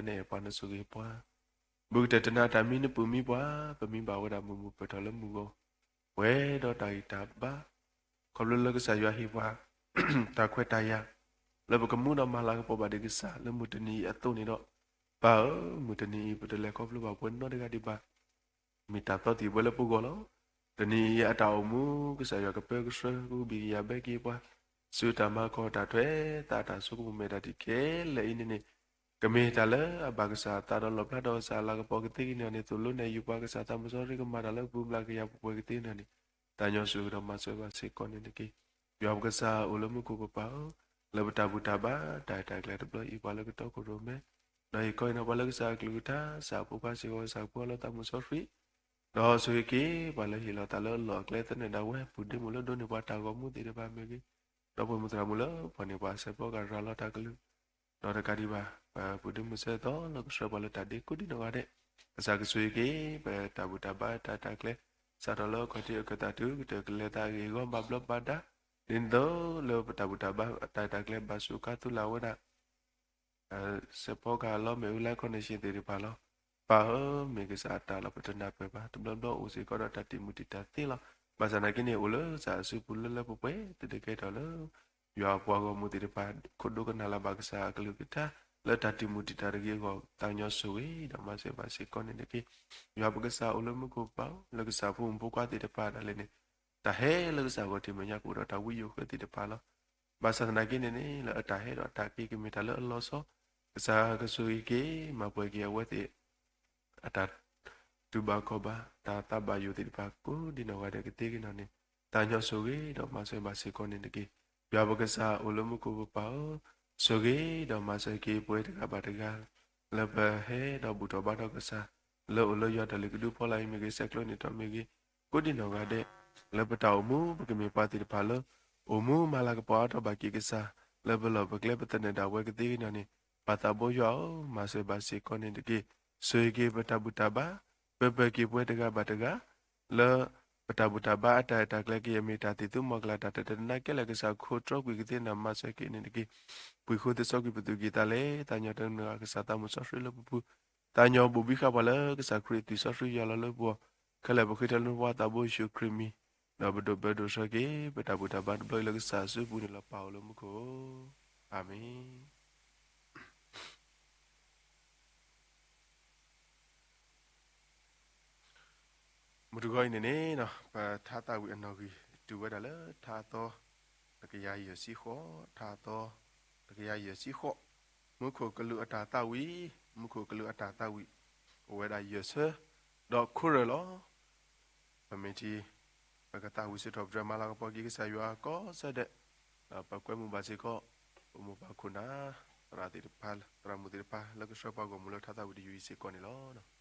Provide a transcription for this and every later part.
နအဲၣ်ပှၤနဆိၣ်ဂ့ၤပှၤ, ဘူးကတၢၢ်တနၤတၢ်မံနပူၤမံပှၤ, ပမံဘၣ်ဝဲဒၣ်မုာ်မုာ်ပၢၢ်ထီၣ်လၢမုၢ်ဂီၤ, ပှဲၤဒီးတၢ်ဂံၢ်တၢ်ဘါ, ခီဖျိလၢကစၢ်ယွၤဟ့ၣ်ပှၤ တၢ်ခွဲးတၢ်ယာ် လၢပကမူဒီးမၤလၤကပီၤဘၣ်ဒံးကစၢ်လၢမုၢ်တနံၤအံၤအသိးန့ၣ်ဒီး, ပၢ်ဧၢ, မုၢ်တနံၤအံၤ ပတလဲၤခီဖျိဘၣ်ပှဲၤနီတဂၤဒံးဘၣ်. မ့ၢ်တၢ်သီသံၣ်ဘိလၢပဂီၢ်လီၤ. တနံၤအံၤအတၢ်အိၣ်မူ ကစၢ်ယွၤကပၢကဆှၢကဟုဘံၣ်ကယာ်ဘၣ်က့ၤပှၤ, ဆူတၢ်မၤကီၢ်တၢ်ထွဲသးတၢ်ဆိကမိၣ်မဲာ်တၢ်တံၢ်ခဲလၢာ်အံၤန့ၣ်န့ၣ်, ကမ့ၢ်တၢ်လၢအဘၣ်ကစၢ်အသးဒီးလီၣ်ဖျါဒီးကစၢ်အလၤကပီၤကသ့ကန့ၢ်န့ၣ် သိၣ်လိနဲၣ်ယုာ်ပှၤကစၢ်သးမုၢ်စီဆှံကမၤတၢ်လၢပူၤဘျးကယၤပှဲၤကသ့န့ၣ်န့ၣ်, တၢ်ညီဆိၣ်ဂ့ၤဒီးမၤစၢၤဘၣ်စ့ၢ်ကီးန့ၣ်တက့ၢ်. ယွၤပကစၢ်အိၣ်လၢမူခိၣ်ကပၤဧၢ, လၢပတၢ်ဘူၣ်တၢ်ဘါတၢ်အဲၣ်တၢ်ကျဲၤတဘျီအံၤ ပှၤလၢကတီခိၣ်ရိၣ်မဲ, ဒီးဟ့ၣ်ခီဟ့ၣ်နီၤပှၤလၢကစၢ်အကလုၢ်ကထါ ကစၢ်အဖိခွါစ့ၢ်ကီး ကစၢ်ဖိအလီၤသးမုၢ်စီဆှံ ဒီးဆိၣ်ဂ့ၤက့ၤ ပှၤလၢဟ့ၣ်လီၤသးလၢအလီၢ်အကျဲသနၢၣ်ဒၣ်ဝဲ ပုၢ်ဒ့မုၣ်လၢဒိးန့ၢ်ပှၤတၢ်ဂီၤမူသ့ၣ်တဖၣ်မ့ၢ်ဂ့ၤ, ဒီပုၢ်မုၣ်သရၣ်မုၣ်လၢဖီၣ်န့ၢ်ပှၤအစဲးဖီကဟၣ်ရၤလီၤတၢ်ကလုၢ်, ဒီးတကးဒံးဘၣ် ပပုၢ်ဒ့မုၣ်စဲးသီလၢကဆှၢပှၤလၢတၢ်ဒ့ကိးဒံနီၢ်ဂၤဒဲး, ကစၢ်ကဆိၣ်ဂ့ၤက့ၤ ပတၢ်ဘူၣ်တၢ်ဘါတၢ်အဲၣ်တၢ်ကျဲၤ စးထီၣ်လၢအခီၣ်ထံးအခၢၣ်သးတုၤကတၢၢ်ကလဲၤသးအဂ့ၢ်အဂီၢ်ဘၣ်ဘျီးဘၣ်ဒါ, ဒ်သိးလၢပတၢ်ဘူၣ်တၢ်ဘါတၢ်အဲၣ်တၢ်ကျဲၤဘၣ်ဆူးခါသူလၢ်ဝဲဒၣ် စဲးဖီကဟၣ်လီၤ မ့ၣ်အူလၢ connection သ့ၣ်တဖၣ်လီၤ. ပၢ်ဧၢ, မ့ၢ်ကစၢ်အတၢ်လီၤပတနၢ်ပၢၢ်ဘၣ်, တဘျီဘျီအိၣ်စ့ၢ်ကီးဒီးတၢ်တံာ်မုၢ်တံာ်တာ်သ့လီၤ. ဘၣ်ဆၣ်သနာ်က့န့ၣ် အိၣ်လၢကစၢ်အစုပူၤလၢလၢပှဲၤပှဲၤ တဒုးကဲထီၣ်လၢ ယွၤအပှၤဂီၢ်မုၢ်သ့ၣ်တဖၣ် ခိၣ်ဒိကနၣ်လၢ်ဘၣ်ကစၢ်အကလုၢ်ကထါ လၢတၢ်တံာ်မုၢ်တံာ်တာ်တဂ့ၤအဂီၢ် သးညီဆိၣ်ဂ့ၤဒီးမၤစၢၤဘၣ်စ့ၢ်ကီးန့ၣ်တက့ၢ်. ယွၤပကစၢ်အိၣ်လၢမူခိၣ်ကပၤ လၢကစၢ်ဖိမုၣ်ဖိခွါသ့ၣ်တဖၣ်ဒၣ်လဲာ်န့ၣ် တၢ်ဟဲလၢကစၢ်ဂီၢ်ထံးမဲာ်ညါကအိၣ်ဒီးတၢ်ဝံယိာ်ဃၢသ့ၣ်တဖၣ်လီၤ. ဘၣ်ဆၣ်သနာ်က့န့ၣ်န့ၣ် လၢအတၢ်ဟဲဒီးတၢ်က့ၤကမ့ၢ်တၢ်လၢအလီၤဆီ, ကစၢ်ကဆိၣ်ဂ့ၤက့ၤ မၤပှဲၤက့ၤအဝဲသ့ၣ် အတၢ်တူၢ်ဘၣ်ခီၣ်ဘၣ် တၢ်သးဘၣ်ယိၣ်သ့ၣ်တဖၣ် ကိးဒံနီၢ်ဂၤဒဲးကသ့က့ၤနီၢ်န့ၣ် သးညီဆိၣ်ဂ့ၤဒီးမၤစၢၤဘၣ်စ့ၢ်ကီးန့ၣ်တက့ၢ်. ယွၤပကစၢ်အိၣ်လၢမူခိၣ်ကပၤဧၢ, ဆိၣ်ဂ့ၤဒီးမၤစၢၤက့ၤပဝဲတဂၤဘၣ်တဂၤ လၢပဟဲဒီးဘူၣ်ထီၣ်ဘါထီၣ်ကစၢ် လၢအိၣ်လၢယွၤတၢ်လုၢ်ကဒုဖီလာ်အံၤမ့ၢ်ဂ့ၤ ဆဲးကျိးန့ၢ်တီမ့ၢ်ဂ့ၤ, ကိးဒံနီၢ်ဂၤဒဲး လၢပတၢ်အိၣ်မူ ပကမ့ၢ်ပှၤသ့ၣ်တဖၣ်လၢ အိၣ်မူမၤလၤကပီၤအါထီၣ်ဘၣ်က့ၤကစၢ် လၢပလီၢ်ပကျဲပသနၢၣ်ဒၣ်ဝဲကသ့က့ၤနီၢ်န့ၣ် ပၢ်သးဘိယွၤဧၢ, မၤစၢၤဘၣ်စ့ၢ်ကီးန့ၣ်တက့ၢ်. ဆိၣ်ဂ့ၤက့ၤပတၢ်ဘူၣ်တၢ်ဘါ, ပၢၤပၢၤက့ၤပဝဲတဂၤဘၣ်တဂၤ လၢပတၢ်ဘူၣ်တၢ်ဘါအတၢ်အဲၣ်တၢ်ကျဲၤက့ၤ အမ့ၢ်တၢ်သံၣ်သူမီၤကလၤတၢ်တတနါကဲလၢာ် ကစၢ်ခိးတြီကွံာ်ကသ့နီၢ် မၤစၢၤက့ၤန့ၣ်တက့ၢ်. ပှ့ၤဃိသ့စီကွံာ်ပသူၣ်ကံၢ်သးလဲ သးညီတမုာ်ကစၢ်သးမုၢ်စီဆှံလၢပပူၤ, သးညီဘိၣ်ဘံဃာ်ပှၤလၢကစၢ်ခရံာ်အသွံၣ်စီဆှံယွၤလီၤလၢပဂီၢ်, ခဲလၢာ်ပဃ့ထီၣ်လၢနဖိခွါသးဘိယ့ၣ်ၡူးခရံာ်မံၤ, ဒီးပဒိၣ်ပၢဒိၣ်ဆှၢက့ၤ ပတၢ်ဘူၣ်တၢ်ဘါတဘျီအံၤလၢကစၢ်အစုပူၤန့ၣ်လီၤ. ပၢ်အိၣ်လၢမူခိၣ်ဧၢ, အၤမ့ၣ်. မုၢ်တဂီၤအံၤန့ၣ်န့ၣ် ပထါသးဝံၣ်အနီၣ်ဂံၢ် တုၤဝဲဒၣ်လၢထါအသီ တကယၤယဲၢ်ဆံဃိး, ထါအသီ တကယၤယဲၢ်ဆံဃိး, မူခိၣ်ကလူးအတၢ်သးဝံၣ်, မူခိၣ်ကလူးအတၢ်သးဝံၣ် အိၣ်ဝဲဒၣ်ယဲၢ်ဆၢ ဒီးခိၣ်ရၢၢ်လီၤ. ပမ့ၢ်ထံၣ် ပကသးဝံၣ်စ့ၢ်ကီး ပတြၢၤမၤလၤကပီၤက့ၤကစၢ်ယွၤကိးဆၢဒဲး, ဒီးပကွဲမုာ်ဘၣ်စ့ၢ်ကီး ပမိၢ်ပၢ်ခိၣ်နၢ် သရၣ်သ့ၣ်တဖၣ် သရၣ်မုၣ်သ့ၣ်တဖၣ် လၢကဆှၢပှၤဂီၢ်မုၢ်လၢထါသးဝံၣ်တယုၢ်အံၤစ့ၢ်ကီးန့ၣ်လီၤ.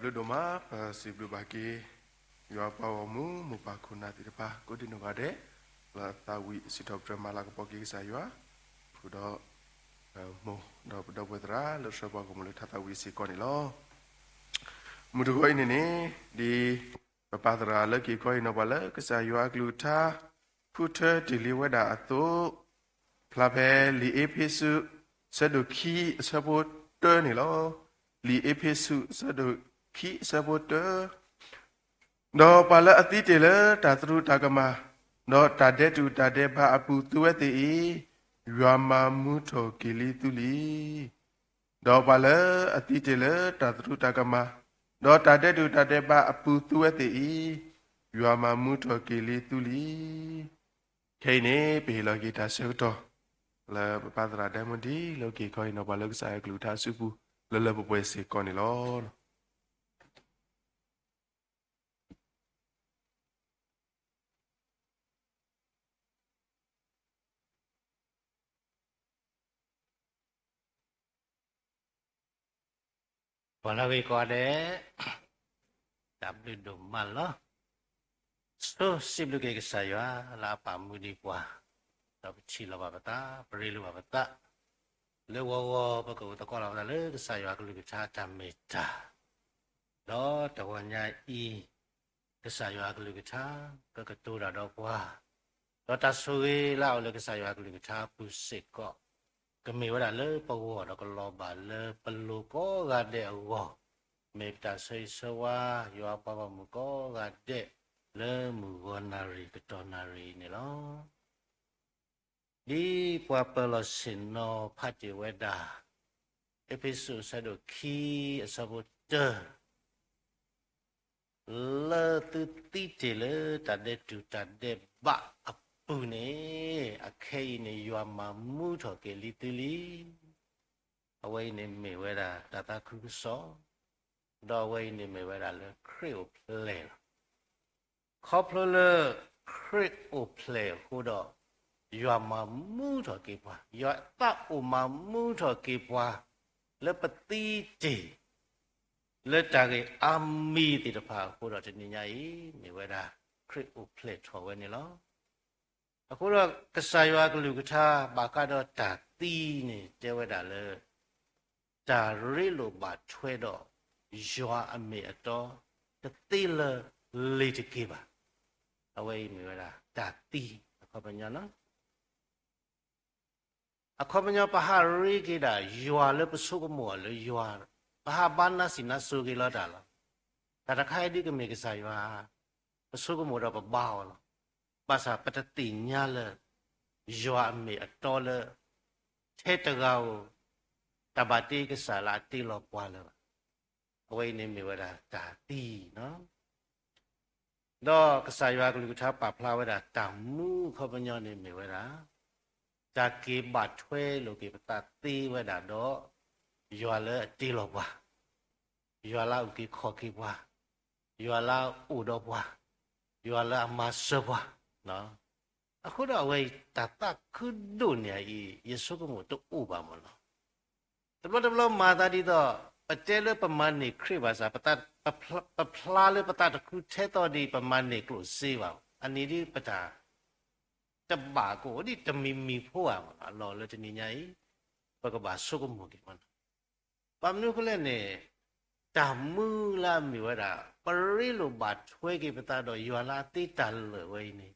ဘျုးဒိၣ်မး ပစံးဘျုးဘၣ်က့ၤ ယွၤပှၤဂီၢ်မုၢ် မိၢ်ပၢ်ခိၣ်နၢ်သ့ၣ်တဖၣ် ကိးဒံနီၢ်ဂၤဒဲး လၢအသးဝံၣ်စံးထီၣ်ပတြၢၤမၤလၤကပီၤက့ၤကစၢ်ယွၤ ဃုာ်ဒီး မိၢ်ဒီးပဒီပုၢ်ဝဲၢ်သရၣ် လၢဆှၢပှၤဂီၢ်မုၢ်လၢထါသးဝံၣ်စ့ၢ်ကီးန့ၣ်လီၤ. မုၢ်တဂီၤအံၤန့ၣ်န့ၣ် ဒ်ပပၢ်သရၣ်လၢက့ၤခီအံၤနီၤ ပှၤလၢကစၢ်ယွၤအကလုၢ်ကထါ ဃုထၢတ့ၢ်လံဝဲဒၣ်အသိး ဖျါဖဲလံာ်အ့းဖ့းစူး ဆၢဒိၣ်ခံ အဆၢဖိတၢန့ၣ်လီၤ. လံာ်အ့းဖ့းစူး ဆၢဒိၣ်ခံ အဆၢဖိတၢ, ဒီးပှၤလၢအသံတ့ၢ်လၢတၢ်သရူးတၢ်ကမၣ် ဒီးတၢ်ဒဲးတူၢ်တၢ်ဒဲးဘးအပူၤသုဝဲသ့ၣ်အံၤ, ယွၤမၤမူထီၣ်က့ၤလံသုလံ. ဒီးပှၤလၢအသံတ့ၢ်လၢတၢ်သရူးတၢ်ကမၣ် ဒီးတၢ်ဒဲးတူၢ်တၢ်ဒဲးဘးအပူၤသုဝဲသ့ၣ်အံၤ, ယွၤမၤမူထီၣ်က့ၤလံသုလံ. ခဲအံၤန့ၣ် ပဟ့ၣ်လီၤက့ၤတၢ်ဆၢကတီၢ် လၢပပၢ်သရၣ်ဒဲမုၢ်ဒံး လၢက့ၤခီအံၤနီၤ ပှၤလၢကစၢ်ယွၤကလုၢ်ကထါအစုပူၤ လၢလၢပှဲၤပှဲၤစ့ၢ်ကီးန့ၣ်လီၤ. ပှၤလၢအဂ့ၤကိးဂၤဒဲး, တၢ်ဘျုးဒိၣ်မးလီၤ. ဆိစံးဘျုးက့ၤကစၢ်ယွၤလၢအပာ်မူဒံးပှၤ, ဒီးပထံၣ်လိာ်ဘၣ်ပသး, ပရ့လိာ်ဘၣ်ပသး, လၢဂီၤဂီၤပကအိၣ်သကိးလီၤပသးလၢကစၢ်ယွၤကလုၢ်ကထါတၢ်မ့ၢ်တၢ်, ဒီးတဂီၤညါအံၤ ကစၢ်ယွၤအကလုၢ်ကထါ ကကတိၤတၢ်ဒီးပှၤ, ဒီးတၢ်ဆိၣ်ဂ့ၤလၢအအိၣ်လၢကစၢ်ယွၤအကလုၢ်ကထါအပူၤစ့ၢ်ကီး, ကမ့ၢ်ဝဲဒၣ်လၢပဂီၢ်ဒီးကလီၤဘၣ်လၢပလိၤကိးဂၤဒဲးအဂီၢ်, မ့ၢ်ပတၢ်ဆၢဂ့ၤဆၢဝါ ယွၤပှၤဂီၢ်မုၢ်ကိးဂၤဒဲး လၢမုၢ်ဂီၤနၣ်ရံၣ်ကတီၢ်နၣ်ရံၣ်အံၤန့ၣ်လီၤ. ဒ်ပှၤပၢၤလီၢ်ဆ့ၣ်နီၤဖးတ့ၢ်ဝဲဒၣ် အ့းဖ့းစူးအဆၢဒိၣ်ခံ အဆၢဖိတၢ, လၢသုသံတ့ၢ်လၢတၢ်ဒဲးတူၢ်တၢ်ဒဲးဘးအပူၤန့ၣ်, အခဲအံၤန့ၣ် ယွၤမၤမူထီၣ်က့ၤလံသုလံ. အဝဲအံၤန့ၣ်မ့ၢ်ဝဲဒၣ်တၢ်သးခုကစီၣ်, ဒီးအဝဲအံၤန့ၣ်မ့ၢ်ဝဲဒၣ်လၢခရံာ်အိၣ်ဖျဲၣ်လီၤ. ခီဖျိလၢခရံာ်အိၣ်ဖျဲၣ်အဃိဒီး, ယွၤမၤမူထီၣ်က့ၤပှၤ, ယွၤသးအိၣ်မၤမူထီၣ်က့ၤပှၤ လၢပသံတ့ၢ် လၢတၢ်ဂ့ၢ်အါမံၤသ့ၣ်တဖၣ်အဃိဒီး တနံၤညါအံၤ မ့ၢ်ဝဲဒၣ်ခရံာ်အိၣ်ဖျဲၣ်ထီၣ်ဝဲန့ၣ်လီၤ. အဃိဒီးကစၢ်ယွၤအကလုၢ်ကထါ ဘၣ်ဃးဒီးတၢ်သံန့ၣ် တဲဝဲဒၣ်လၢ တၢ်ရ့လိာ်ဘၣ်ထွဲဒီးယွၤအမ့ၢ်အတီ တသ့လၢၤလ့ၤတက့ၢ်ဘၣ်. အဝဲအံၤမ့ၢ်ဝဲဒၣ်တၢ်သံ အခီပညီလီၤ. အခီပညီ ပဟးရ့က့ၤဒၣ်ယွၤလၢပဆိကမိၣ်အီၤလၢယွၤ, ပဟးဘါနါစံးနါစိၤက့ၤလီၤတၢ်လီၤ. တၢ်တခါအံၤဒ်ကမ့ၢ်ကစၢ်ယွၤ, ပဆိကမိၣ်ဒီးပဘါအီၤလီၤ. ဘၣ်ဆၣ်ပတသ့ၣ်ညါလၢ ယွၤအမ့ၢ်အတီလၢ ထဲတဂၤဧိၤ တၢ်ဘၣ်တ့ကစၢ်လၢအတ့လီၤပှၤလၢၤဘၣ်. အဝဲအံၤန့ၣ်မ့ၢ်ဝဲဒၣ်တၢ်သံလီၤ. ဒီးကစၢ်ယွၤအကလုၢ်ကထါပာ်ဖျါဝဲဒၣ်တၢ်မူအခီပညီန့ၣ်မ့ၢ်ဝဲဒၣ် တၢ်က့ၤဘၣ်ထွဲလိာ်က့ၤပသးသ့ဝဲဒၣ်ဒီး ယွၤလၢအတ့လီၤပှၤ, ယွၤလၢအအုၣ်က့ၤခီၣ်က့ၤပှၤ, ယွၤလၢအအိၣ်ဒီးပှၤ, ယွၤလၢအမၤစၢၤပှၤ အဃိဒီးအဝဲအံၤ တၢ်သးခုဒိၣ်န့ၣ်အံၤ ယဆိကမိၣ်တအိၣ်ဘၣ်မ့ၢ်နီၤ. တဘျီတဘျီမၤသးဒ်သိး ပတဲလၢပမၤန့ၢ်ခရံာ်ဘၣ်ဆၣ် ပဖျါလၢပသးတခုထဲသိးဒ်ပမၤန့ၢ်ကျိၣ်စ့ဘၣ်. အန့ၣ်ဒ်ပတၢ် တဘၣ်ကအိၣ်ဒ်တမံၤမံၤဖိဧါမ့ၢ်နီၤ. အလီၢ်လၢတနံၤညါအံၤ ပကဘၣ်ဆိကမိၣ်က့ၤမ့ၢ်နီၤ. ဘၣ်မနုၤအဃိလဲၣ်န့ၣ် တၢ်မူလၢအမ့ၢ်ဝဲဒၣ် ပရ့လိာ်ဘၣ်ထွဲက့ၤပသးဒီးယွၤလၢအသ့တၢ်လၢာ်ဝဲအံၤန့ၣ်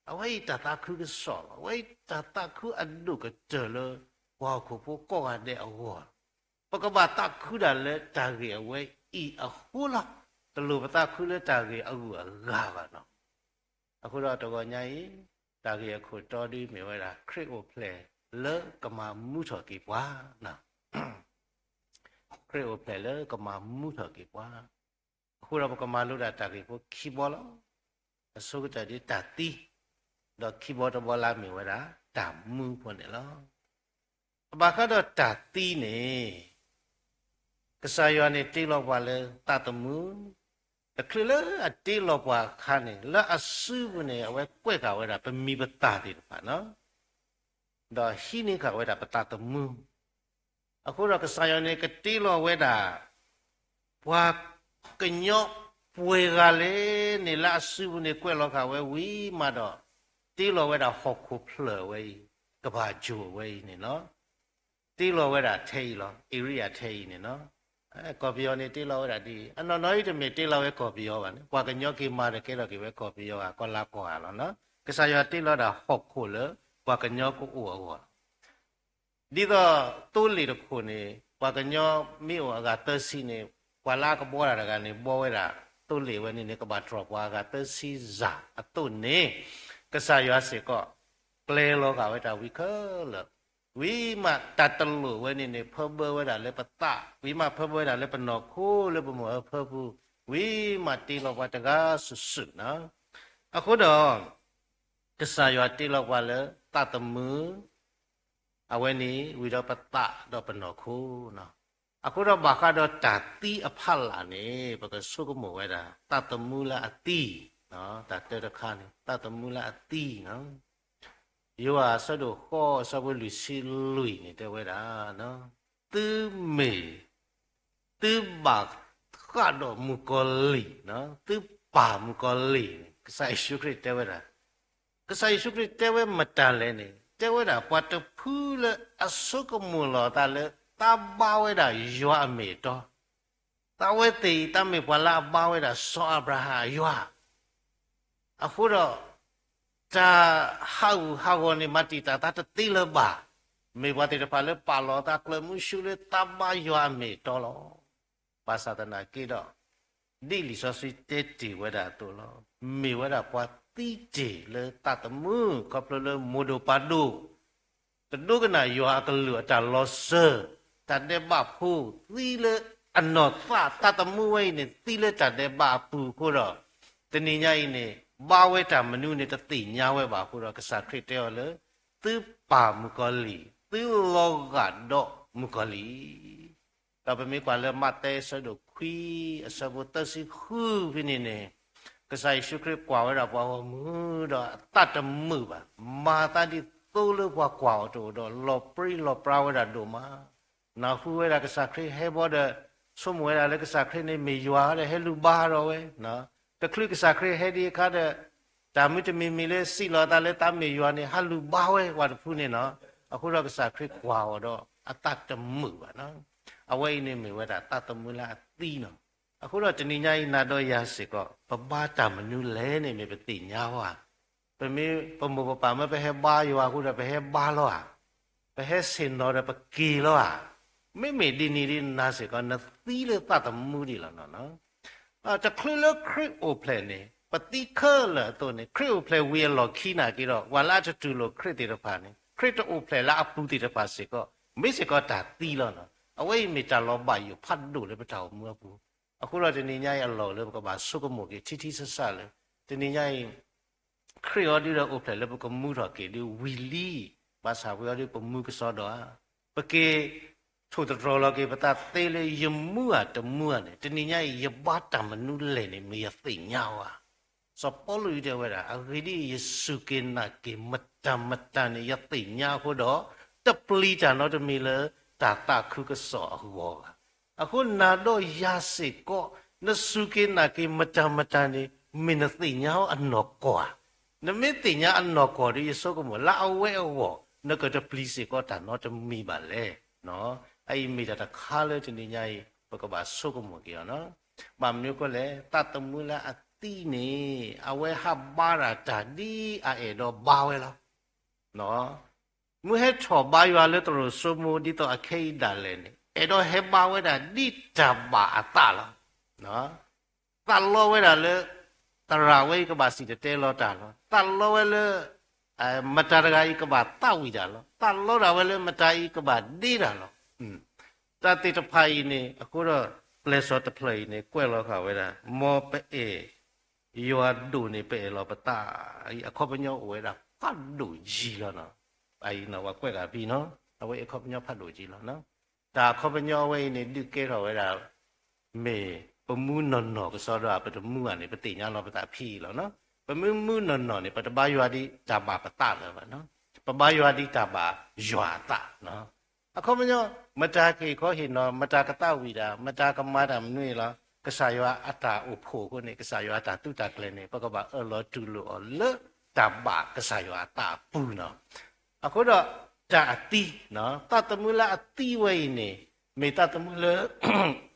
အဝဲအံၤတၢ်သးခုကစီၣ်လီၤ. အဝဲအံၤတၢ်သးခုအဒိၣ်ကတၢၢ်လၢ ပှၤဟီၣ်ခိၣ်ဖိကိးဂၤဒဲးအဂီၢ်လီၤ. ပကဘၣ်သးခုဒၣ်လၢတၢ်ဂ့ၢ်အဝဲအံၤအဃိလီၤ. တလိၣ်ပသးခုလၢတၢ်ဂ့ၢ်အဂုၤအဂၤဘၣ်နီၤ. အဃိဒီးတဂီၤညါအံၤ တၢ်ဂ့ၢ်အခိၣ်တီဒ်မ့ၢ်ဝဲဒၣ် ခရံာ်အိၣ်ဖျဲၣ်လၢကမၤမူထီၣ်က့ၤပှၤ ခရံာ်အိၣ်ဖျဲၣ်လၢကမၤမူထီၣ်က့ၤပှၤ. အဃိဒီးပကမၤလိဒၣ်တၢ်ဂ့ၢ်ဖိခံဘီလီၤ. အဆိကတၢၢ်ဒ်တၢ်သံ, ဒီးခံဘီတဘီလၢအမ့ၢ်ဝဲဒၣ် တၢ်မူဖိန့ၣ်လီၤ. အဘၣ်ဃးဒီးတၢ်သံန့ၣ် ကစၢ်ယွၤန့ၣ်တ့လီၤပှၤလၢသးသမူ, တချုးလၢအတ့လီၤပှၤအခါန့ၣ် လၢအစုပူၤန့ၣ် အဝဲကွဲးဃာ်ဝဲဒၣ်ပမံၤပသၣ်သ့ၣ်တဖၣ်နီၤ, ဒီးဟံးန့ၢ်ဃာ်ဝဲဒၣ်ပသးသမူ. အဃိဒီးကစၢ်ယွၤန့ၣ်ကတ့လီၤဝဲဒၣ် ပှၤ ကညီပှဲၤဂၤလဲၣ်န့ၣ် လၢအစုပူၤန့ၣ် ကွဲးလီၤဃာ်ဝဲဝံၤမးဒီး တ့လီၤဝဲဒၣ်ဟီၣ်ခိၣ်ဖျၢၣ်ဝဲအံၤ, ကဘၣ်ကိၤဝဲအံၤန့ၣ်လီၤ. တ့လီၤဝဲဒၣ်ထဲအံၤလီၤ, area ထဲအံၤန့ၣ်လီၤ. ကီၢ်ပယီၤန့ၣ် တ့လီၤဝဲဒၣ်ဒ်အံၤ, အနီၢ်နီၢ်အံၤတမ့ၢ်တ့လီၤဝဲကီၢ်ပယီၤဘၣ်န့ၣ်, ပှၤကညီက့ၤမၤဒီးကဲထီၣ်က့ၤဝဲကီၢ်ပယီၤဧါ, ကီၢ်လါကီၢ်ဧါလီၤ. ကစၢ်ယွၤတ့လီၤဒၣ်ဟီၣ်ခိၣ်လၢ ပှၤကညီကအိၣ်အဂီၢ်လီၤ. ဒ်သိးသိလ့ၣ်တခိၣ်န့ၣ် ပှၤကညီမ့ၢ်အိၣ်အဂၤသၢဆံန့ၣ်, ပှၤလၢအကဘှီတၢ်တဂၤန့ၣ် ဘှီဝဲဒၣ်သိလ့ၣ်ဝဲန့ၣ်န့ၣ် ကဘၣ်တြီၢ်ပှၤအဂၤသၢဆံစၢ်အသိးန့ၣ်, ကစၢ်ယွၤစ့ၢ်ကီး ကျဲၤလီၤဃာ်ဝဲတၢ်ဝံခဲလၢာ်, ဝံၤမးတၢ်တလိၣ်ဝဲန့ၣ်န့ၣ် ဖၢဘၢဝဲဒၣ်လၢပသး, ဝံၤမးဖၢဘၢဝဲဒၣ်လၢပနီၢ်ခိလၢပမိၢ်အဖၢပူၤ, ဝံၤမးတ့လီၤပှၤတဂၤစုာ်စုာ်လီၤ. အဃိဒီး ကစၢ်ယွၤတ့လီၤပှၤလၢသးသမူ, အဝဲန့ၣ်ဝံၤဒီးပသးဒီးပနီၢ်ခိလီၤ. အဃိဒီးဘၣ်ဃးဒီးတၢ်သံအဖီလာ်န့ၣ် ပကဆိကမိၣ်ဝဲဒၣ် သးသမူလၢအသံ, တၢ်တၢတခါန့ၣ် သးသမူလၢအသံလီၤ. ယိၤဟၣ်အဆၢဒိၣ်ဃိးအဆၢဖိလွံၢ်ဆံလွံၢ်န့ၣ် တဲဝဲဒၣ်, သုမ့ၢ်, သုဘၣ်ဃးဒီးမုၣ်ကီၤလံၢ်, သုပၢ်မုၣ်ကီၤလံၢ်န့ၣ် ကစၢ်ယ့ၣ်ၡူးခရံာ်တဲဝဲဒၣ်, ကစၢ်ယ့ၣ်ၡူးခရံာ်တဲဝဲမတၤလဲၣ်န့ၣ် တဲဝဲဒၣ် ပှၤတဖုလၢအဆိကမိၣ်လီၤအသးလၢ သးဘါဝဲဒၣ်ယွၤအမ့ၢ်အတီ, သးဝဲသ့ၣ်အံၤ သးမ့ၢ်ပှၤလၢအဘါဝဲဒၣ်စီၤအၤဘြၤဟၣ်အယွၤ အဃိဒီး တၢ်ဟးဂူာ်ဟးဂီၤန့ၣ် မၤတံာ်တာ်သးတသ့လၢၤဘၣ်. မ့ၢ်ပှၤသ့ၣ်တဖၣ်လၢပာ်လီၤသးကျၢၤမုဆူလၢသးဘါယွၤအမ့ၢ်အတီလီၤ. ဘၣ်ဆၣ်သနာ်က့ဒီး ဒ်လံာ်စီဆှံတဲတ့ၢ်ဝဲဒၣ်အသိးလီၤ. မ့ၢ်ဝဲဒၣ်ပှၤသံတ့ၢ်လၢသးသမူ ခီဖျိလၢမိၢ်ဒိၣ်ပၢ်ဒိၣ် တဒိကနၣ်ယွၤအကလုၢ်အတၢ်လီၤစၢၤ, တၢ်ဒဲးဘးဖိ သံလၢအနီၢ်သး သးသမူဝဲအံၤန့ၣ် သံလၢတၢ်ဒဲးဘးအပူၤအဃိဒီး တနံၤညါအံၤန့ၣ် ဘါဝဲတၢ်မနုၤန့ၣ် တသ့ၣ်ညါဝဲဘၣ်အဃိဒီး ကစၢ်ခရံာ်တဲအီၤလၢ သုပၢ်မုၣ်ကီၤလံၢ်, သုလီၤဂာ်ဒီးမုၣ်ကီၤလံၢ် ဒီးပမ့ၢ်ကွၢ်လၢမးသဲအဆၢဒိၣ်ခွံ အဆၢဖိသၢဆံဃုဖဲန့ၣ်န့ၣ်, ကစၢ်ယ့ၣ်ၡူးခရံာ်ကွၢ်ဝဲဒၣ်ပှၤဂီၢ်မုၢ်ဒီးအသးတမုာ်ဘၣ်, မၤသးဒ်သိးလၢပှၤကွၢ်အီၤတအိၣ်ဒီး လီၤပြံလီၤပြါဝဲဒၣ်ဒိၣ်မး, နၢ်ဟူဝဲဒၣ်ကစၢ်ခရံာ်ဟဲဘီဒီး ဆိကမိၣ်ဝဲဒၣ်လၢကစၢ်ခရံာ်န့ၣ်မ့ၢ်ယွၤဒီး ဟဲလူၤဘါဒီးဝဲ, တချုးကစၢ်ခရံာ်ဟဲဒံးအခါဒီး တၢ်မုၢ်တမံၤမံၤလၢစံးလီၤအသးလၢသးမ့ၢ်ယွၤန့ၣ် ဟးလူၤဘါဝဲပှၤတဖုန့ၣ်လီၤ. အဃိဒီးကစၢ်ခရံာ်ကွၢ်အီၤဒီးအသးတမုာ်ဘၣ်လီၤ. အဝဲအံၤန့ၣ်မ့ၢ်ဝဲဒၣ်သးသမူလၢအသံလီၤ. အဃိဒီးတနံၤညါအံၤ နၤဒီးယၤစ့ၢ်ကီး ပဘါတၢ်မနုၤလဲၣ်န့ၣ် မ့ၢ်ပသ့ၣ်ညါဝဲဧါ. ပမ့ၢ်ပမိၢ်ပပၢ်မၢပဟဲဘါယွၤအဃိဒီး ပဟဲဘါလီၤဧါ. ပဟဲဆ့ၣ်နီၤဒီးပက့ၤလီၤဧါ. မ့မ့ၢ်ဒ်န့ၣ်ဒ်နၤစ့ၢ်ကီး နသံလၢသးသမူဒံးလီၤနီၤ. တချုးလၢခရံာ်အိၣ်ဖျဲၣ်န့ၣ် ပသံခဲလၢာ်အသိးန့ၣ် ခရံာ်အိၣ်ဖျဲၣ်ဝံၤအလီၢ်ခံနာ်က့ဒီး ပှၤလၢအတတူၢ်လိာ်ခရံာ်သ့ၣ်တဖၣ်န့ၣ် ခရံာ်တအိၣ်ဖျဲၣ်လၢအပူၤသ့ၣ်တဖၣ်စ့ၢ်ကီး မ့ၢ်စ့ၢ်ကီးတၢ်သံလီၤနီၤ. အဝဲအံၤမ့ၢ်တၢ်လီၤဘၣ်ယိၣ်ဖးဒိၣ်လၢပတၢ်အိၣ်မူအပူၤ. အဃိဒီးတနံၤညါအံၤအလီၢ်လၢပကဘၣ်ဆိကမိၣ်က့ၤထံထံဆးဆးလၢ တနံၤညါအံၤ ခရံာ်အီၤဒုဒီးအိၣ်ဖျဲၣ်လၢပကမူထီၣ်က့ၤဒုဝံၤလံ, ဘၣ်ဆၣ်ပှၤအီၤဒုပမူကစီဒီဧါ, ပက့ၤထိၣ်သတြီၤလီၤက့ၤပသးသ့လၢယမူဧါတမူဧါန့ၣ် တနံၤညါအံၤ ယဘါတၢ်မနုၤလဲၣ်န့ၣ် မ့ၢ်ယသ့ၣ်ညါဝဲဧါ. စီၤပီလူးတဲဝဲဒၣ် အဂ့ၢ်ဒ်အံၤ ယစူၢ်က့ၤနာ်က့ၤမတၤမတၤန့ၣ် ယသ့ၣ်ညါအဃိဒီး တပျံၤတၢ်နီတမံၤလၢတၢ်သးခုကစီၣ်အဂီၢ်ဘၣ်. အဃိနၤဒီးယၤစ့ၢ်ကီး နစူၢ်က့ၤနာ်က့ၤမတၤမတၤန့ၣ် မ့ၢ်နသ့ၣ်ညါအီၤအနီၢ်ကီၢ်ဧါ. နမ့ၢ်သ့ၣ်ညါအနီၢ်ကီၢ်ဒီး ယဆိကမိၣ်လၢအဝဲအဂီၢ် နကတပျံၤစ့ၢ်ကီးတၢ်နီတမံၤဘၣ်လဲၣ်. အအံၤမ့ၢ်တၢ်တခါလၢတနံၤညါအံၤ ပကဘၣ်ဆိကမိၣ်က့ၤအီၤနီၤ. ဘၣ်မနုၤအဃိလဲၣ်, သးသမူလၢအသံန့ၣ် အဝဲဟးဘါတၢ်တၢ်ဒ်အအဲၣ်ဒိးဘါဝဲလီၤ. မုၢ်ဟဲထီၣ်ဘါယွၤလၢသရိာ်စိမိၤဒ်သိးအခဲအံၤဒၣ်လဲာ်န့ၣ် အဲၣ်ဒိးဟဲဘါဝဲဒၣ်ဒ်တၢ်ဘၣ်အသးလီၤ. သးလီဝဲဒၣ်လၢ သရၣ်ဝဲအံၤကဘၣ်စံၣ်တဲၤတဲလီၤတၢ်လီၤ. သးလီဝဲလၢ မတၤတဂၤအံၤကဘၣ်သးဝံၣ်တၢ်လီၤ. သးလီဒၣ်ဝဲလၢမတၤအံၤကဘၣ်ဒ့တၢ်လီၤ. တၢ်သ့ၣ်တဖၣ်အံၤန့ၣ် အဃိဒီး ပျဲၢ်စီၤတဖျၢၣ်အံၤန့ၣ် ကွဲးလီၤဃာ်ဝဲဒၣ် မ်ပအဲၣ် ယွၤဒိၣ်န့ၣ် ပအဲၣ်လီၤပသးအံၤ အခီပညီအိၣ်ဝဲဒၣ်ဖးဒိၣ်ယံၤလီၤနီၤ. အအံၤနီၤ ပှၤကွဲးဂၤဖံနီၤ အဝဲအံၤအခီပညီဖးဒိၣ်ယံၤလီၤနီၤ. တၢ်အခီပညီအဝဲအံၤန့ၣ် ဒုးကဲထီၣ်ဝဲဒၣ် မ့ၢ်ပမူနီၢ်နီၢ်ကစီဒီဧါ ပတမူဧါန့ၣ် ပသ့ၣ်ညါလီၤပသးဖံအံၤလီၤနီၤ. ပမ့ၢ်မူနီၢ်နီၢ်န့ၣ် ပတဘါယွၤဒ်တၢ်ဘၣ်ပသးလၢၤဘၣ်နီၤ. ပဘါယွၤဒ်တၢ်ဘၣ်ယွၤအသးနီၤ. အခီပညီ မတၤကဟ့ၣ်ခီဟ့ၣ်နီၤ မတၤကသးဝံၣ်တၢ် မတၤကမၤတၢ်မနုၤအံၤလီၤ. ကစၢ်ယွၤအတၢ်အိၣ်ဖှိၣ်အဃိန့ၣ် ကစၢ်ယွၤအတၢ်သူတၢ်ကျဲၤန့ၣ် ပကဘၣ်အၢၣ်လီၤတူၢ်လိာ်အီၤလၢတၢ်ဘၣ်ကစၢ်ယွၤအသးအပူၤနီၤ. အဃိဒီးတၢ်အသံ, သးသမူလၢအသံဝဲအံၤန့ၣ် မ့ၢ်သးသမူလၢ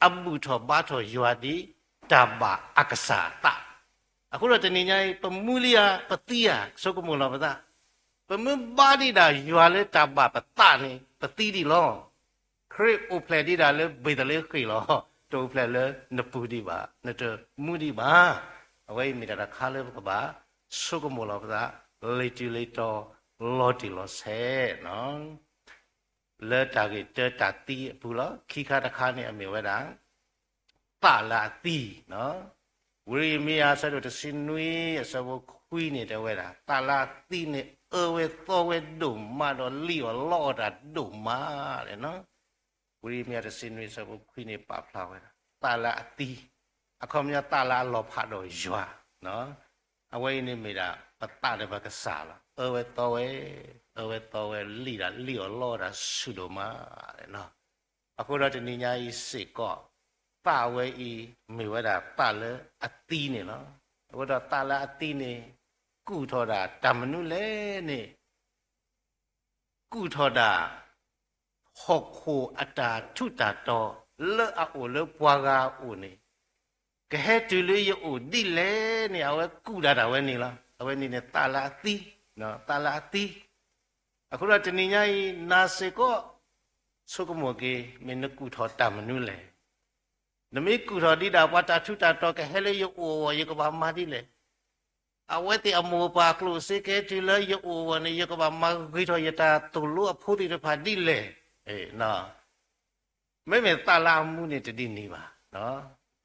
အဘူၣ်ထီၣ်ဘါထီၣ်ယွၤဒ်တၢ်ဘၣ်အကစၢ်အသး. အဃိဒီးတနံၤညါအံၤ ပမူလံဧါ ပသံဧါ ဆိကမိၣ်လီၤပသး, ပမ့ၢ်ဘါဒံးဒၣ်ယွၤလၢတၢ်ဘၣ်ပသးန့ၣ် ပသံဒံးလီၤ. ခရံာ်အိၣ်ဖျဲၣ်ဒံးဒၣ်လၢဘ့းသလ့ဃ့ၣ်လီၤ, တအိၣ်ဖျဲၣ်လၢနပူၤဒံးဘၣ်, နတမူဒံးဘၣ်. အဝဲအံၤမ့ၢ်တၢ်တခါလၢပကဘၣ်ဆိကမိၣ်လီၤပသး လီၤတံၢ်လီၤတီၤ လီၤတံၢ်လီၤဆဲးနီၤ. လၢတၢ်ဂ့ၢ်တၢတၢ်သံအပူၤလီၤ. ခံခါတခါန့ၣ် အမ့ၢ်ဝဲဒၣ် သးလၢအသံ, ဝံယံးရမံယၤ အဆၢဒိၣ်တဆံနွံ အဆၢဖိခွံန့ၣ် တဲဝဲဒၣ် သးလၢအသံန့ၣ် အၢဝဲသီဝဲဒိၣ်မးဒီး လံၣ်အီၣ်လီအီၣ်တၢ်ဒိၣ်မးလဲၣ်နီၤ. ဝံယံးရမံယၤတဆံနွံ အဆၢဖိခွံန့ၣ် ပာ်ဖျါဝဲဒၣ် သးလၢအသံ, အခီပညီသးလၢအလီၤဖးဒီးယွၤ, အဝဲအံၤန့ၣ်မ့ၢ်ဒၣ် ပသးဒီးပကစၢ်လီၤ. အၢဝဲသီဝဲ, အၢဝဲသီဝဲ လံၣ်ဒၣ် လံၣ်အီၣ်လီအီၣ်တၢ်ဆူၣ်ဒိၣ်မးလဲၣ်နီၤ. အဃိဒီးတနံၤညါအံၤစ့ၢ်ကီး သးဝဲအံၤ မ့ၢ်ဝဲဒၣ်သးလၢအသံန့ၣ်လီၤ. အဃိဒီးသးလၢအသံန့ၣ် ကူၣ်ထီၣ်ဒၣ်တၢ်မနုၤလဲၣ်န့ၣ် ကူၣ်ထီၣ်ဒၣ် ဟီၣ်ခိၣ်အတၢ်ထူးတၢ်တီၤလၢအအိၣ်လၢပှၤဂၤအအိၣ်န့ၣ် ကဟဲတုၤလၢယအိၣ်ဒ်လဲၣ်န့ၣ် အဝဲကူၣ်ဒၣ်တၢ်ဝဲန့ၣ်လီၤ. အဝဲန့ၣ်န့ၣ် သးလၢအသံ, သးလၢအသံ. အဃိဒီးတနံၤညါအံၤ နၤစ့ၢ်ကီး ဆိကမိၣ်က့ၤ မ့ၢ်နကူၣ်ထီၣ်တၢ်မနုၤလဲၣ်. နမ့ၢ်ကူၣ်ထီၣ်ဒံးဒၣ်ပှၤတၢ်ထူးတၢ်တီၤကဟဲလၢယအိၣ်အဂီၢ် ယကဘၣ်မၤဒ်လဲၣ်. အဝဲသ့ၣ်အမိၢ်အပၢ်အကျိၣ်စ့ကဟဲတုၤလၢယအိၣ်အဂီၢ်န့ၣ် ယကဘၣ်မၤဂ့ၤထီၣ်ယတၢ်သိၣ်လိအဖိသ့ၣ်တဖၣ်ဒ်လဲၣ်. မ့မ့ၢ်သးလၢအမူန့ၣ်တဒ်န့ၣ်ဘၣ်.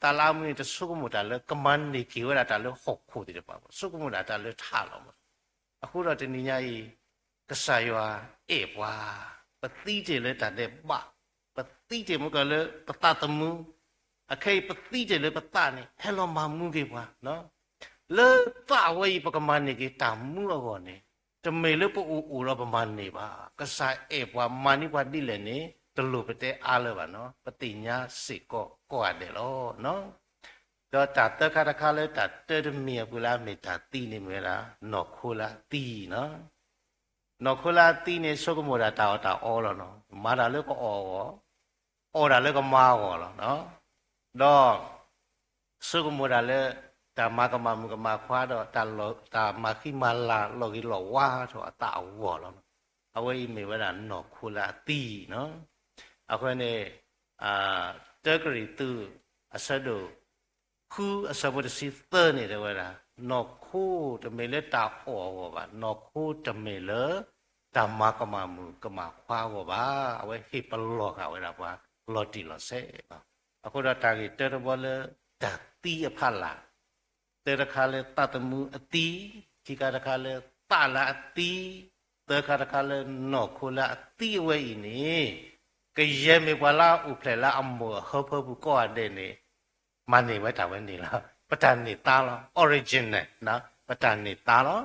သးလၢအမူန့ၣ် တဆိကမိၣ်တၢ်လၢကမၤန့ၢ်က့ၤဝဲဒၣ်တၢ်လၢဟီၣ်ခိၣ်သ့ၣ်တဖၣ်ဘၣ်, ဆိကမိၣ်ဒၣ်တၢ်လၢထးလီၤမး. အဃိဒီးတနံၤညါအံၤ ကစၢ်ယွၤအဲၣ်ပှၤ, ပသံတ့ၢ်လၢတၢ်ဒဲးဘး, ပသံတ့ၢ်မ့ၢ်ကလၢပသးသမူ, အခဲအံၤပသံတ့ၢ်လၢပသးန့ၣ် ဟဲလီၤမၤမူက့ၤပှၤ လၢသးဝဲအံၤ ပကမၤန့ၢ်က့ၤတၢ်မူအဂီၢ်န့ၣ် တမ့ၢ်လၢပအိၣ်အိၣ်ဒီးပမၤန့ၢ်ဘၣ်. ကစၢ်အဲၣ်ပှၤမၤန့ၢ်ပှၤဒ်လဲၣ်န့ၣ် တလိၣ်ပတဲအါလၢၤဘၣ်နီၤ, ပသ့ၣ်ညါစ့ၢ်ကီးကိးဂၤဒဲးလီၤ. ဒီးတၢ်သၢခါတခါလၢတၢ်တၢတမံၤအပူၤလၢအမ့ၢ်တၢ်သံန့ၣ်မ့ၢ်ဝဲဒၣ် နီၢ်ခိလၢအသံနီၤ. နီၢ်ခိလၢအသံန့ၣ် ဆိကမိၣ်ဒၣ်တၢ်အီၣ်တၢ်အီလီၤနီၤ, မၤတၢ်လၢကအီၣ်အဂီၢ် အီၣ်တၢ်လၢကမၤအဂီၢ်လီၤ. ဒီး ဆိကမိၣ်ဒၣ်လၢ တၢ်မၤကမၣ်မုၣ်ကမၣ်ခွါဒီး တၢ်မၤဃံမၤလၤလီၤဂ့ၤလီၤဝါထီၣ်အသးအဂီၢ်လီၤ. အဝဲအံၤမ့ၢ်ဝဲဒၣ်နီၢ်ခိလၢအသံနီၤ. အဃိန့ၣ် တၢကရံၣ်သူး အဆၢဒိၣ် ဃုအဆၢဖိတဆံသၢန့ၣ် တဲဝဲဒၣ် နီၢ်ခိတမ့ၢ်လၢတၢ်အီၣ်အဂီၢ်ဘၣ်, နီၢ်ခိတမ့ၢ်လၢ တၢ်မၤကမၣ်မုၣ်ကမၣ်ခွါအဂီၢ်ဘၣ်, အဝဲဟ့ၣ်ပလီၢ်ဃာ်ဝဲဒၣ်ပှၤလီၤတံၢ်လီၤဆဲးလီၤ. အဃိဒီးတၢ်ဂ့ၢ်တၢတဘီလၢ တၢ်သံအဖီလာ် တၢတခါလၢသးသမူအသံ, ခံခါတခါလၢသးလၢအသံ, သၢခါတခါလၢနီၢ်ခိလၢအသံအဝဲအံၤန့ၣ် ကယဲၢ်မ့ၢ်ပှၤလၢအအိၣ်ဖျဲၣ်လၢအမိၢ်အဟၢဖၢပူၤကိးဂၤဒဲးန့ၣ် မၤန့ၢ်ဝဲတၢ်ဝဲန့ၣ်လီၤ. ပတၢ်န့ၢ်သါလီၤ, original ပတၢ်န့ၢ်သါလီၤ.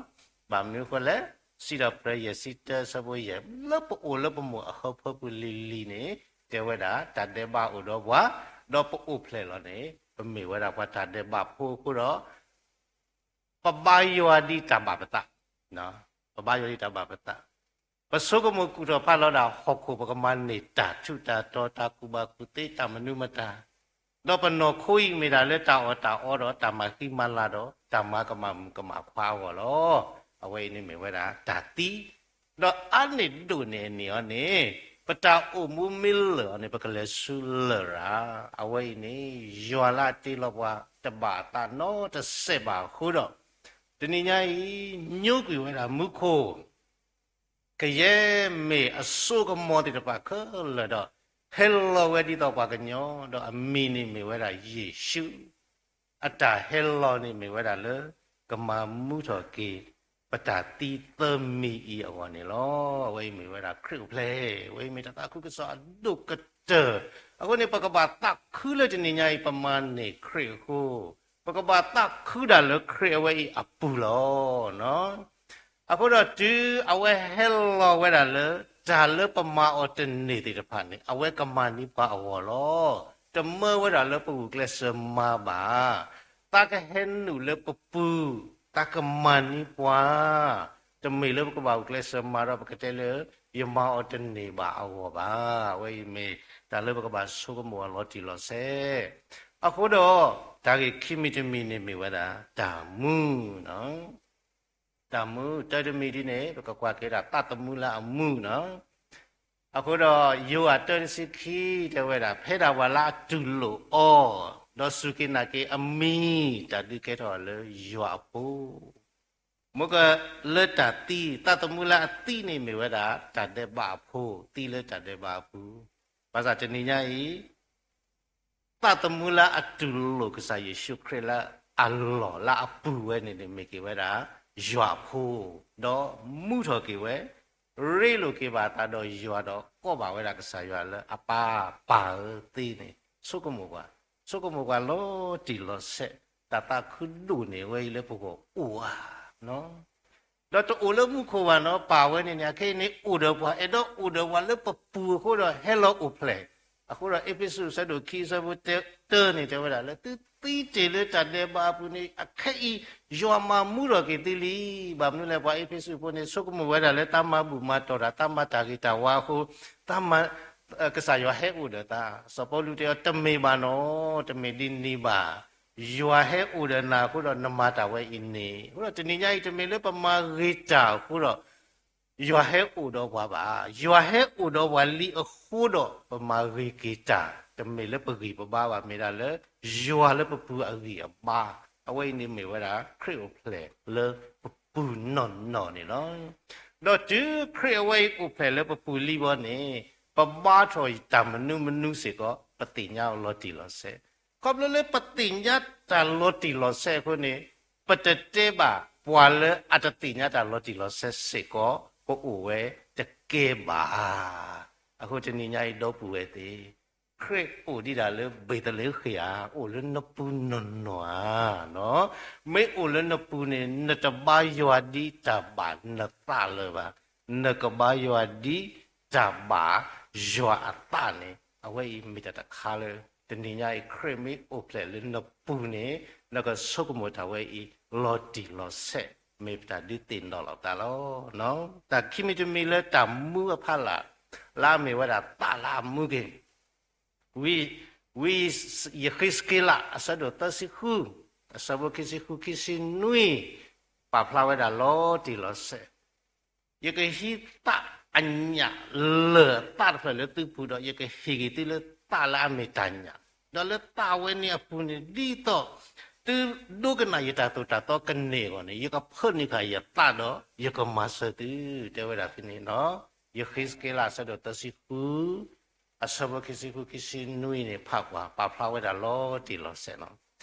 ဘၣ်မနုၤအဃိလဲၣ်, စံးထီၣ်ပတြၢၤယဲၢ်ဆံတၢ အဆၢဖိယဲၢ် လၢပအိၣ်လၢပမိၢ်အဟၢဖၢပူၤလံၤလံၤန့ၣ် တဲဝဲဒၣ် တၢ်ဒဲးဘးအိၣ်ဒီးပှၤ, ဒီးပအိၣ်ဖျဲၣ်လီၤန့ၣ် ပမ့ၢ်ဝဲဒၣ်ပှၤတၢ်ဒဲးဘးဖိအဃိဒီး ပဘါယွၤဒ်တၢ်ဘၣ်ပသး, ပဘါယွၤဒ်တၢ်ဘၣ်ပသး, ပဆိကမိၣ်ကူၣ်ထီၣ်ဖးလီၤဒၣ်ဟီၣ်ခိၣ် ပကမၤန့ၢ်တၢ်ထူးတၢ်တီၤ တၢ်ကူၣ်ဘၣ်ကူၣ်သ့ တၢ်မနုၤမတၤ, ဒီးပနီၢ်ခိအံၤမ့ၢ်ဒၣ်လၢတၢ်အီၣ်တၢ်အီဒီးတၢ်မၤဃံမၤလၤဒီး တၢ်မၤကမၣ်မုၣ်ကမၣ်ခွါအဂီၢ်လီၤ. အဝဲအံၤန့ၣ်မ့ၢ်ဝဲဒၣ်တၢ်သံ ဒီးအါန့ၢ်ဒိၣ်န့ၢ်အန့ၣ်အီၤန့ၣ် ပတၢ်အိၣ်မူမ့ၢ်လၢာ်အီၤန့ၣ် ပကလဲၤဆူလရာ်, အဝဲအံၤန့ၣ် ယွၤလၢအတ့လီၤပှၤတဘၣ်အသးနီတစဲးဘၣ်အဃိဒီး တနံၤညါအံၤ ညိကွံာ်ဝဲဒၣ်မူခိၣ် ကယဲၢ်မ့ၢ်အစိကမီၤသ့ၣ်တဖၣ်ခဲလၢာ်ဒီး ဟဲလီၤဝဲဒ်သိးပှၤကညီ ဒီးအမံၤန့ၣ်မ့ၢ်ဝဲဒၣ်ယ့ၣ်ၡူး, အတၢ်ဟဲလီၤန့ၣ်မ့ၢ်ဝဲဒၣ်လၢ ကမၤမူထီၣ်က့ၤ ပတၢ်သံသၢမံၤအံၤအဂီၢ်န့ၣ်လီၤ. အဝဲအံၤမ့ၢ်ဝဲဒၣ်ခရံာ်အိၣ်ဖျဲၣ်, အဝဲအံၤမ့ၢ်တၢ်သးခုကစီၣ်အဒိၣ်ကတၢၢ်, အဃိန့ၣ် ပကဘၣ်သးခုလၢတနံၤညါအံၤ ပမၤန့ၢ်ခရံာ်အဃိ ပကဘၣ်သးခုဒၣ်လၢခရံာ်အဝဲအံၤအပူၤလီၤ. အဃိဒီးတုၤအဝဲဟဲလီၤဝဲဒၣ်လၢ တၢ်လၢပမၤအီၤတန့ၢ်သ့ၣ်တဖၣ်န့ၣ် အဝဲကမၤန့ၢ်ပှၤအဂီၢ်လီၤ. တမၢဝဲဒၣ်လၢပဂုာ်ကျဲးစၢးမၤဘၣ်. တၢ်ကဟဲနုာ်လၢပပူၤ, တၢ်ကမၤန့ၢ်ပှၤ, တမ့ၢ်လၢပကဘၣ်ဂုာ်ကျဲးစၢးမၤဒီး ပကတဲလၢ ယမၤအီၤတန့ၢ်ဘၣ်အဂီၢ်ဘၣ်. အဝဲအံၤမ့ၢ်တၢ်လၢပကဘၣ်ဆိကမိၣ်အီၤလီၤတံၢ်လီၤဆဲး. အဃိဒီး တၢ်ဂ့ၢ်ခံမံၤတမံၤန့ၣ်မ့ၢ်ဝဲဒၣ် တၢ်မူ တၢ်မူ တၢတမံၤဒ်န့ၣ် ပကကွၢ်က့ၤဒၣ်သးသမူလၢအမူနီၤ. အဃိဒီး ယိၤဟၣ်တၢတဆံခံ တဲဝဲဒၣ် ဖဲဒၣ်ပှၤလၢအတူၢ်လိာ်အီၤ, ဒီးစူၢ်က့ၤနာ်က့ၤအမံၤ, တၢ်ဒုးကဲထီၣ်လၢယွၤအဖိ. မ့ၢ်ကလၢတၢ်သံ, သးသမူလၢအသံန့ၣ် မ့ၢ်ဝဲဒၣ်တၢ်ဒဲးဘးအဖိ, သံလၢတၢ်ဒဲးဘးအပူၤ. ဘၣ်ဆၣ်တနံၤညါအံၤ သးသမူလၢအတူၢ်လိာ်ကစၢ်ယ့ၣ်ၡူးခရံာ်လၢအလီၢ် လၢအပူၤဝဲန့ၣ်န့ၣ် မ့ၢ်က့ၤဝဲဒၣ်ယွၤအဖိ, ဒီးမူထီၣ်က့ၤဝဲ, ရ့လိာ်က့ၤဘၣ်အသးဒီးယွၤဒီး ကိးဘၣ်ဝဲဒၣ်ကစၢ်ယွၤလၢအပၢ်ပၢ်ဧၢသ့န့ၣ် ဆိကမိၣ်ကွၢ်, ဆိကမိၣ်ကွၢ်လီၤတံၢ်လီၤဆဲး, တၢ်သးခုဒိၣ်န့ၣ် အဝဲအံၤလၢပဂီၢ်အိၣ်ဧါ ဒီးတအိၣ်လၢမူခိၣ်ဘၣ်နီၤ, ပၢ်ဝဲန့ၣ်န့ၣ် အခဲအံၤန့ၣ်အိၣ်ဒီးပှၤ, အဲၣ်ဒိးအိၣ်ဒီးပှၤလၢပပူၤအဃိဒီး ဟဲလီၤအိၣ်ဖျဲၣ်. အဃိဒီး အ့းဖ့းစူး အဆၢဒိၣ်ခံ အဆၢဖိတၢန့ၣ် တဲဝဲဒၣ်လၢ သုသံတ့ၢ်လၢတၢ်ဒဲးဘးအပူၤန့ၣ် အခဲအံၤ ယွၤမၤမူထီၣ်က့ၤသုလံ. ဘၣ်မနုၤလဲၣ် ပှၤအ့းဖ့းစူးဖိန့ၣ် ဆိကမိၣ်ဝဲဒၣ်လၢ တၢ်မၤဘူၣ်မၤတီၢ်တၢ်, တၢ်မၤတၢ်ဂ့ၤတၢ်ဝါအဃိ, တၢ်မၤ ကစၢ်ယွၤဟဲအိၣ်ဒီးတၢ်. စီၤပီလူးတဲအီၤ တမ့ၢ်ဘၣ်နီၤ, တမ့ၢ်ဒ်န့ၣ်ဘၣ်. ယွၤဟဲအိၣ်ဒီးနၤအဃိဒီး နမၤတၢ်ဝဲအံၤန့ၣ်. အဃိဒီးတနံၤညါအံၤ တမ့ၢ်လၢပမၤဂ့ၤတၢ်အဃိဒီး ယွၤဟဲအိၣ်ဒီးပှၤဘၣ်. ယွၤဟဲအိၣ်ဒီးပှၤလံအဃိဒီး ပမၤဂ့ၤက့ၤတၢ်, တမ့ၢ်လၢပဂံၢ်ပဘါဘၣ်, မ့ၢ်ဒၣ်လၢယွၤလၢပပူၤအဂံၢ်အဘါ. အဝဲအံၤန့ၣ်မ့ၢ်ဝဲဒၣ် ခရံာ်အိၣ်ဖျဲၣ်လၢပပူၤနီၢ်နီၢ်န့ၣ်လီၤ. ဒီးတုၤခရံာ်အဝဲအံၤအိၣ်ဖျဲၣ်လၢပပူၤလံဘီန့ၣ် ပဘါထီၣ်တၢ်မနုၤမနုၤစ့ၢ်ကီး ပသ့ၣ်ညါအီၤလီၤတံၢ်လီၤဆဲး. ခီဖျိလၢပသ့ၣ်ညါတၢ်လီၤတံၢ်လီၤဆဲးအဃိန့ၣ် ပတတဲဘၣ်ပှၤလၢအတသ့ၣ်ညါတၢ်လီၤတံၢ်လီၤဆဲးစ့ၢ်ကီး ကအိၣ်ဝဲတကဲဘၣ်. အဃိတနံၤညါအံၤ ဒီပုၢ်ဝဲၢ်သ့ၣ်, ခရံာ်အိၣ်ဒံးဒၣ်လၢဘ့းသလ့ဃ့ၣ်ဧါ, အိၣ်လၢနပူၤနီၢ်နီၢ်ဧါ. မ့ၢ်အိၣ်လၢနပူၤန့ၣ် နတဘါယွၤဒ်တၢ်ဘၣ်နသးလၢၤဘၣ်, နကဘါယွၤဒ်တၢ်ဘၣ်ယွၤအသးန့ၣ် အဝဲအံၤမ့ၢ်တၢ်တခါလၢ တနံၤညါအံၤ ခရံာ်မ့ၢ်အိၣ်ဖျဲၣ်လၢနပူၤန့ၣ် နကဆိကမိၣ်တၢ်ဝဲအံၤ လီၤတံၢ်လီၤဆဲး, မ့ၢ်ပတၢ်ဒုးသ့ၣ်နီၣ်လီၤပသးလီၤ. တၢ်ခံမံၤတမံၤလၢတၢ်မူအဖီလာ် လၢအမ့ၢ်ဝဲဒၣ်သးလၢအမူက့ၤ ဝံယဃ့းစက့လး အဆၢဒိၣ်သၢဆံဃု, အဆၢဖိခံဆံဃု ခံဆံနွံ, ပာ်ဖျါဝဲဒၣ်လီၤတံၢ်လီၤဆဲး, ယကဟံးသးအညၣ်လၢာ်အသးတဖျၢၣ်လၢသုပူၤဒီး ယကဟ့ၣ်က့ၤသုလၢသးလၢအမ့ၢ်တၢ်ညၣ်, ဒီးလၢသးဝဲန့ၣ်အပူၤန့ၣ် ဒ်သိးသုဒိကနၣ်ယတၢ်သိၣ်တၢ်သီကန့ၢ်အဂီၢ်န့ၣ် ယကဖၢနုာ်ဃာ်ယသးဒီး ယကမၤစၢၤသု, တဲဝဲဒၣ်ဖဲန့ၣ်လီၤ. ယဃ့းစက့လး အဆၢဒိၣ်သၢဆံဃု အဆၢဖိခံဆံဃု ခံဆံနွံန့ၣ် ဖးကွၢ် ပာ်ဖျါဝဲဒၣ်လီၤတံၢ်လီၤဆဲးလီၤ.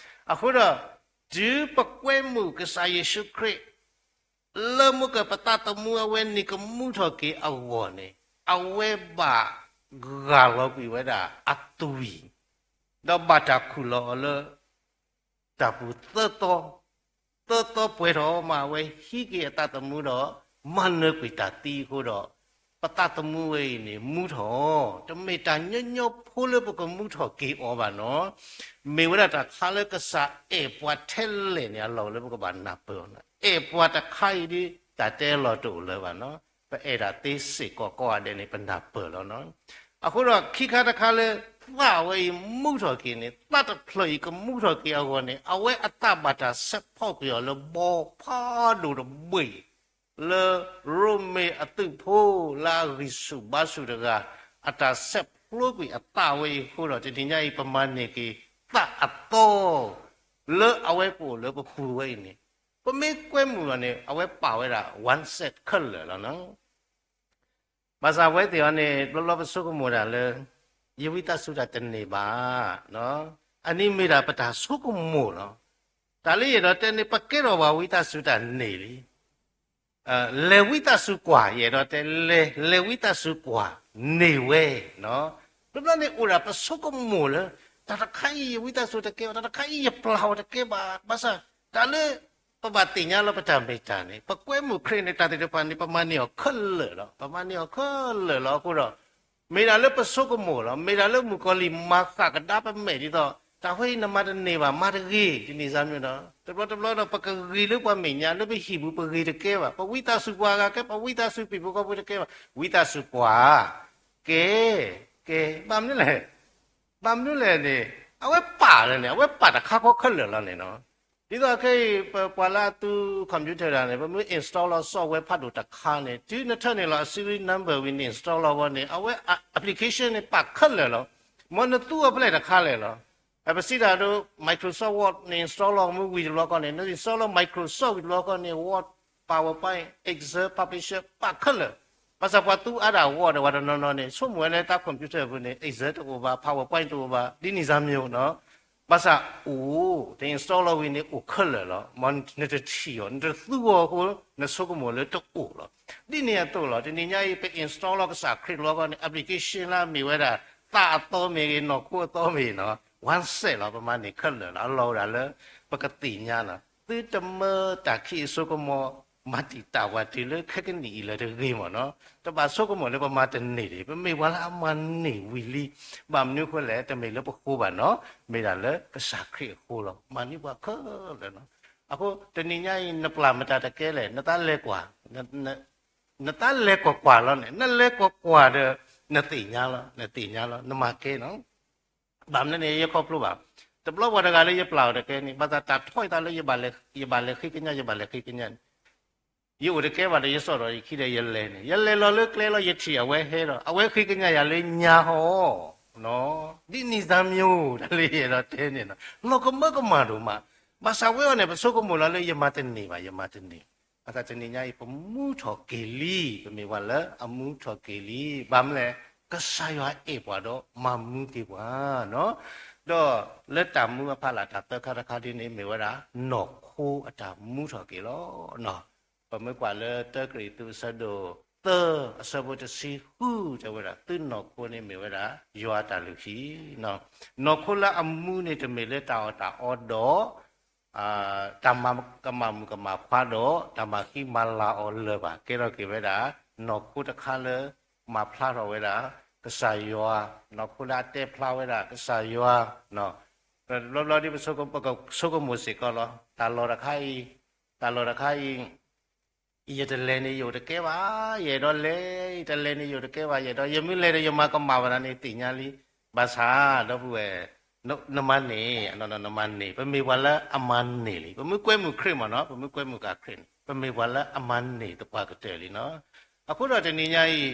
အဃိဒီး တုၤပကွဲမုာ်ကစၢ်ယ့ၣ်ၡူးခရံာ် လၢမ့ၢ်ကပသးသမူအဝဲန့ၣ်ကမူထီၣ်က့ၤအဂီၢ်န့ၣ် အဝဲဘၣ်ဂၢ်လီၤကွံာ်ဝဲဒၣ်အသွံၣ်, ဒီးဘၣ်တၢ်ခူၣ်လီၤအီၤလၢ တၢ်ပူၤသၢသီ, သၢသီပှဲၤထီၣ်မး အဝဲဟံးက့ၤအသးသမူဒီး မၤနၢၤကွံာ်တၢ်သံအဃိဒီး ပသးသမူဝဲအံၤန့ၣ် မူထီၣ်, တမ့ၢ်တၢ်ညီညီဖိလၢပကမူထီၣ်က့ၤအီၤဘၣ်နီၤ. မ့ၢ်ဝဲဒၣ်တၢ်ခါလၢကစၢ်အဲၣ်ပှၤထဲလဲၣ်န့ၣ် အလီၢ်လၢပကဘၣ်နၢ်ပၢၢ်အီၤန့ၣ်, အဲၣ်ပှၤတခါအံၤဒီး တၢ်တဲလီၤတအိၣ်လၢၤဘၣ်နီၤ. ပအဲၣ်ဒၣ်သ့စ့ၢ်ကီးကိးဂၤဒဲးန့ၣ် ပနၢ်ပၢၢ်လီၤနီၤ. အဃိဒီးခံခါတခါလၢ သးဝဲအံၤမူထီၣ်က့ၤန့ၣ်, သးတဖျၢၣ်အံၤကမူထီၣ်က့ၤအဂီၢ်န့ၣ် အဝဲအသးဘၣ်တၢ်ဆဲးဖီၣ်ကွံာ်အီၤလၢဘီဖးဒိၣ်တဘ့ၣ် လၢရိမ့ၤအသုးဖိလၢအဂံၢ်ဆူၣ်ဘါဆူၣ်တဂၤ အတၢ်ဆဲးဖျိကွံာ်အသးဝဲအံၤအဃိဒီး တနံၤညါအံၤ ပမၤန့ၢ်က့ၤသးအသီ လၢအဝဲကအိၣ်လၢပပူၤဝဲအံၤန့ၣ်, ပမ့ၢ်ကွဲမုာ်လီၤန့ၣ် အဝဲပာ်ဝဲဒၣ် one set ခဲလၢာ်လီၤနီၤ. ဘၣ်ဆၣ်အဝဲသ့ၣ်အံၤန့ၣ် ဘျီဘျီပဆိကမိၣ်ဒၣ်လၢ ယဝံသးစူၤတၢ်တန့ၢ်ဘၣ်. အနံၤမ့ၢ်ဒၣ်ပတၢ်ဆိကမိၣ်လီၤ. တၢ်လၢယအဲၣ်ဒိးတဲန့ၣ် ပကဲထီၣ်ပှၤဝံသးစူၤတၢ်န့ၢ်လံ. လဲၤဝံသးစူၤကွၢ်, ယအဲၣ်ဒိးတဲ လဲၤ, လဲၤဝံသးစူၤကွၢ်န့ၢ်ဝဲ. ဘျီဘျီန့ၣ်အိၣ်ဒၣ်ပဆိကမိၣ်လၢ တၢ်တခါအံၤယဝံသးစူၤတကဲဘၣ်, တၢ်တခါအံၤယပျၢ်အီၤတကဲဘၣ်. ဘၣ်ဆၣ် တၢ်လၢ ပဘၣ်သ့ၣ်ညါလၢပတၢ်မ့ၢ်တၢ်န့ၣ် ပကွဲမုာ်ခရံာ်န့ၣ် တၢ်သ့ၣ်တဖၣ်န့ၣ် ပမၤန့ၢ်အီၤခဲလၢာ်လီၤ. ပမၤန့ၢ်အီၤခဲလၢာ်လီၤ. အဃိဒီး မ့ၢ်ဒၣ်လၢပဆိကမိၣ်လီၤ. မ့ၢ်ဒၣ်လၢမုၣ်ကီၤလံၢ်မၤဃၣ်ကဒါပမဲာ်ဒ်သိး တၢ်ဝဲအံၤနမၤတန့ၢ်ဘၣ်, မၤတဂ့ၤ, တနံၤစၢ်မံၤဒီး တဘျီတဘျီဒီး ပကဂ့ၤလၢပှၤမဲာ်ညါ လၢပဟံၣ်ပူၤပဂ့ၤတကဲဘၣ်, ပဝံသးစူၤပှၤဂၤကဲ, ပဝံသးစူၤပံၤဖိကီၢ်ဖိတကဲဘၣ်, ဝံသးစူၤပှၤ ကဲ, ကဲ, ဘၣ်မနုၤလဲၣ်, ဘၣ်မနုၤလဲၣ်န့ၣ် အဝဲပာ်လၢန့ၣ် အဝဲပာ်တခါဃီခဲလၢာ်လီၤန့ၣ်နီၤ. ဒ်သိးခဲအံၤ ပပှၤလၢအသူ computer တဂၤန့ၣ် ပမ့ၢ် install လီၤ software ဖးဒိၣ်တခါန့ၣ် တုၤနထၢန့ၢ်လီၤအ serial number ဝံၤန့ၣ် install လီၤဝဲန့ၣ် အဝဲ application န့ၣ် ပာ်ခဲလၢာ်လီၤ. မ်နသူအီၤဖဲလဲၣ်တခါလဲၣ်လီၤ. ပစံးတၢ်ဒီး Microsoft Word န့ၣ် install လီၤမ့ၢ်ဝံၤတဘျီဃီန့ၣ် န install လီၤ Microsoft ဝံၤတဘျီဃီန့ၣ် Word, PowerPoint, Excel, Publisher ပာ်ခဲလၢာ်. ဘၣ်ဆၣ်ပှၤသူအါဒၣ် Word ဒီး ပှၤတနီၤနီၤန့ၣ် ဆိကမိၣ်ဝဲလၢတၢ် computer ပူၤန့ၣ် Excel တအိၣ်ဘၣ်, PowerPoint တအိၣ်ဘၣ်, ဒ်န့ၣ်စၢ်မံၤနီၤ. ဘၣ်ဆၣ်အိၣ်, တ install လီၤဝံၤန့ၣ် အိၣ်ခဲလၢာ်လီၤ. မ်နတထံၣ်အီၤ နတသူအီၤအဃိ နဆိကမိၣ်လၢတအိၣ်လီၤ. ဒ်န့ၣ်အသိးလီၤ. တနံၤညါအံၤ ပ install လီၤကစၢ်ခရံာ်တဘျီဃီန့ၣ် application လၢအမ့ၢ်ဝဲဒၣ် သးအသီမ့ၢ်ဂ့ၤ နီၢ်ခိအသီမ့ၢ်ဂ့ၤနီၤ one set လီၤ. ပမၤန့ၢ်ခဲလၢာ်လီၤ. အလီၢ်အိၣ်ဒၣ်လၢ ပကသ့ၣ်ညါနီၤ. သုတမၢတၢ်ခံးအစိကမီၤ မၤတံာ်တာ်ပှၤတုၤလၢခဲကနံၣ်အံၤလၢၤတဂ့ၤမ့ၢ်နီၤ. တဘၣ်ဆိကမိၣ်လၢပမၤတန့ၢ်ဒံး, ပမ့ၢ်ပှၤလၢအမၤန့ၢ်ဝံၤလံ. ဘၣ်မနုၤအဃိလဲၣ်, တမ့ၢ်လၢပဃိဘၣ်နီၤ, မ့ၢ်ဒၣ်လၢကစၢ်ခရံာ်အဃိလီၤ. မၤန့ၢ်ပှၤခဲလၢာ်နီၤ. အဃိ တနံၤညါအံၤ နပျၢ်မတၤတကဲလဲၣ်, နတၢ်လဲၤကွၢ်, နတၢ်လဲၤကွၢ်ကွၢ်လီၤန့ၣ်, နလဲၤကွၢ်ကွၢ်ဒီး နသ့ၣ်ညါလီၤ, နသ့ၣ်ညါလီၤ, နမၤကဲနီၤ. ဘၣ်မနုၤန့ၣ် ယခီဖျိဘၣ်. တဘျီပှၤတဂၤလၢယပျၢ်အီၤတကဲန့ၣ် ဘၣ်သးတၢ်ထီၣ်အသးလၢ ယဘၣ်လဲၤဃ့ကညး, ယဘၣ်လဲၤဃ့ကညးန့ၣ်, ယအိၣ်တကဲဘၣ်ဒီး ယစိာ်ဒီးယခံဒီးယလဲၤန့ၣ်, ယလဲၤလီၤလၢကျဲလီၤ ယထံၣ်အဝဲဟဲဒီး အဝဲဃ့ကညးယၤလၢညါဟီ, ဒ်န့ၣ်စၢ်မံၤ တၢ်လၢယအဲၣ်ဒိးတဲန့ၣ်နီၤ, လီၤကမၢကမၣ်ဒိၣ်မး. ဘၣ်ဆၣ်ဝဲအီၤန့ၣ် ပဆိကမိၣ်လီၤလၢယမၤတန့ၢ်ဘၣ်, ယမၤတန့ၢ်. ဘၣ်ဆၣ်တနံၤညါအံၤ ပမူထီၣ်က့ၤလံ, ပမ့ၢ်ပှၤလၢအမူထီၣ်က့ၤလံ. ဘၣ်မနုၤလဲၣ်, ကစၢ်ယွၤအဲၣ်ပှၤဒီးမၤမူက့ၤပှၤနီၤ. ဒီးလၢတၢ်မူအဖီလာ် တၢ်သၢခါတခါဒ်န့ၣ် မ့ၢ်ဝဲဒၣ် နီၢ်ခိအတၢ်မူထီၣ်က့ၤလီၤ. ပမ့ၢ်ကွၢ်လၢတၢကရံၣ်သူးအဆၢဒိၣ်သၢ အဆၢဖိတဆံဃု တဲဝဲဒၣ် သုနီၢ်ခိန့ၣ်မ့ၢ်ဝဲဒၣ် ယွၤအတၢ်လုၢ်ဟံၣ်. နီၢ်ခိလၢအမူန့ၣ် တမ့ၢ်လၢတၢ်အီၣ်တၢ်အီဒီး တၢ်မၤကမၣ်မုၣ်ကမၣ်ခွါဒီး တၢ်မၤဃံမၤလၤအီၤလၢၤဘၣ်. ကဲထီၣ်က့ၤဝဲဒၣ် နီၢ်ခိတခါလၢ မၤဖျါထီၣ်ဝဲဒၣ် ကစၢ်ယွၤ, နီၢ်ခိလၢအတဲဖျါဝဲဒၣ်ကစၢ်ယွၤ. တဘျီဘျီဒ်ပဆိကမိၣ်စ့ၢ်ကီးလီၤ, တၢ်လီၢ်တခါအံၤ, တၢ်လီၢ်တခါအံၤ ယတလဲၤန့ၣ် ယအိၣ်တကဲဘၣ်, ယအဲၣ်ဒိးလဲၤ, တလဲၤန့ၣ် ယအိၣ်တကဲဘၣ်, ယအဲၣ်ဒိး ယမ့ၢ်လဲၤဒီး ယမၤကမၣ်ဝဲဒၣ်န့ၣ် သ့ၣ်ညါလံ. ဘၣ်ဆၣ် ဒီပုၢ်ဝဲၢ်, နမၤန့ၢ်, နမၤန့ၢ်, ပမ့ၢ်ပှၤလၢအမၤန့ၢ်လံ. ပမ့ၢ်ကွဲမုာ်ခရံာ်မ့ၢ်နီၤ, ပမ့ၢ်ကွဲမုာ်ဃာ်ခရံာ်န့ၣ် ပမ့ၢ်ပှၤလၢအမၤန့ၢ်သပှၢ်ကတၢၢ်လံနီၤ. အဃိဒီးတနံၤညါအံၤ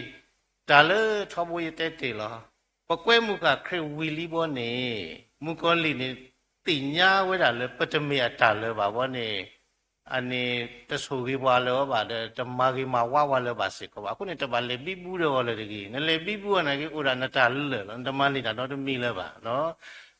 တၢ်လၢထီဘိယတဲတ့ၢ်လီၤ, ပကွဲမုာ်ဃာ်ခရံာ်ဝံၤလံဘီန့ၣ် မုၣ်ကီၤလံၢ်န့ၣ် သ့ၣ်ညါဝဲဒၣ်လၢပတမ့ၢ်အတၢ်လၢၤဘၣ်ဘီန့ၣ် အန့ၣ် တဆိၣ်ဂ့ၤပှၤလၢၤဘၣ်ဒီး တမၤဂ့ၤမၤဝါပှၤလၢၤဘၣ်စ့ၢ်ကီးဘၣ်. အဃိန့ၣ် တဘၣ်လဲၤဘံဘူဒီးအီၤလၢၤတဂ့ၤ. နလဲၤဘံဘူအီၤနာ်က့ အိၣ်ဒၣ်နတၢ်လၢာ်လီၤ, နတမၤန့ၢ်တၢ်နီတမံၤလၢၤဘၣ်.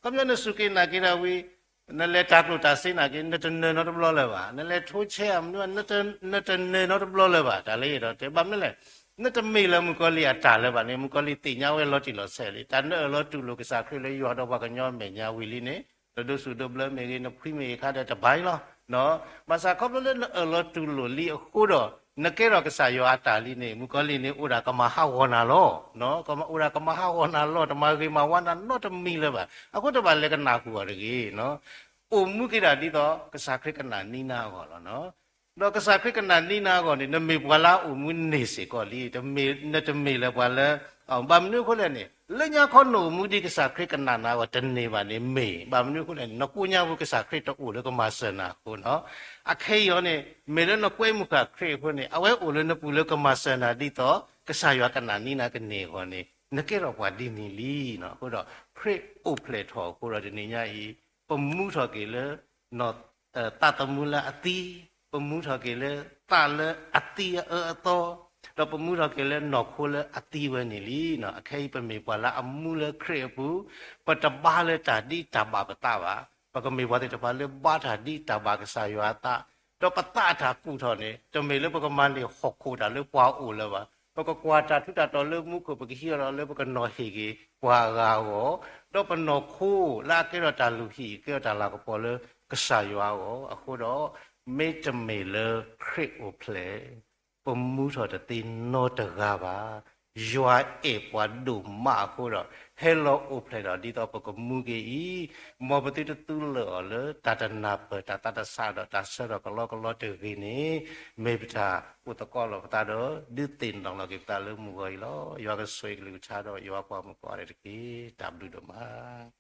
ခီပညီနစူၢ်က့ၤနာ်က့ၤဒၣ်ဝံၤ နလဲၤတၢ်ကျိၣ်တၢ်စ့နာ်က့ နတနၢၤနီတဘျီလၢၤဘၣ်, နလဲၤထိဆဲးအမနုၤ နတနၢၤနီတဘျီလၢၤဘၣ်. တၢ်လၢယအဲၣ်ဒိးတဲ ဘၣ်မနုၤလဲၣ်, နတမ့ၢ်လၢမုၣ်ကီၤလံၢ်အတၢ်လၢၤဘၣ်န့ၣ် မုၣ်ကီၤလံၢ်သ့ၣ်ညါဝဲလီၤတံၢ်လီၤဆဲးလံ. တၢ်နအၢၣ်လီၤတူၢ်လိာ်ကစၢ်ခရံာ်လၢယွၤဒီးပှၤကညီအမဲာ်ညါဝံၤလံန့ၣ် နဒိးစူၣ်ဒိးဘျၢမ့ၢ်ဂ့ၤ နဖှံမ့ၢ်ဂ့ၤခါဒီးတဘၣ်အံၤလီၤ. ဘၣ်ဆၣ်ခီဖျိလၢနအၢၣ်လီၤတူၢ်လိာ်လံအဃိဒီး နကဲထီၣ်ကစၢ်ယွၤအတၢ်လံန့ၣ် မုၣ်ကီၤလံၢ်န့ၣ် အိၣ်ဒၣ်ကမၤဟးဂီၤနၤလီၤ. အိၣ်ဒၣ်ကမၤဟးဂီၤနၤလီၤ, တမၤဂ့ၤမၤဝါနၤနီတမံၤလၢၤဘၣ်. အဃိတဘၣ်လဲၤကနၣ်ဃုာ်အီၤတဂ့ၤ. အိၣ်မူက့ၤဒၣ်ဒ်သိး ကစၢ်ခရံာ်ကနၣ်နံနၤအဂီၢ်လီၤ. ဒီးကစၢ်ခရံာ်ကနၣ်နံနၤအဂီၢ်န့ၣ် နမ့ၢ်ပှၤလၢအအိၣ်မူန့ၢ်စ့ၢ်ကီးလံ, နတမ့ၢ်လၢပှၤလၢ ဘၣ်မနုၤအဃိလဲၣ်န့ၣ် လၢညါခီနအိၣ်မူဒ်ကစၢ်ခရံာ်ကနၣ်နၤအဂီၢ်တန့ၢ်ဘၣ်န့ၣ်မ့ၢ်, ဘၣ်မနုၤအဃိလဲၣ်န့ၣ် နကိညါပူၤကစၢ်ခရံာ်တအိၣ်လၢကမၤစၢၤနၤအဃိနီၤ. အခဲအံၤအီၤန့ၣ် မ့ၢ်လၢနကွဲမုာ်ဃာ်ခရံာ်အဃိန့ၣ် အဝဲအိၣ်လၢနပူၤလၢကမၤစၢၤနၤဒ်သိး ကစၢ်ယွၤကနၣ်နံနၤကန့ၢ်အဂီၢ်န့ၣ် နကဲထီၣ်ပှၤဒ်န့ၣ်လံနီၤ. အဃိဒီး ခရံာ်အိၣ်ဖျဲၣ်ထီၣ်အဃိဒီးတနံၤညါအံၤ ပမူထီၣ်က့ၤလၢ သးသမူလၢအသံ, ပမူထီၣ်က့ၤလၢသးလၢအသံအအၢအသီ, ဒီးပမူထီၣ်က့ၤလၢနီၢ်ခိလၢအသံဝဲန့ၣ်လံ. အခဲအံၤပမ့ၢ်ပှၤလၢအမူလၢခရံာ်အပူၤ, ပတဘါလၢတၢ်ဒ်တၢ်ဘၣ်ပသးဘၣ်, ပကမ့ၢ်ပှၤသ့ၣ်တဖၣ်လၢဘါတၢ်ဒ်တၢ်ဘၣ်ကစၢ်ယွၤအသး, ဒီးပသးအတၢ်ကူၣ်ထီၣ်န့ၣ် တမ့ၢ်လၢပကမၤန့ၢ်ဟီၣ်ခိၣ်တၢ်လၢပှၤအိၣ်လၢၤဘၣ်. ပကကွၢ်တၢ်ထူးတၢ်တီၤလၢမူခိၣ် ပကဟံးအီၤဒီးလၢပကနီၤဟ့ၣ်က့ၤပှၤအဂၤအဂီၢ်, ဒီးပနီၢ်ခိလၢအကဲထီၣ်တၢ်လုၢ်ဟံၣ် ကဲထီၣ်တၢ်လၤကပီၤလၢကစၢ်ယွၤအဂီၢ်. အဃိဒီး မ့တမ့ၢ်လၢခရံာ်အိၣ်ဖျဲၣ် ပမူထီၣ်တသ့နီတဂၤဘၣ်. ယွၤအဲၣ်ပှၤဒိၣ်မးအဃိဒီး ဟဲလီၤအိၣ်ဖျဲၣ်ဒီးဒ်သိးပကမူက့ၤအံၤ, မ်ပသုတသူလၢာ်အီၤလၢတၢ်တနၢ်ပၢၢ်တၢ်သးတဆးဒီးတၢ်ဆၢထီၣ်ကလီကလီတဂ့ၤန့ၣ်, မ့ၢ်ပတၢ်အိၣ်သကိးလိာ်ပသးဒီး ဒုးသ့ၣ်နီၣ်လီၤက့ၤပသးလၢမုၢ်ဂီၤအံၤလီၤ. ယွၤကဆိၣ်ဂ့ၤကလုၢ်ကထါဒီးယွၤပှၤမုၣ်ကိးဂၤဒဲးတက့ၢ်. တၢ်ဘျုးဒိၣ်မး.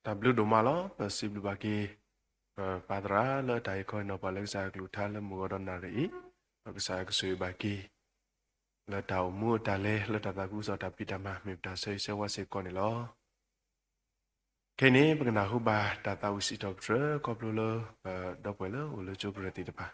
တၢ်ဘျုးဒိၣ်မးလီၤ. ပစံးဘျုးဘၣ်က့ၤ ပပၢ်သရၣ်လၢတၢ်ဟ့ၣ်ခီဟ့ၣ်နီၤပှၤလၢကစၢ်ယွၤကလုၢ်ကထါလၢမုၢ်ဂီၤဒီးနၣ်ရံၣ်အံၤ, ဒီးကစၢ်ယွၤကဆိၣ်ဂ့ၤဘၣ်က့ၤ လၢတၢ်အိၣ်မူအတၢ်လဲၤ လၢတၢ်သးခုကစီၣ်တၢ်ဖံးတၢ်မၤ မ့ၢ်ပတၢ်ဆၢဂ့ၤဆၢဝါစ့ၢ်ကီးန့ၣ်လီၤ. ခဲအံၤန့ၣ် ပကနၢ်ဟူဘၣ်တၢ်သးဝံၣ်စံးထီၣ်ပတြၢၤ ခီဖျိလၢပဒီပုၢ်ဝဲၢ်လၢအိၣ်လၢကၠိကရၢၢ်သ့ၣ်တဖၣ်.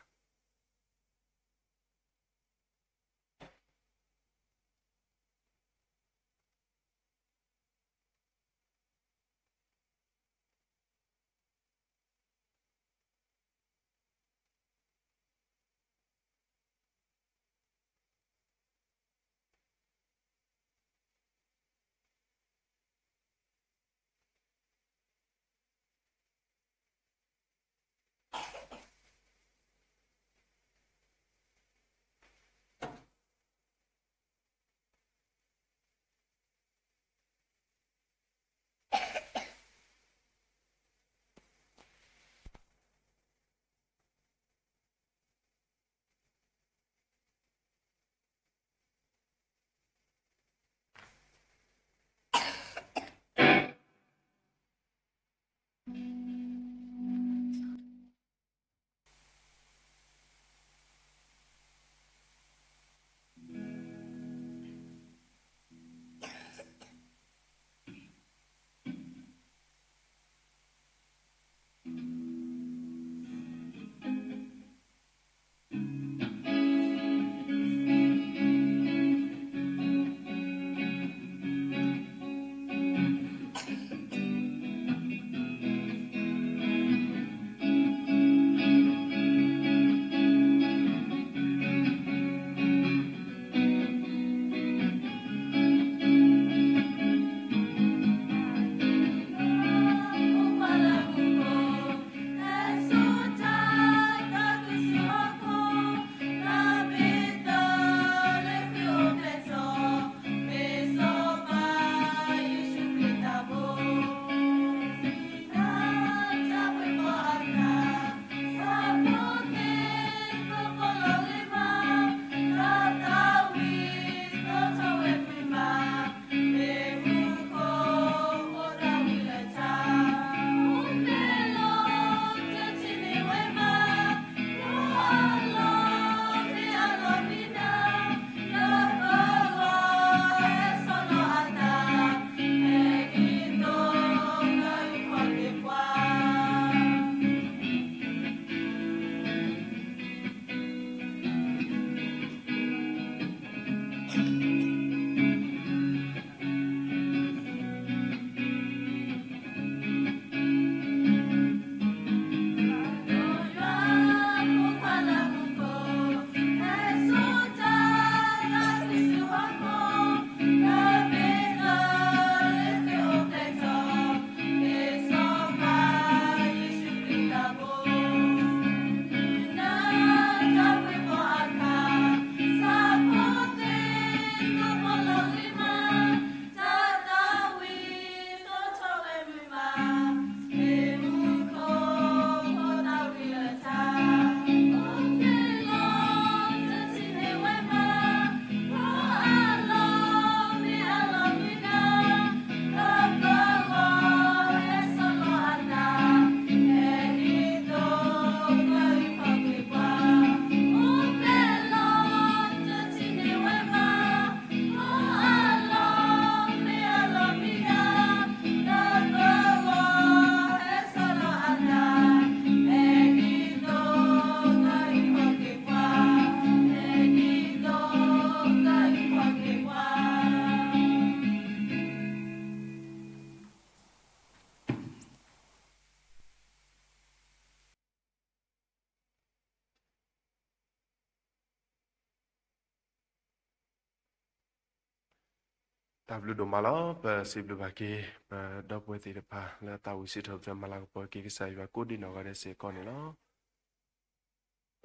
တၢ်ဘျုးဒိၣ်မးလီၤ. ပစံးဘျုးဘၣ်က့ၤ ပဒီပုၢ်ဝဲၢ်သ့ၣ်တဖၣ်လၢအသးဝံၣ်စံးထီၣ်ပတြၢၤမၤလၤကပီၤက့ၤကစၢ်ယွၤကိးဒံနီၢ်ဂၤဒဲးစ့ၢ်ကီးန့ၣ်လီၤ.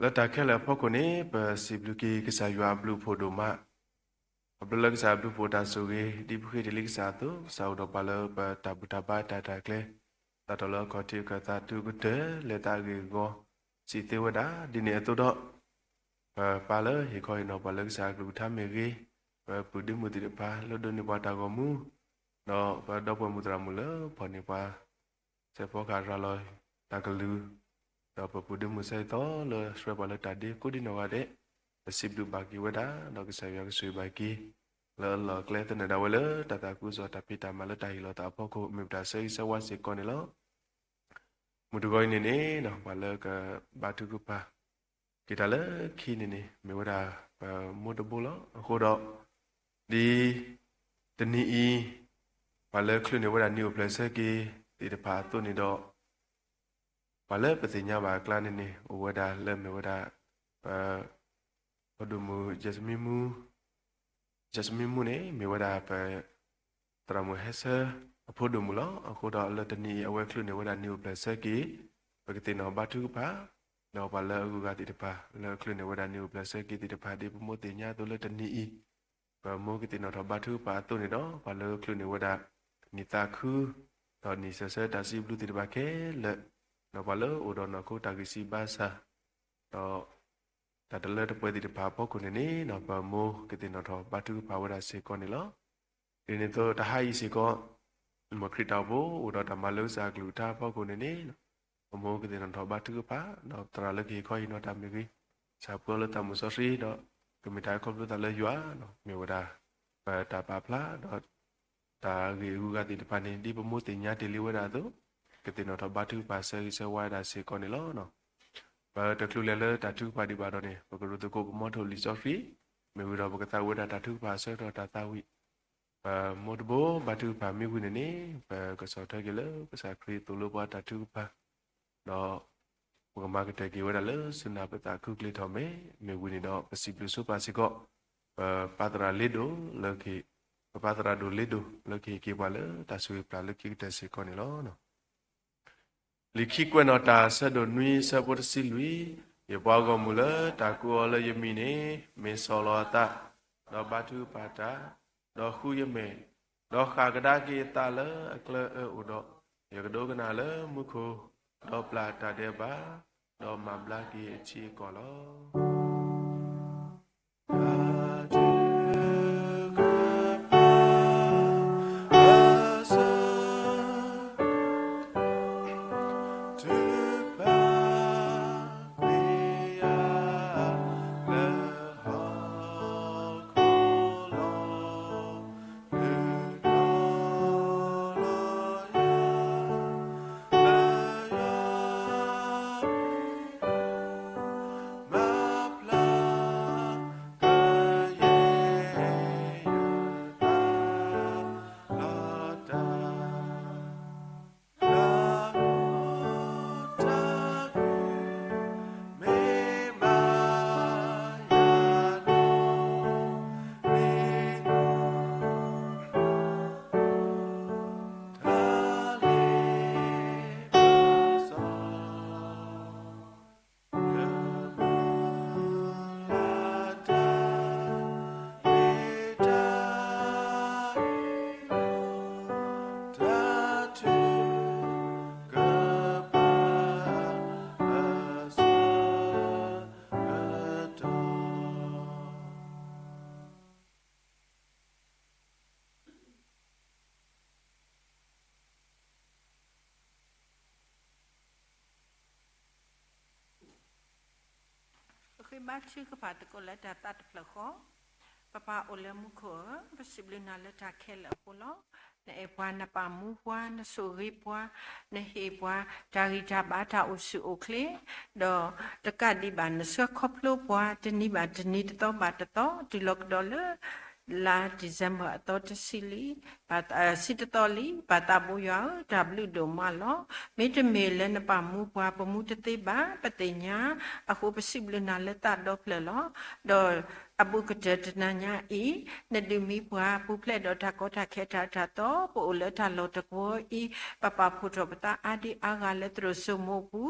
လၢတၢ်ခဲလၢာ်အဖီခိၣ်န့ၣ် ပစံးဘျုးက့ၤကစၢ်ယွၤအဘျုးအဖှိၣ်ဒိၣ်မး, အဘျုးလၢကစၢ်အဘျုးအဖှိၣ်တၢ်ဆိၣ်ဂ့ၤ ဒ်ပဃ့တ့ၢ်လံကစၢ်အသိး ကစၢ်အိၣ်ဒီးပှၤလၢပတၢ်ဘူၣ်တၢ်ဘါတၢ်တၢ်ကျဲၤ သးတီၢ်လၢအခီၣ်ထံးအခၢၣ်သးတုၤကတၢၢ် လဲၤသးအဂ့ၢ်အဂီၢ် စံးသ့ဝဲဒၣ် ဒ်န့ၣ်အသိးဒီး ပပၢ်လၢဟ့ၣ်ခီဟ့ၣ်နီၤပှၤလၢကစၢ်အကလုၢ်ကထါမ့ၢ်ဂ့ၤ, ပပုၢ်ဒ့မုၣ်သ့ၣ်တဖၣ် လၢဒိးန့ၢ်ပှၤတၢ်ဂီၤမူ, ဒီးပဒီပုၢ်ဝဲၢ်မုၣ်သရၣ်မုၣ်လၢဖီၣ်န့ၢ်ပှၤ စဲးဖီကဟၣ်ရၤလီၤတၢ်ကလုၢ်, ဒီးပပုၢ်ဒ့မုၣ်ဆၢကတီၢ်လၢဆှၢပှၤလၢတၢ်ဒ့ကိးဒံနီၢ်ဂၤဒဲး, ပစံးဘျုးဘၣ်က့ၤဝဲဒၣ် ဒီးကစၢ်ယွၤကဆိၣ်ဂ့ၤဘၣ်က့ၤ လၢအလီၢ်အကျဲသနၢၣ်ဒၣ်ဝဲလၢတၢ်သးခုကစီၣ်တၢ်ဖံးတၢ်မၤလၢတၢ်ဟ့ၣ်လီၤသးအဖီခိၣ် မ့ၢ်ပတၢ်ဆၢဂ့ၤဆၢဝါစ့ၢ်ကီးန့ၣ်လီၤ. မုၢ်တဂီၤအံၤန့ၣ်န့ၣ် ပှၤလၢကဘါထုကဖၣ်က့ၤတၢ်လၢခံန့ၣ်န့ၣ် မ့ၢ်ဝဲဒၣ်ပမိၢ်တဘိလီၤ. အဃိဒီး ဒ်တနံၤအံၤ ပှၤလၢချုးန့ၢ်ဝဲဒၣ်နံၣ်အိၣ်ဖျဲၣ်ဆၢက့ၤသ့ၣ်တဖၣ်အသိးန့ၣ်ဒီး ပှၤလၢပသ့ၣ်ညါဘၣ်အကျါန့ၣ်န့ၣ် အိၣ်ဝဲဒၣ်လၢမ့ၢ်ဝဲဒၣ် ပ ဖိဒိၣ်မုၣ် Jasmine မူ Jasmine မူန့ၣ် မ့ၢ်ဝဲဒၣ်ပ သရၣ်မုၣ်ဟဲဆၢအဖိဒိၣ်မုၣ်လီၤ. အဃိဒီးလၢတနံၤအံၤ အဝဲချုးန့ၢ်ဝဲဒၣ်နံၣ်အိၣ်ဖျဲၣ်ဆၢက့ၤ ပကသ့ၣ်နီၣ်ဘါထုကဖၣ်, ဒီးပှၤလၢအဂုၤအဂၤသ့ၣ်တဖၣ် လၢချုးန့ၢ်ဝဲဒၣ်နံၣ်အိၣ်ဖျဲၣ်ဆၢက့ၤသ့ၣ်တဖၣ် ဒ်ပမိၢ်သ့ၣ်ညါအသိးလၢတနံၤအံၤ ပမိၢ်ကသ့ၣ်နီၣ်ထီၣ်ဘါထုကဖၣ်အသိးန့ၣ်ဒီး ပှၤလၢချုးန့ၢ်ဝဲဒၣ် နံၣ်သးခု ဒီးနံၣ်စၢၤဆၢတၢ်စံးဘျုးသ့ၣ်တဖၣ်ခဲလၢာ်, ဒီးပှၤလၢအိၣ်ဒီးနီၢ်ခိတၢ်ဂံၢ်စၢ်ဘါစၢ်, ဒီး တၢ်တလၢတပှဲၤသ့ၣ်တဖၣ်အဖီခိၣ်န့ၣ်န့ၣ် ပမိၢ်ကသ့ၣ်နီၣ်ထီၣ်ဘါထုကဖၣ်ဝဲဒၣ်စ့ၢ်ကီးန့ၣ်လီၤ. ဒ်န့ၣ်အသိးတဟါအံၤစ့ၢ်ကီး မ်ခရံာ်တၢ်အိၣ်ဖှိၣ် အိၣ်ဒီးတၢ်မၤလိကစၢ်အကလုၢ်ကထါအဖီခိၣ်န့ၣ်န့ၣ် ပမိၢ်ကသ့ၣ်နီၣ်ထီၣ်ဘါထုကဖၣ် ဒီးသရၣ်လၢကဟ့ၣ်ခီဟ့ၣ်နီၤတၢ်မ့ၢ်ဂ့ၤ, ဆၣ်ဖိလၢသးမုၢ်စီဆှံဒီး ကမ့ၢ်တၢ်ခီဖျိသးလၢယွၤ မ့ၢ်ဝဲဒၣ် ပတၢ်ပာ်ဖျါဒီး တၢ်ဂ့ၢ်အဂုၤအဂၤသ့ၣ်တဖၣ်န့ၣ် ဒ်ပမိၢ်သ့ၣ်ညါတ့ၢ်လံဝဲဒၣ်အသိး ကသ့ၣ်နီၣ်ထီၣ်ဘါထုကဖၣ်ဆၢဂ့ၤဆၢဝါဝဲဒၣ်စ့ၢ်ကီးန့ၣ်လီၤ. ပတချုးလဲၤလၢတၢ်ထုကဖၣ်ဒံးဘၣ်ဒီးန့ၣ် ပကရူၢ်သကိးပမီထိၣ်လံာ်စီဆှံ, မ့ၢ်ဝံၤဒီးပကသးဝံၣ်ဝဲဒၣ်တၢ်ထုကဖၣ်အဆၢကတီၢ်တၢ်သးဝံၣ်, ပမိၢ်တဘိဘါထုကဖၣ်မ့ၢ်ဝံၤန့ၣ်န့ၣ် ပကဆီၣ်ထွဲက့ၤလၢကစၢ်ခရံာ်သိၣ်လိပှၤတၢ်ထုကဖၣ် ဒီး ပကမၤကတၢၢ်က့ၤဝဲဒၣ်လၢဆူနၢ်ပသးခုကလ့ထီၣ်မဲာ်, မ့ၢ်ဝံၤန့ၣ်ဒီး ပစံးဘျုးဆိပာ်စ့ၢ်ကီး ပပၢ်သရၣ်လ့ဒိၣ်လၢကဟ့ၣ်, ပပၢ်သရၣ်ဒိၣ်လ့ဒိၣ်လၢကဟ့ၣ်က့ၤပှၤလၢတၢ်ဆိၣ်ဂ့ၤပျၢ်လၢခံကတၢၢ်စ့ၢ်ကီးန့ၣ်လီၤ. လံာ်ခံကွဲးနီၣ်တၢ် ဆၢဒိၣ်နွံ ဆၢဖိတဆံလွံၢ်, ယပှၤဂီၢ်မုၢ်လၢတၢ်ကိးအီၤလၢယမံၤန့ၣ် မ့ၢ်ဆီၣ်လီၤအသး, ဒီးဘါထုကဖၣ်တၢ်, ဒီးဃုယမဲာ်, ဒီးဃၣ်ကဒါက့ၤအသးလၢအကျၢၤအၢအိၣ်ဒီး, ယကဒိကနၣ်လၢမူခိၣ်, ဒီးပျၢ်တၢ်ဒဲးဘး, ဒီးမၤဘျါက့ၤအထံအကီၢ်လီၤ. ပဃ့ဘါထုကဖၣ်သကိးလၢတၢ်သးတဖျၢၣ်ဃီ, ပပၢ်အိၣ်လၢမူခိၣ်ဧၢ, ပစံးဘျုးနၤလၢတၢ်ခဲလၢာ်အဃိလီၤ. နအဲၣ်ပှၤ, နပာ်မူပှၤ, နဆိၣ်ဂ့ၤပှၤ, နဟ့ၣ်ပှၤ တၢ်ဂံၢ်တၢ်ဘါတၢ်အိၣ်ဆူၣ်အိၣ်ချ့, ဒီးတကးဒံးဘၣ်နဆှၢခီဖျိပှၤတနံၤဘၣ်တနံၤ တသီဘၣ်တသီ တုၤလီၤကဒီးလၢ လါ December အသီတဆံလံ, ဆံတသီလံ, ပၢ်သးဘိယွၤဧၢ, တၢ်ဘျုးဒိၣ်မးလီၤ. မ့တမ့ၢ်လၢနပာ်မူပှၤ ပမူတသ့ဘၣ်, ပသ့ၣ်ညါ, အဃိပစံးဘျုးနၤလၢသးဒီဖျၢၣ်လီၤ. ဒီး အဘူးကတၢၢ်တနၤညါအံၤ, နဒုးမံပှၤပူၤဖျဲးဒီးတၢ်ကီတၢ်ခဲတၢ်အၢတၢ်သီ ပအိၣ်လၢတၢ်လီၢ်တကဝီၤအံၤ, ပပာ်ဖှိၣ်ထီၣ်ပသးအါဒံအါဂၤလၢသရိာ်စိမိပူ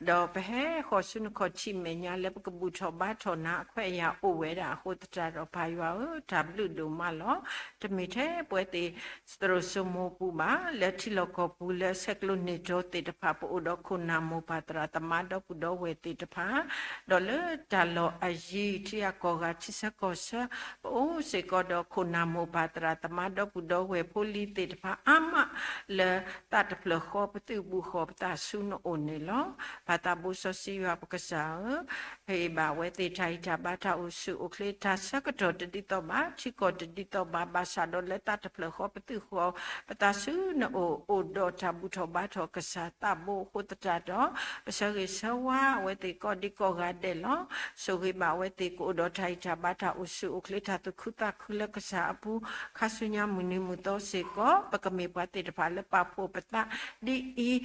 ၤ, ဒီးပဟဲဃီၤဆူနခီၣ်ထံးမဲာ်ညါလၢပကဘူၣ်ထီၣ်ဘါထီၣ်နၤအခွဲးအယာ်အိၣ်ဝဲဒၣ်အဃိသတးဒီး ပၢ်ယွၤဧၢ, တၢ်ဘျုးဒိၣ်မးလီၤ. တမ့ၢ်ထဲပဝဲသ့ၣ်သရိာ်စိမိပူၤဘၣ်, လၢထံလီၢ်ကီၢ်ပူၤလၢဆဲးကျိးန့ၢ်တီသ့ၣ်တဖၣ် ပအိၣ်ဒီးခိၣ်နၢ်မိၢ်ပၢ်သရၣ်သမါဒီပုၢ်ဒီဝဲၢ်သ့ၣ်တဖၣ်, ဒီးလၢတၢ်လီၢ်အယံၤ ထံဂၤကီၢ်ဂၤ ထံဆၢကီၢ်ဆၢ, ပအိၣ်စ့ၢ်ကီးဒီးခိၣ်နၢ်မိၢ်ပၢ်သရၣ်သမါဒီပုၢ်ဒီဝဲၢ်ဖိလံၤသ့ၣ်တဖၣ်အါမးလၢတၢ်တဖျၢၣ်ဃီပသုးဘူးဃီၤပသးဆူနအိၣ်န့ၣ်လီၤ. ပၢ်သးဘိစီဆှံယွၤပကစၢ်ဧၢ, ဟ့ၣ်ဘၣ်ဝဲသ့ၣ်တၢ်ဂံၢ်တၢ်ဘါတၢ်အိၣ်ဆူၣ်အိၣ်ချ့ တၢ်ဆၢကတီၢ်တဒ်သိးဘၣ်, ထံကီၢ်တဒ်သိးဘၣ်, ဘၣ်ဆၣ်ဒီးလၢတၢ်တဖျၢၣ်ဃီပသုးဃီၤပသးဆူနအိၣ် အိၣ်ဒီးတၢ်ဘူၣ်ထီၣ်ဘါထီၣ်ကစၢ်သးဘိအဃိသတးဒီး, ပဆၢဂ့ၤဆၢဝါအဝဲသ့ၣ်ကိးဒံကိးဂၤဒဲးလီၤ. ဆိၣ်ဂ့ၤဘၣ်အဝဲသ့ၣ်ကအိၣ်ဒီးတၢ်ဂံၢ်တၢ်ဘါတၢ်အိၣ်ဆူၣ်အိၣ်ချ့ တၢ်သူၣ်ခုသးခုလၢကစၢ်အပူၤ, ခါဆူညါမုၢ်နံၤမုၢ်သီစ့ၢ်ကီး ပကမ့ၢ်ပှၤသ့ၣ်တဖၣ်လၢပာ်ဖှိၣ်ပသးဒ်အံၤ, ဒီး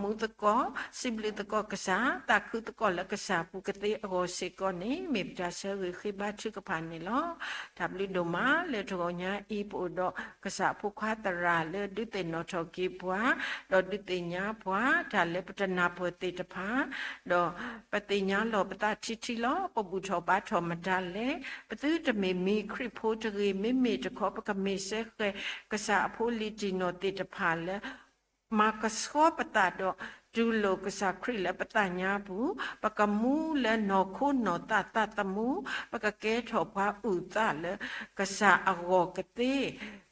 မူသကိး စံးဘျုးသကိးကစၢ်, သးခုသကိးလၢကစၢ်အပူၤကသ့အဂီၢ်စ့ၢ်ကီးန့ၣ် မ့ၢ်ပတၢ်ဆၢဂ့ၤဃ့ဘါထုကဖၣ်န့ၣ်လီၤ. တၢ်ဘျုးဒိၣ်မးလၢတဂီၤညါအံၤ ပအိၣ်ဒီးကစၢ်အဖိခွါသရၣ်လၢဒုးသ့ၣ်နီၣ်ထီၣ်က့ၤပှၤ, ဒီးဒုးသ့ၣ်ညါပှၤတၢ်လၢပတနၢ်ပၢၢ်သ့ၣ်တဖၣ်, ဒီးပသ့ၣ်ညါလီၤပသးထံထံလီၤ. ပဘူၣ်ထီၣ်ဘါထီၣ်မတၤလဲၣ်, ပသုတမ့ၢ်မံခရံာ်ဖိတဂ့ၤ, မ့မ့ၢ်တခီ ပကမ့ၢ်စဲဃဲၤကစၢ်အဖိလံၤတံၢ်နီၣ်သ့ၣ်တဖၣ်လၢ မၤကဆှီပသးဒီး တူၢ်လိာ်ကစၢ်ခရံာ်လၢပသးညါပူၤ, ပကမူလၢနီၢ်ခိနီၢ်သးသးသမူ, ပကကဲထီၣ်ပှၤအုၣ်သးလၢကစၢ်အဂီၢ်ကသ့,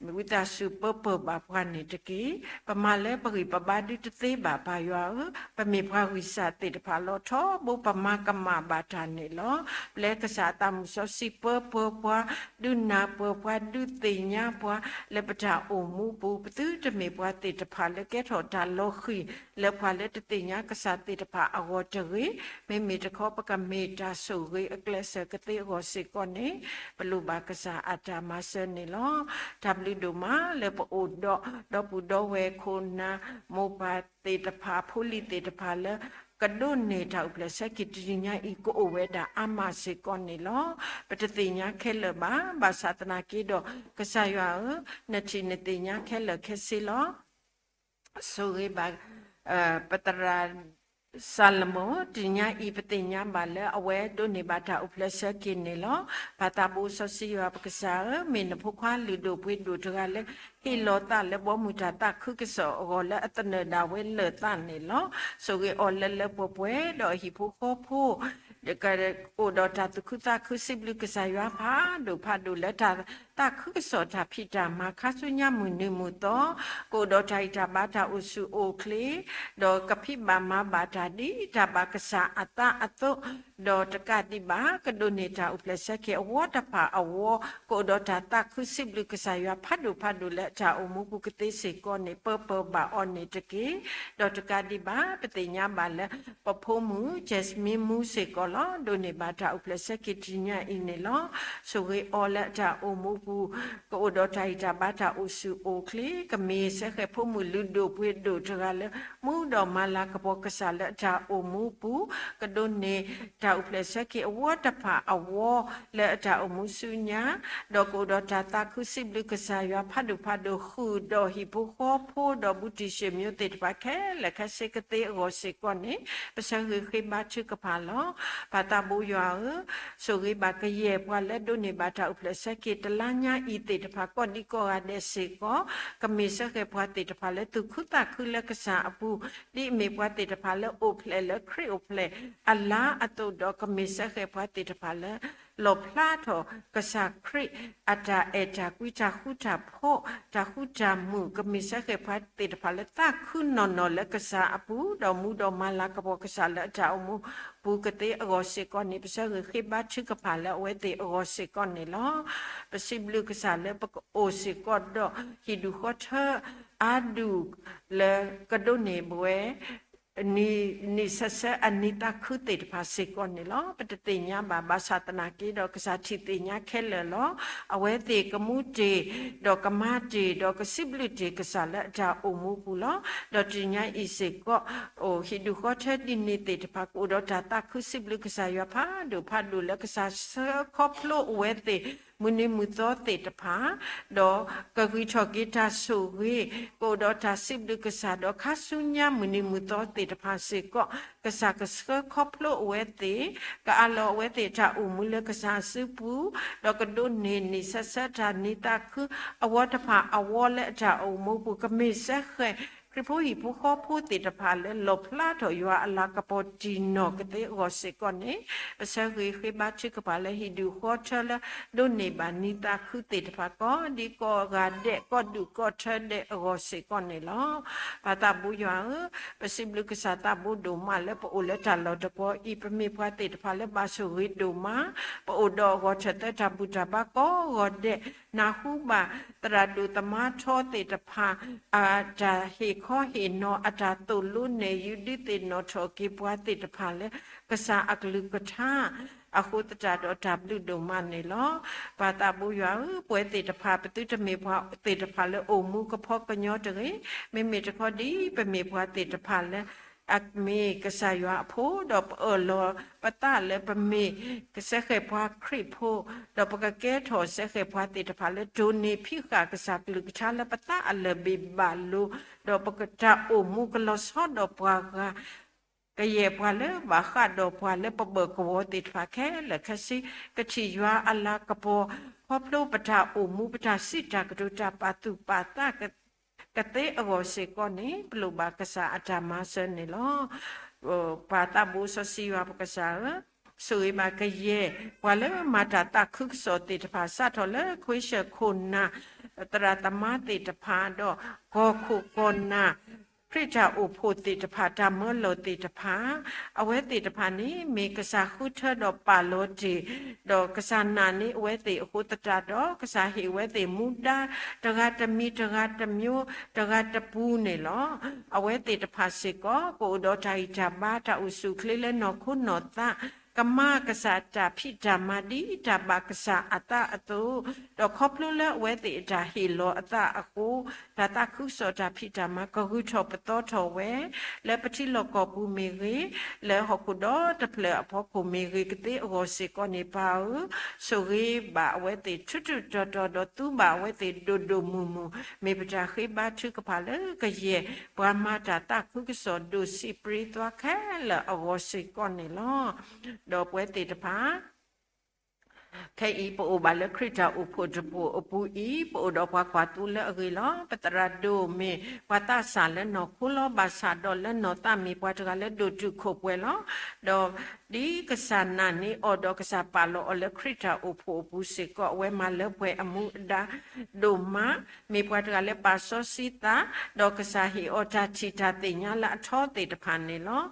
ဝံသးစူၤပၢပၢၢ်ဘၣ်ပှၤန့ၣ်တက့ၢ်. ပမၤလၢပဂံၢ်ပဘါဒုတသ့ဘၣ် ပၢ်ယွၤဧၢ, ပမ့ၢ်ပှၤဂံၢ်စၢ်သ့ၣ်တဖၣ်လီၤ. ထီဘိပမၤကမၣ်ဘၣ်တၢ်န့ၣ်လီၤ. ပျဲကစၢ်အသးမုၢ်စီဆှံပၢပၢၢ်ပှၤ, ဒုးနၢ်ပၢၢ်ပှၤ, ဒုးသ့ၣ်ညါပှၤ လၢပတၢ်အိၣ်မူပူၤ, ပသုတမ့ၢ်ပှၤသ့ၣ်တဖၣ်လၢကဲထီၣ်တၢ်လီၤဃံၤလၢပှၤလၢတသ့ၣ်ညါကစၢ်သ့ၣ်တဖၣ်အဂီၢ်တဂ့ၤ, မ့မ့ၢ်တခီ ပကမ့ၢ်တၢ်ဆိၣ်ဂ့ၤအကျဲးစၢးကသ့အဂီၢ်စ့ၢ်ကီးန့ၣ်, ပလိၣ်ဘၣ်ကစၢ်အတၢ်မၤစၢၤန့ၣ်လီၤ. တၢ်ဘျုးဒိၣ်မးလၢပအိၣ်ဒီး ဒီပုၢ်ဒီဝဲၢ်ခိၣ်နၢ်မိၢ်ပၢ်သ့ၣ်တဖၣ် ဖိလံၤသ့ၣ်တဖၣ်လၢ ကဒိးန့ၢ်တၢ်အိၣ်ဖျဲၣ်ဆၢက့ၤတနံၤညါအံၤ ကအိၣ်ဝဲဒၣ်အါမးစ့ၢ်ကီးန့ၣ်လီၤ. ပတသ့ၣ်ညါခဲလၢာ်ဘၣ်, ဘၣ်ဆၣ်သနာ်က့ဒီး ကစၢ်ယွၤဧၢ, နထံၣ်နသ့ၣ်ညါခဲလၢာ်ခဲဆ့လီၤ. ဆိၣ်ဂ့ၤဘၣ် ပသရၣ် Solomon, တနံၤညါအံၤ ပသ့ၣ်ညါဘၣ်လၢအဝဲဒိးန့ၢ်ဘၣ်တၢ်အိၣ်ဖျဲၣ်ဆၢက့ၤန့ၣ်လီၤ. ပၢ်သးဘိစီဆှံယွၤပကစၢ်ဧၢ, မ့ၢ်နဖိခွါလုၢ်ဒိၣ်ပှ့ၤဒိၣ်တဂၤလၢ ဟ့ၣ်လီၤသးလၢဘီမုၢ်တၢ်သးခုကစီၣ်အဂီၢ်လၢအသနၢၣ်ဒၣ်ဝဲလၢာ်သးန့ၣ်လီၤ. ဆိၣ်ဂ့ၤအီၤလၢလၢပှဲၤပှဲၤ ဒီးအဟံၣ်ဖိဃီဖိ ကအိၣ်ဒီးတၢ်သူၣ်ခုသးခုစံးဘျုးကစၢ်ယွၤဖးဒိၣ်ဖးဒိၣ်လၢတၢ်သးခုကစီၣ်တၢ်ဖံးတၢ်မၤခါဆူညါမုၢ်နံၤမုၢ်သီ, ကအိၣ်ဒီးတၢ်ဂံၢ်တၢ်ဘါတၢ်အိၣ်ဆူၣ်အိၣ်ချ့, ဒီးကဖံးဘၣ်မၤဘၣ်တၢ်ဒ်တၢ်ဘၣ်ကစၢ်အသးအသိး, ဒီးတကးဒံးဘၣ် ကဒိးန့ၢ်တၢ်အိၣ်ဖျဲၣ်ဆၢက့ၤအဝီတဖၣ်အဝီ, ကအိၣ်ဒီးတၢ်သးခုစံးဘျုးကစၢ်ယွၤဖးဒိၣ်ဖးဒိၣ်လၢအတၢ်အိၣ်မူပူၤကသ့စ့၁်ကီးန့ၣ် ပၢပၢၢ်ဘၣ်အီၤန့ၣ်တက့ၢ်. ဒီးတကးဒံးဘၣ် ပသ့ၣ်ညါဘၣ်လၢ ပဖိမုၣ် Jasmine မူစ့ၢ်ကီးလီၤ. ဒိးန့ၢ်ဘၣ်တၢ်အိၣ်ဖျဲၣ်ဆၢက့ၤတနံၤညါအံၤန့ၣ်လီၤ. ဆိၣ်ဂ့ၤအီၤလၢအတၢ်အိၣ်မူပူၤ ကအိၣ်ဒီးတၢ်ဂံၢ်တၢ်ဘါတၢ်အိၣ်ဆူၣ်အိၣ်ချ့, ကမ့ၢ်စဲဃဲၤဖိမုၣ်လုၢ်ဒိၣ်ပှ့ၤဒိၣ်တဂၤလၢ မူဒီးမၤလၤကပီၤကစၢ်လၢအတၢ်အိၣ်မူပူၤ, ကဒိးန့ၢ်တၢ်အိၣ်ဖျဲၣ်ဆၢက့ၤအဝီတဖၣ်အဝီ လၢအတၢ်အိၣ်မူဆူညါ, ဒီးကအိၣ်ဒီးတၢ်သးခုစံးဘျုးကစၢ်ယွၤဖးဒိၣ်ဖးဒိၣ်ဃုာ်ဒီးဟံၣ်ဖိဃီဖိဒီးဘူးတံၢ်ၡ့ၣ်မၠိသ့ၣ်တဖၣ်ခဲလၢာ်ခဲဆ့ကသ့အဂီၢ်စ့ၢ်ကီးန့ၣ် ပဆၢဂ့ၤဃ့ဘါထုကဖၣ်လီၤ. ပၢ်သးဘိယွၤဧၢ, ဆိၣ်ဂ့ၤဘၣ်ကယဲၢ်ပှၤလၢဒိးန့ၢ်ဘၣ်တၢ်အိၣ်ဖျဲၣ်ဆၢက့ၤတလါညါအံၤသ့ၣ်တဖၣ်ကိးဒံကိးဂၤဒဲးစ့ၢ်ကီး, ကမ့ၢ်စဲဃဲၤပှၤသ့ၣ်တဖၣ်လၢသူၣ်ခုသးခုလၢကစၢ်အပူၤ, ဒ်အမ့ၢ်ပှၤသ့ၣ်တဖၣ်လၢအိၣ်ဖျဲၣ်လၢခရံာ်အိၣ်ဖျဲၣ်အလါအသိးဒီး ကမ့ၢ်စဲဃဲၤပှၤသ့ၣ်တဖၣ်လၢ လီၣ်ဖျါထီၣ်ကစၢ်ခရံာ်အတၢ်အဲၣ်တၢ်ကွံ တၢ်ဃူတၢ်ဖိး တၢ်ဃူတၢ်မုာ် ကမ့ၢ်စဲဃဲၤပှၤသ့ၣ်တဖၣ်လၢသးခုနီၢ်နီၢ်လၢကစၢ်အပူၤ, ဒီးမူဒီးမၤလၤကပီၤကစၢ်လၢအတၢ်အိၣ်မူပူၤကသ့အဂီၢ်စ့ၢ်ကီးန့ၣ် ပဆၢဂ့ၤဃ့ဘါထုကဖၣ်လၢအဝဲသ့ၣ်အဂီၢ်စ့ၢ်ကီးန့ၣ်လီၤ. ပစံးဘျုးကစၢ်လၢပကအိၣ်စ့ၢ်ကီးဒီးဟံၣ်ဒူၣ်ဃီထၢအါဒူၣ်လၢကဒိးန့ၢ်ပဝဲ နံၤ နံၤဆၢဆၢအနံၤသးခုသ့ၣ်တဖၣ်စ့ၢ်ကီးန့ၣ်လီၤ. ပတသ့ၣ်ညါဘၣ် ဘၣ်ဆၣ်သနာ်က့ဒီး ကစၢ်ထံၣ်သ့ၣ်ညါခဲလၢာ်လီၤ. အဝဲသ့ၣ်ကမူတ့ၢ် ဒီးကမၤတ့ၢ် ဒီးကစံးဘျုးတ့ၢ်ကစၢ်လၢအတၢ်အိၣ်မူပူၤလီၤ. ဒီးတနံၤညါအံၤစ့ၢ်ကီး အိၣ်ဟံၣ်ဒူၣ်ဃီထၢဒ်န့ၣ်သ့ၣ်တဖၣ် ကအိၣ်ဒီးတၢ်သးခုစံးဘျုးကစၢ်ယွၤဖးဒိၣ်ဖးဒိၣ်လၢကစၢ်ဆှၢခီဖျိအဝဲသ့ၣ် မုၢ်နံၤမုၢ်သီသ့ၣ်တဖၣ် ဒီးကဂံၢ်ထီၣ်က့ၤတၢ်ဆိၣ်ဂ့ၤ ကအိၣ်ဒီးတၢ်စံးဘျုးကစၢ် ဒီးခါဆူညါမုၢ်နံၤမုၢ်သီသ့ၣ်တဖၣ်စ့ၢ်ကီး ကစၢ်ကဆှၢခီဖျိအဝဲသ့ၣ် ကအးလီၤအဝဲသ့ၣ်တၢ်အိၣ်မူလၢကစၢ်အစုပူၤ ဒီးကဒိးန့ၢ်နံၣ်ဆၢဆၢတၢ်နံၤသးခုအဝီတဖၣ်အဝီလၢအတၢ်အိၣ်မူပူၤ ကမ့ၢ်စဲဃဲၤ ခရံာ်ဖိဟံၣ်ဖိဃီဖိသ့ၣ်တဖၣ်လၢလီၣ်ဖျါထီၣ်ယွၤအလၤကပီၤတံၢ်နီၢ်ကသ့အဂီၢ်စ့ၢ်ကီးန့ၣ် ပဆၢဂ့ၤဃ့ဘါထုကဖၣ်လၢဟံၣ်ဒူၣ်ဃီထၢလၢ ဒိးန့ၢ်ဘၣ်နံၤသးခုသ့ၣ်တဖၣ် ကိးဒံကိးဂၤဒဲး ကိးဒူၣ်ကိးထၢဒဲးအဂီၢ်စ့ၢ်ကီးန့ၣ်လီၤ. ပၢ်သးဘိယွၤဧၢ, ပစံးဘျုးကစၢ်သးဘိဒိၣ်မးလၢပအိၣ်လၢတၢ်လီၢ်တပီၤအံၤ ပမ့ၢ်ပှၤသ့ၣ်တဖၣ်လၢဘၣ်ဆိၣ်ဂ့ၤဒိၣ်မး, ပအိၣ်ဒီးအဂီၢ်ထၢၣ်သၢတၢ်ဘူၣ်တၢ်ဘါကိးဂီၤဒဲး, နၢ်ဟူဘၣ်သရၣ်ဒိၣ်သမါထီသ့ၣ်တဖၣ် အတၢ်ဟ့ၣ်ခီဟ့ၣ်နီၤ အတၢ်သိၣ်လိနဲၣ်ယုာ်ဒုးသ့ၣ်နီၣ်ထီၣ်က့ၤပှၤသ့ၣ်တဖၣ်လၢ ကစၢ်အကလုၢ်ကထါ အဃိသတးဒီးတၢ်ဘျုးဒိၣ်မးန့ၣ်လီၤ. ပၢ်သးဘိယွၤဧၢ, ပဝဲသ့ၣ်တဖၣ် ပသုတမ့ၢ်ပှၤသ့ၣ်တဖၣ်လၢအိၣ်မူကဖီကညီတဂ့ၤ, မ့မ့ၢ်တခီဒ်ပမ့ၢ်ပှၤသ့ၣ်တဖၣ်လၢ အမ့ၢ်ကစၢ်ယွၤအဖိ ဒီးပအၢၣ်လီၤပသးလၢပမ့ၢ်ကစဲဃဲၤပှၤခရံာ်ဖိ, ဒီးပကကဲထီၣ်စဲဃဲၤပှၤသ့ၣ်တဖၣ်လၢ တိၢ်န့ၢ်ဖံးဃာ်ကစၢ်ကလုၢ်ကထါလၢပသးအလၢၢ်ဘ့ၣ်ဘၣ်လိၤ, ဒီးပတၢ်အိၣ်မူကလီၤဆီဒီးပှၤဂၤ ကယဲၢ်ပှၤလၢဘၣ်ဃးဒီးပှၤလၢပဘၢၣ်ကဝီၤသ့ၣ်တဖၣ်ခဲလၢာ် ခဲဆ့ ကထံၣ်ယွၤအလၤကပီၤ ခီဖျိပတၢ်အိၣ်မူ ပတၢ်စံးတၢ်ကတိၤ တၢ်ပာ်သူၣ်ပာ်သးကသ့အဂီၢ်စ့ၢ်ကီးန့ၣ် ပလိၣ်ဘၣ်ကစၢ်အတၢ်မၤစၢၤန့ၣ်လီၤ. ပၢ်သးဘိစီဆှံယွၤပကစၢ်ဧၢ, ဆိၣ်ဂ့ၤဘၣ်ကယဲၢ် ပှၤလၢမၤတၢ်သးခုကစီၣ်သ့ၣ်တဖၣ် စးထီၣ်လၢခွ့ဆၢၣ်ခိၣ်နၢ် သရၣ်သမါသ့ၣ်တဖၣ် ဒီးကီၢ်ခိၣ်ကီၢ်နၢ် ခရံာ်တၢ်အိၣ်ဖှိၣ်သ့ၣ်တဖၣ် တၢ်မၢလီၤသ့ၣ်တဖၣ်, အဝဲသ့ၣ်တဖၣ်န့ၣ် မ့ၢ်ကစၢ်ဃုထၢဒီးပာ်လီၤတ့ၢ်, ဒီးကစၢ်နာ်န့ၢ်အဝဲသ့ၣ်အဃိသတးဒီး ကစၢ်ဟ့ၣ်အဝဲသ့ၣ်မူဒါ တဂၤတမံၤ တဂၤတမျိုး တဂၤတပူၤန့ၣ်လီၤ. အဝဲသ့ၣ်တဖၣ်စ့ၢ်ကီး ကအိၣ်ဒီးတၢ်ဂံၢ်တၢ်ဘါ တၢ်အိၣ်ဆူၣ်အိၣ်ချ့လၢနီၢ်ခိနီၢ်သး ကမၤကစၢ်တၢ်ဖံးတၢ်မၤဒ်တၢ်ဘၣ်ကစၢ်အသးအသိး, ဒီးခီဖျိလၢအဝဲသ့ၣ်အတၢ်ဟ့ၣ်လီၤအသးအဃိ, တၢ်သးခုကစီၣ်တၢ်ဖံးတၢ်မၤကဂုာ်ထီၣ်ပသီထီၣ်ဝဲ, လၢပထံလီၢ်ကီၢ်ပူၤမ့ၢ်ဂ့ၤ, လၢဟီၣ်ခိၣ်ဒီတဖျၢၣ်အဖီခိၣ်မ့ၢ်ဂ့ၤကသ့အဂီၢ်စ့ၢ်ကီးန့ၣ် ပၢ်ဧၢ, ဆိၣ်ဂ့ၤဘၣ်အဝဲသ့ၣ်ထူးထူးတီၤတီၤ ဒီးသူဘၣ်အဝဲသ့ၣ်ဒိၣ်ဒိၣ်မုၢ်မုၢ်, မ့ၢ်ပတၢ်ဃ့ဘါထုကဖၣ်လၢကယဲၢ် ပှၤမၤတၢ်သးခုကစီၣ်ဒိၣ်စံးပြ့သွါခဲလၢာ်အဂီၢ်စ့ၢ်ကီးန့ၣ်လီၤ. ဒီးပဝဲသ့ၣ်တဖၣ် ခဲအံၤပအိၣ်ဘၣ်လၢခရံာ်တၢ်အိၣ်ဖှိၣ်တဘိအပူၤအံၤ, ပအိၣ်ဒီးပှၤကွၢ်သိလၢအဂ့ၤလီၤ. ပသရၣ်ဒိၣ်မ့ၢ်ပှၤသးစၢ်လၢနီၢ်ခိလီၤ, ဘၣ်ဆၣ်ဒီးလၢနီၢ်သးမ့ၢ်ပှၤတဂၤလၢဒိၣ်တုာ်ခိၣ်ပှဲၤလီၤ. ဒီးဒ်ကစၢ်နာ်န့ၢ်အီၤဒီးကစၢ်ပာ်လီၤအီၤလၢခရံာ်တၢ်အိၣ်ဖှိၣ်အပူၤစ့ၢ်ကီး အဝဲမၤလၢပှဲၤအမူအဒါဒိၣ်မး, မ့ၢ်ပှၤတဂၤလၢပာ်စီဆှံသး, ဒီးကစၢ်ဟ့ၣ်အီၤတၢ်ထံၣ်တၢ်သ့ၣ်ညါလၢအထီသ့ၣ်တဖၣ်န့ၣ်လီၤ.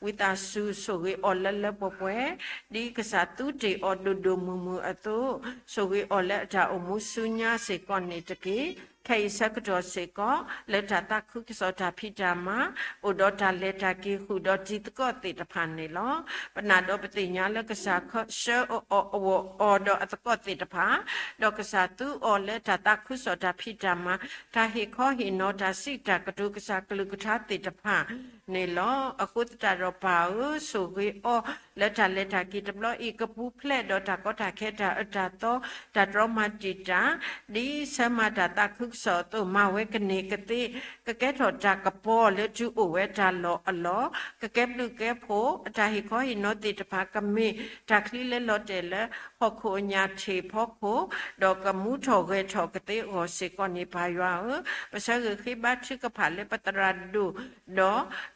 ဝံသးစူၤဆိၣ်ဂ့ၤအီၤလၢလၢပှဲၤပှဲၤ, ဒ်ကစၢ်သူတ့ၢ်အီၤဒိၣ်ဒိၣ်မုၢ်မုၢ်အသိး, ဆိၣ်ဂ့ၤအီၤလၢအတၢ်အိၣ်မူဆူညါစ့ၢ်ကီးန့ၣ်တက့ၢ်. ခဲအံၤဆၢကတီၢ်စ့ၢ်ကီး လၢတၢ်သးခုကစီၣ်တၢ်ဖံးတၢ်မၤ, အိၣ်ဒီးတၢ်လဲၤတၢ်က့ၤဃုာ်ဒီးတံၤသကိးသ့ၣ်တဖၣ်န့ၣ်လီၤ. ပနာ်ဒီးပသ့ၣ်ညါလၢကစၢ်ဆှၢအီၤအီၤဒီးအသကိးသ့ၣ်တဖၣ်, ဒီးကစၢ်သူအီၤလၢတၢ်သးခုကစီၣ်တၢ်ဖံးတၢ်မၤ, တၢ်ဟ့ၣ်ခီဟ့ၣ်နီၤ တၢ်စံးတၢ်ကတိၤကစၢ်ကလုၢ်ကထါသ့ၣ်တဖၣ်န့ၣ်လီၤ. အဃိသတးဒီးပၢ်ဧၢ, ဆိၣ်ဂ့ၤအီၤလၢတၢ်လဲၤတၢ်က့ၤတဘျီအံၤ ကပူၤဖျဲးဒီးတၢ်ကီတၢ်ခဲ တၢ်အၢတၢ်သီ တၢ်တြီမၤတံာ်တာ်, ဒ်ဆၢမၤတၢ်သးခုကစီၣ်အသိး မၤဝဲကန့ၢ်ကသ့, ကကဲထီၣ်တၢ်ကပီၤလၢတုၤအိၣ်ဝဲတၢ်လီၢ်အလီၢ်, ကကဲဘျုးကဲဖှိၣ်, အတၢ်ဟ့ၣ်ခီဟ့ၣ်နီၤသ့ၣ်တဖၣ် ကမ့ၢ်တၢ်ချံလၢလီၤတဲာ်လၢ ဟီၣ်ခိၣ်အညၣ်ထံးဖီခိၣ်, ဒီးကမူထီၣ်ဂဲၤထီၣ်ကသ့အဂီၢ်စ့ၢ်ကီးန့ၣ် ပၢ်ယွၤဧၢ, ပဆၢဂ့ၤဃ့ဘါထုကဖၣ်လၢပသရၣ်ဒိၣ်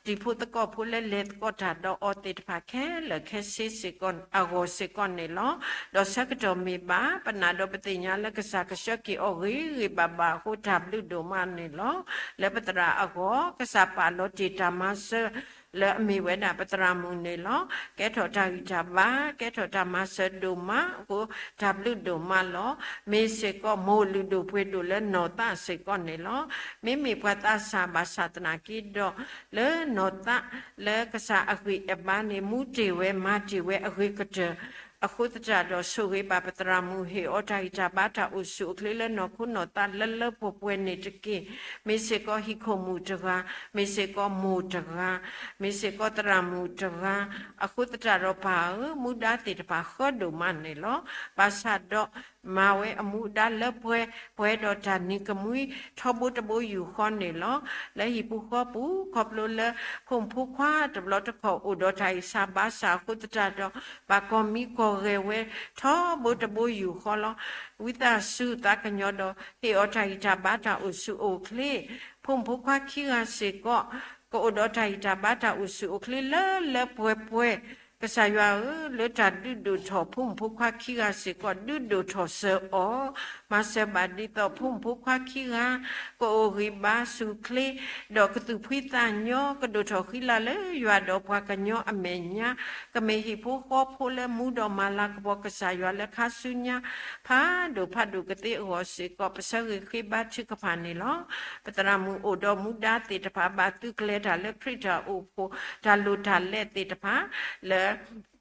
ဒီးတံၤဖိသကိးဖိလၢလဲၤသကိးတၢ်ဒီးအီၤသ့ၣ်တဖၣ်ခဲလၢာ်ခဲဆ့စ့ၢ်ကီး အဂီၢ်စ့ၢ်ကီးန့ၣ်လီၤ. ဒီးဆၢကတီၢ်မ့ၢ်ဘၣ် ပနာ်ဒီးပသ့ၣ်ညါလၢကစၢ်ကဆှၢက့ၤအီၤဂ့ၤဂ့ၤဘၣ်ဘၣ်အဃိ တၢ်ဘျုးဒိၣ်မးန့ၣ်လီၤ. လၢပသရၣ်အဂီၢ် ကစၢ်ပာ်လီၤတ့ၢ်တၢ်မၤစၢၤ လၢအမ့ၢ်ဝဲဒၣ်ပသရၣ်မုၣ်န့ၣ်လီၤ. ကဲထီၣ်တၢ်ဂံၢ်တၢ်ဘါ, ကဲထီၣ်တၢ်မၤစၢၤဒိၣ်မးအဃိ, တၢ်ဘျုးဒိၣ်မးလီၤ. မ့ၢ်စ့ၢ်ကီးမိၢ်လုၢ်ဒိၣ်ပှ့ၤဒိၣ်လၢနီၢ်သးစ့ၢ်ကီးန့ၣ်လီၤ. မ့မ့ၢ်ပှၤသးစၢ်ဘၣ်ဆၣ်သနာ်က့ဒီး, လၢနီၢ်သးလၢကစၢ်အဂံၢ်အဘါန့ၣ် မူတ့ၢ်ဝဲမၤတ့ၢ်ဝဲအဂ့ၤကတၢၢ် အဃိသတးဒီး ဆိၣ်ဂ့ၤဘၣ်ပသရၣ်မုၣ် ဟ့ၣ်အီၤတၢ်ဂံၢ်တၢ်ဘါတၢ်အိၣ်ဆူၣ်အိၣ်ချ့လၢနီၢ်ခိနီၢ်သးလၢလၢပှဲၤပှဲၤန့ၣ်တက့ၢ်. မ့ၢ်စ့ၢ်ကီးဟံၣ်ခိၣ်မုၣ်တဂၤ, မ့ၢ်စ့ၢ်ကီးမိၢ်တဂၤ, မ့ၢ်စ့ၢ်ကီးသရၣ်မုၣ်တဂၤ, အဃိသတးဒီးပၢ်ဧၢ, မူဒါသ့ၣ်တဖၣ်ဃၢဒိၣ်မးန့ၣ်လီၤ. ဘၣ်ဆၣ်ဒီး မၤဝဲအမူဒါလၢပှဲၤပှဲၤဒီးတၢ်နံၤကမှံ ထီဘိတဘိယူၢ်ဃီန့ၣ်လီၤ. လၢဟံၣ်ပူၤဃီပူၤ ခီဖျိလၢ ဖိမုၣ်ဖိခွါတဘျီတခီၣ်အိၣ်ဒီးတၢ်ဂံၢ်စၢ်ဘါစၢ်အဃိသတးဒီး ဘၣ်ကီၤမံကီၤဂဲၤဝဲ ထီဘိတဘိယူၢ်ဃီလီၤ. ဝံသးစူၤသးကညီၤဒီး ဟ့ၣ်အီၤတၢ်ဂံၢ်တၢ်ဘါတၢ်အိၣ်ဆူၣ်အိၣ်ချ့, ဖိမုၣ်ဖိခွါခံဂၤစ့ၢ်ကီး ကအိၣ်ဒီးတၢ်ဂံၢ်တၢ်ဘါတၢ်အိၣ်ဆူၣ်အိၣ်ချ့လၢလၢပှဲၤပှဲၤ, ကစၢ်ယွၤဧၢ, လၢတၢ်ဒုးဒိၣ်ထီၣ်ဖိမုၣ်ဖိခွါခံဂၤစ့ၢ်ကီး ဒုးဒိၣ်ထီၣ်စၢၤအီၤ, မၤစၢၤဘၣ်ဒ်သိးဖိမုၣ်ဖိခွါခံဂၤ ကအိၣ်ဂံၢ်ဘါဆူၣ်ချ့, ဒီးကသူၣ်ဖှံသးညီ ကဒိၣ်ထီၣ်ဃံလၤလၢယွၤဒီးပှၤကညီအမဲာ်ညါ, ကမ့ၢ်ဟံၣ်ဖိဃီဖိလၢမူဒီးမၤလၤကပီၤကစၢ်ယွၤလၢခါဆူညါ ဖးဒိၣ်ဖးဒိၣ်ကသ့အဂီၢ်စ့ၢ်ကီး ပဆၢဂ့ၤဃ့ဘါထုကဖၣ်န့ၣ်လီၤ. ပသရၣ်မုၣ်အိၣ်ဒီးမူဒါသ့ၣ်တဖၣ် ဘၣ်သုးကျဲၤတၢ်လၢခရံာ်တၢ်အိၣ်ဖှိၣ် တၢ်လိၣ်တၢ်လဲသ့ၣ်တဖၣ် လၢ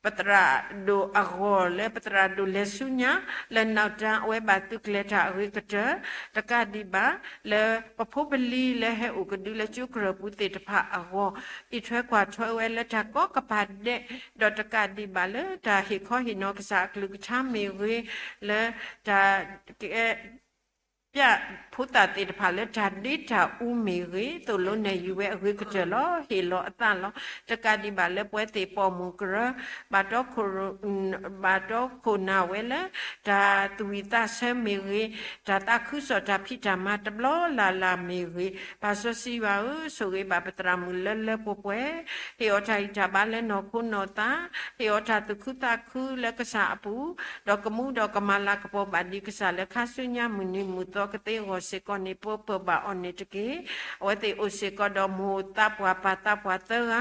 ပသရၣ်ဒိၣ်အဂီၢ် လၢပသရၣ်ဒိၣ်လဲၤဆူညါ လၢနီၢ်တၢ်အဝဲဘၣ်သုးကျဲၤတၢ်အဂ့ၤကတၢၢ် တကးဒံးဘၣ် လၢပဖိပလံၤလၢဟဲအိၣ်ကဒုလၢကၠိကရၢၢ်ပူၤသ့ၣ်တဖၣ်အဂီၢ် အံးထွဲကွၢ်ထွဲဝဲလၢတၢ်ကီကပၤဒဲး ဒီးတကးဒံးဘၣ်လၢတၢ်ဟ့ၣ်ခီဟ့ၣ်နီၤကစၢ်အကလုၢ်ကထါမ့ၢ်ဂ့ၤ, လၢတၢ်ကဲ ပျၢ်ဖိသၣ်သ့ၣ်တဖၣ်လၢတၢ်ဒ့တၢ်အူမ့ၢ်ဂ့ၤ, သိၣ်လိနဲၣ်ယုၤဝဲအဂ့ၤကတၢၢ်လီၤ. ဟ့ၣ်လီၤအသးလီၤ. တကးဒံးဘၣ်လၢပဝဲသ့ၣ်ပိာ်မုၣ်ကရၢ ဘၣ်တီခိၣ် ဘၣ်တီခိၣ်နၢ်ဝဲလၢ တၢ်သူၣ်ဝံၣ်သးဆၢမ့ၢ်ဂ့ၤ, တၢ်သးခုကစီၣ်တၢ်ဖံးတၢ်မၤတဘျီလၢ်လၢ်မ့ၢ်ဂ့ၤ, ပၢ်စီဆှံယွၤဧၢ, ဆိၣ်ဂ့ၤဘၣ်ပသရၣ်မုၣ်လၢလၢပှဲၤပှဲၤ, ဟ့ၣ်အီၤတၢ်ဂံၢ်တၢ်ဘါလၢနီၢ်ခိနီၢ်သး, ဟ့ၣ်အီၤတၢ်သူၣ်ခုသးခုလၢကစၢ်အပူၤ, ဒီးကမူဒီးကမၤလၤကပီၤဘၣ်ဒံးကစၢ်လၢခါဆူညါမုၢ်နံၤမုၢ်သီကသ့အဂီၢ်စ့ၢ်ကီးန့ၣ် ပၢပၢၢ်ဘၣ်အီၤန့ၣ်တက့ၢ်. အဝဲသ့ၣ်အိၣ်စ့ၢ်ကီးဒီးမိၢ်သးပှၢ်ပၢ်သးပှၢ်သၢ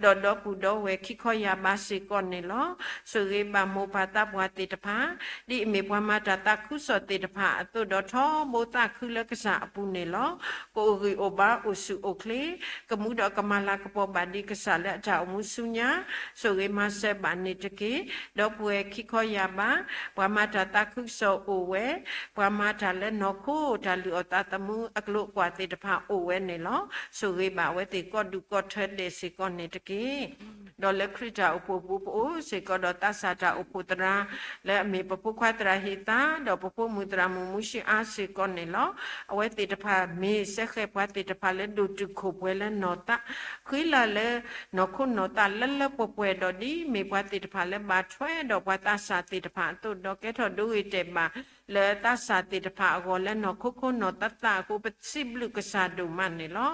ဂၤ, ဒီးဒီပုၢ်ဒီဝဲၢ်ခံခီယာ်ဘးစ့ၢ်ကီးန့ၣ်လီၤ. ဆိၣ်ဂ့ၤဘၣ်မိၢ်ပၢ်သးပှၢ်သ့ၣ်တဖၣ်, ဒ်အမ့ၢ်ပှၤမၤတၢ်သးခုကစီၣ်သ့ၣ်တဖၣ်အသိးဒီး ထီဘိသးခုလၢကစၢ်အပူၤန့ၣ်လီၤ. ကအိၣ်ဂံၢ်အိၣ်ဘါအိၣ်ဆူၣ်အိၣ်ချ့, ကမူဒီးကမၤလၤကပီၤဘၣ်ဒံးကစၢ်လၢအတၢ်အိၣ်မူဆူညါ, ဆိၣ်ဂ့ၤမၤစၢၤဘၣ်န့ၣ်တက့ၢ်. ဒီပုၢ်ဝဲၢ်ခံခီယာ်ဘး, ပှၤမၤတၢ်သးခုကစီၣ်အိၣ်ဝဲ, ပှၤမၤတၢ်လၢနီၢ်ခိတၢ်လုၢ်အီၣ်သးသမူအကျိၤအကွာ်သ့ၣ်တဖၣ်အိၣ်ဝဲန့ၣ်လီၤ. ဆိၣ်ဂ့ၤဘၣ်အဝဲသ့ၣ်ကိးဒူၣ်ကိးထၢဒဲးစ့ၢ်ကီးန့ၣ်တက့ၢ်. ဒီးလၢခရံာ်တၢ်အိၣ်ဖှိၣ်ပူၤ ပအိၣ်စ့ၢ်ကီးဒီးသးစၢ်တၢ်အိၣ်ဖှိၣ်သရၣ်, လၢအမ့ၢ်ပဖိခွါသရၣ်ဟ့ၣ်သါ, ဒီးပဖိမုၣ်သရၣ်မုၣ်မူဆံအါစ့ၢ်ကီးန့ၣ်လီၤ. အဝဲသ့ၣ်တဖၣ်မ့ၢ်စဲဃဲၤပှၤသ့ၣ်တဖၣ်လၢဒိၣ်တုာ်ခိၣ်ပှဲၤလၢနီၢ်သး, ဃံလၤလၢနီၢ်ခိနီၢ်သးလၢလၢပှဲၤပှဲၤဒီး ဒ်မ့ၢ်ပှၤသ့ၣ်တဖၣ်လၢဘၣ်ထွဲဒီးပှၤသးစၢ်သ့ၣ်တဖၣ်အသိးဒီး ကဲထီၣ်ဒိဂ့ၤတဲာ်ဘၣ် လၢသးစၢ်သ့ၣ်တဖၣ်အဂီၢ်လၢနီၢ်ခိခိနီၢ်သးသးအဃိ ပစံးဘျုးကစၢ်ဒိၣ်မးန့ၣ်လီၤ.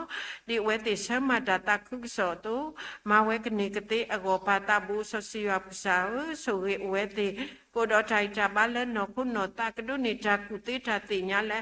ဒ်အဝဲသ့ၣ်ဆၢမၤတၢ်သးခုကစီၣ်အသိး, မၤဝဲကန့ၢ်ကသ့အဂီၢ် ပၢ်သးဘိစီဆှံယွၤပကစၢ်ဧၢ, ဆိၣ်ဂ့ၤအဝဲသ့ၣ်, ကအိၣ်ဒီးတၢ်ဂံၢ်တၢ်ဘါလၢနီၢ်ခိနီၢ်သး ကဒိးန့ၢ်တၢ်ကူၣ်သ့တၢ်သ့ၣ်ညါလၢ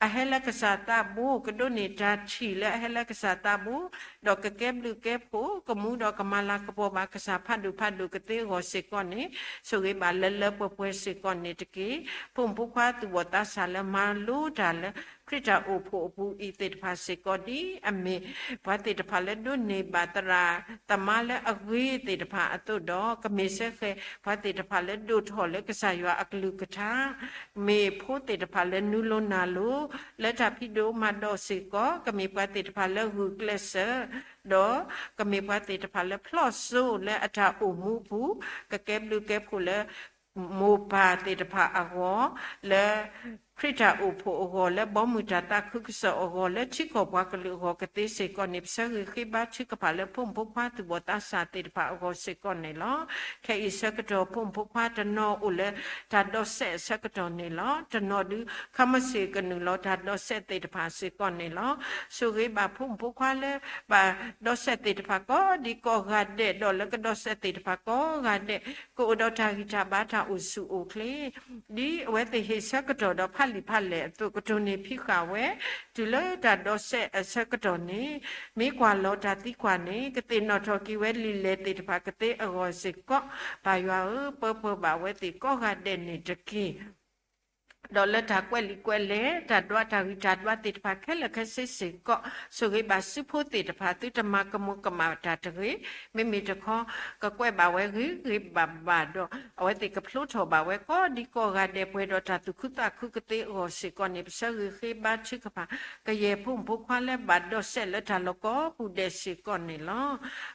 အဟဲလၢကစၢ်သးဘိ, ကဒိးန့ၢ်တၢ်ထံၣ်လၢအဟဲလၢကစၢ်သးဘိ, ဒီးကကဲဘျုးကဲဖှိၣ်, ကမူဒီးကမၤလၤကပီၤဘၣ်ကစၢ်ဖးဒိၣ်ဖးဒိၣ်ကသ့အဂီၢ်စ့ၢ်ကီးန့ၣ်, ဆိၣ်ဂ့ၤဘၣ်လၢလၢပှဲၤပှဲၤစ့ၢ်ကီးန့ၣ်တက့ၢ်. ဖိမုၣ်ဖိခွါသူၣ်ဘီၣ်သးစၢ်လၢမၤလိတၢ်လၢ ခရံာ်တၢ်အိၣ်ဖှိၣ်အပူၤအံၤသ့ၣ်တဖၣ်စ့ၢ်ကီး ဒ်အမ့ၢ် ပှၤသ့ၣ်တဖၣ်လၢဒိးန့ၢ်ဘၣ်သရၣ်သမါလၢအဂ့ၤသ့ၣ်တဖၣ်အသိးဒီး ကမ့ၢ်စဲဃဲၤပှၤသ့ၣ်တဖၣ်လၢဒိၣ်ထီၣ်လၢကစၢ်ယွၤအကလုၢ်ကထါ, မ့ၢ်ဖိသ့ၣ်တဖၣ်လၢနုာ်လိၤနၢ်လိၤ လၢတၢ်ဖံးဒိၣ်မၤဒိးစ့ၢ်ကီး, ကမ့ၢ်ပှၤသ့ၣ်တဖၣ်လၢဂုာ်ကျဲးစၢး, ဒီးကမ့ၢ်ပှၤသ့ၣ်တဖၣ်လၢဖျီၣ်စိလၢအတၢ်အိၣ်မူအပူၤ, ကကဲဘျုးကဲဖှိၣ်လၢ မိၢ်ပၢ်သ့ၣ်တဖၣ်အဂီၢ်, လၢခရံာ်တၢ်အိၣ်ဖှိၣ်အဂီၢ်, လၢဘီမုၢ်တၢ်သးခုကစီၣ်အဂီၢ်, လၢထံကီၢ်ပှၤကလုာ်အဂီၢ်ကသ့စ့ၢ်ကီးန့ၣ်, ပဆၢဂ့ၤဃ့ဘါထုကဖၣ်လၢဖိမုၣ်ဖိခွါသူၣ်ဘီၣ်သးစၢ်သ့ၣ်တဖၣ်အဂီၢ်စ့ၢ်ကီးန့ၣ်လီၤ. ခဲအံၤဆၢကတီၢ် ဖိမုၣ်ဖိခွါတနီၤအိၣ်လၢတၢ်ဒီးစဲးအဆၢကတီၢ်န့ၣ်လီၤ. တနီၤဒုး ခီမ့ၢ်စ့ၢ်ကနုာ်လီၤတၢ်ဒီးစဲးသ့ၣ်တဖၣ်စ့ၢ်ကီးန့ၣ်လီၤ. ဆိၣ်ဂ့ၤဘၣ်ဖိမုၣ်ဖိခွါလၢ ဘၣ်ဒီးစဲးသ့ၣ်တဖၣ်ကိးဒံးကိးဂၤဒဲး, ဒီးလၢကဒီးစဲးသ့ၣ်တဖၣ်ကိးဂၤဒဲး, ကအိၣ်ဒီးတၢ်ဂံၢ်တၢ်ဘါတၢ်အိၣ်ဆူၣ်အိၣ်ချ့, ဒ်အဝဲသ့ၣ်ဟ့ၣ်ဆၢကတီၢ်ဒီး လၢတၢ်လံၣ်ဖးလဲၢ်အသိး ကတိၤန့ၢ်ဖံးဃာ်ဝဲ တုၤလၢတၢ်ဒိးစဲးအဆၢကတီၢ်န့ၣ်, မ့ၢ်ကွၢ်လီၤတၢ်သံကွၢ်န့ၣ် ကသ့ၣ်နီၣ်ထီၣ်က့ၤဝဲလံာ်လဲၢ်သ့ၣ်တဖၣ် ကသ့အဂီၢ်စ့ၢ်ကီး, ပၢ်ယွၤဧၢ, ပၢပၢၤဘၣ်ဝဲသ့ၣ်ကိးဂၤဒဲးန့ၣ်တက့ၢ်. ဒီးလၢတၢ်ကွဲးလံာ်ကွဲးလဲၢ်, တၢ်ဒွးတၢ်ဂံၢ်တၢ်ဒွးသ့ၣ်တဖၣ်ခဲလၢာ်ခဲဆ့စ့ၢ်ကီး, ဆိၣ်ဂ့ၤဘၣ်စုဖိသ့ၣ်တဖၣ် သုတမၤကမူၤကမၣ်တၢ်တဂ့ၤ, မ့မ့ၢ်တခီ ကကွဲးဘၣ်ဝဲဂ့ၤဂ့ၤဘၣ်ဘၣ်ဒီး အဝဲသ့ၣ်ကဖျိထီၣ်ဘၣ်ဝဲကိးဒံကိးဂၤဒဲး ပှဲၤဒီးတၢ်သူၣ်ခုသးခုကသ့အဂီၢ်စ့ၢ်ကီးန့ၣ် ပဆၢဂ့ၤဃ့ဘါထုကဖၣ် ကယဲၢ်ဖိမုၣ်ဖိခွါလၢဘၣ်ဒိးစဲးလၢတၢ်လီၢ်ကိးပူၤဒဲးစ့ၢ်ကီးန့ၣ်လီၤ.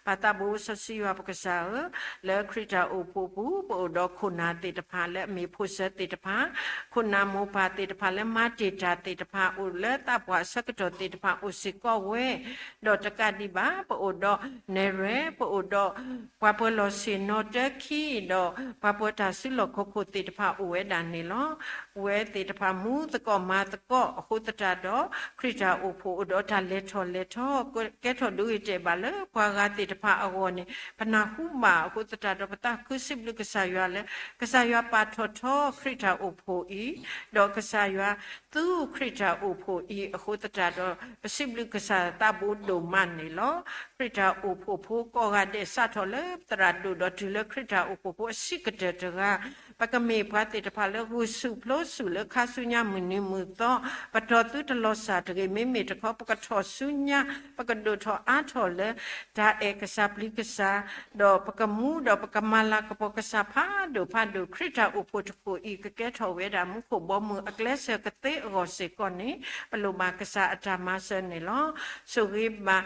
ပၢ်သးဘိစီဆှံယွၤပကစၢ်ဧၢ, လၢခရံာ်တၢ်အိၣ်ဖှိၣ်ပူၤ ပအိၣ်ဒီးခိၣ်နၢ်သ့ၣ်တဖၣ်လၢအမ့ၢ်ဖိၣ်စၢၤသ့ၣ်တဖၣ်, ခိၣ်နၢ်မိၢ်ပၢ်သ့ၣ်တဖၣ်လၢမၤတ့ၢ်တၢ်သ့ၣ်တဖၣ် အိၣ်လၢသးပှၢ်အဆၢကတီၢ်သ့ၣ်တဖၣ်အိၣ်စ့ၢ်ကီးဝဲ, ဒီးတကးဒံးဘၣ် ပအိၣ်ဒီးနဲၣ်ရွဲၣ်, ပအိၣ်ဒီးပှၤပၢၤလီၢ်ဆ့ၣ်နီၤတၢခံ, ဒီးပှၤပၢၤတၢ်စုလီၢ်ခီၣ်ခိၣ်သ့ၣ်တဖၣ်အိၣ်ဝဲဒၣ်န့ၣ်လီၤ. ဝဲသ့ၣ်တဖၣ်မူသကိးမၤသကိးအဃိသတးဒီး ခရံာ်တၢ်အိၣ်ဖှိၣ်အိၣ်ဒီးတၢ်လဲၤထီၣ်လဲၤထီ ကဲထီၣ်ဒိဂ့ၤတဲာ်ဘၣ်လၢပှၤဂၤသ့ၣ်တဖၣ်အဂီၢ်န့ၣ် ပနၢ်ဟူဘၣ်အဃိသတးဒီး ပသးခုစံးဘျုးကစၢ်ယွၤလၢ ကစၢ်ယွၤပာ်ထီၣ်ထီခရံာ်တၢ်အိၣ်ဖှိၣ်အံၤ, ဒီးကစၢ်ယွၤသူခရံာ်တၢ်အိၣ်ဖှိၣ်အံၤအဃိသတးဒီး ပစံးဘျုးကစၢ်သးဘိဒိၣ်မးန့ၣ်လီၤ. ခရံာ်တၢ်အိၣ်ဖှိၣ်ဖိကိးဂၤဒဲးစးထီၣ်လၢသရၣ်ဒိၣ်ဒီးတုၤလၢခရံာ်တၢ်အိၣ်ဖှိၣ်ဖိအဆံးကတၢၢ်တဂၤ, ပကမ့ၢ်ပှၤသ့ၣ်တဖၣ်လၢဂုာ်ဆူၣ်ပျိဆူၣ်လၢခါဆူညါမုၢ်နံၤမုၢ်သီ, ပတီၢ်သုတလီၤစၢ်တဂ့ၤ, မ့မ့ၢ်တခီ ပကထီၣ်ဆူညါ, ပကဒိၣ်ထီၣ်အါထီၣ်လၢ တၢ်အဲၣ်ကစၢ်ပျံၤကစၢ်, ဒီးပကမူဒီးပကမၤလၤကပီၤကစၢ်ဖးဒိၣ်ဖးဒိၣ်, ခရံာ်တၢ်အိၣ်ဖှိၣ်တခိၣ်အံၤ ကကဲထီၣ်ဝဲဒၣ်မူခိၣ်ဘီမုၢ်အကျဲစၢၤကသ့အဂီၢ်စ့ၢ်ကီးန့ၣ် ပလိၣ်ဘၣ်ကစၢ်အတၢ်မၤစၢၤန့ၣ်လီၤ. ဆိၣ်ဂ့ၤဘၣ်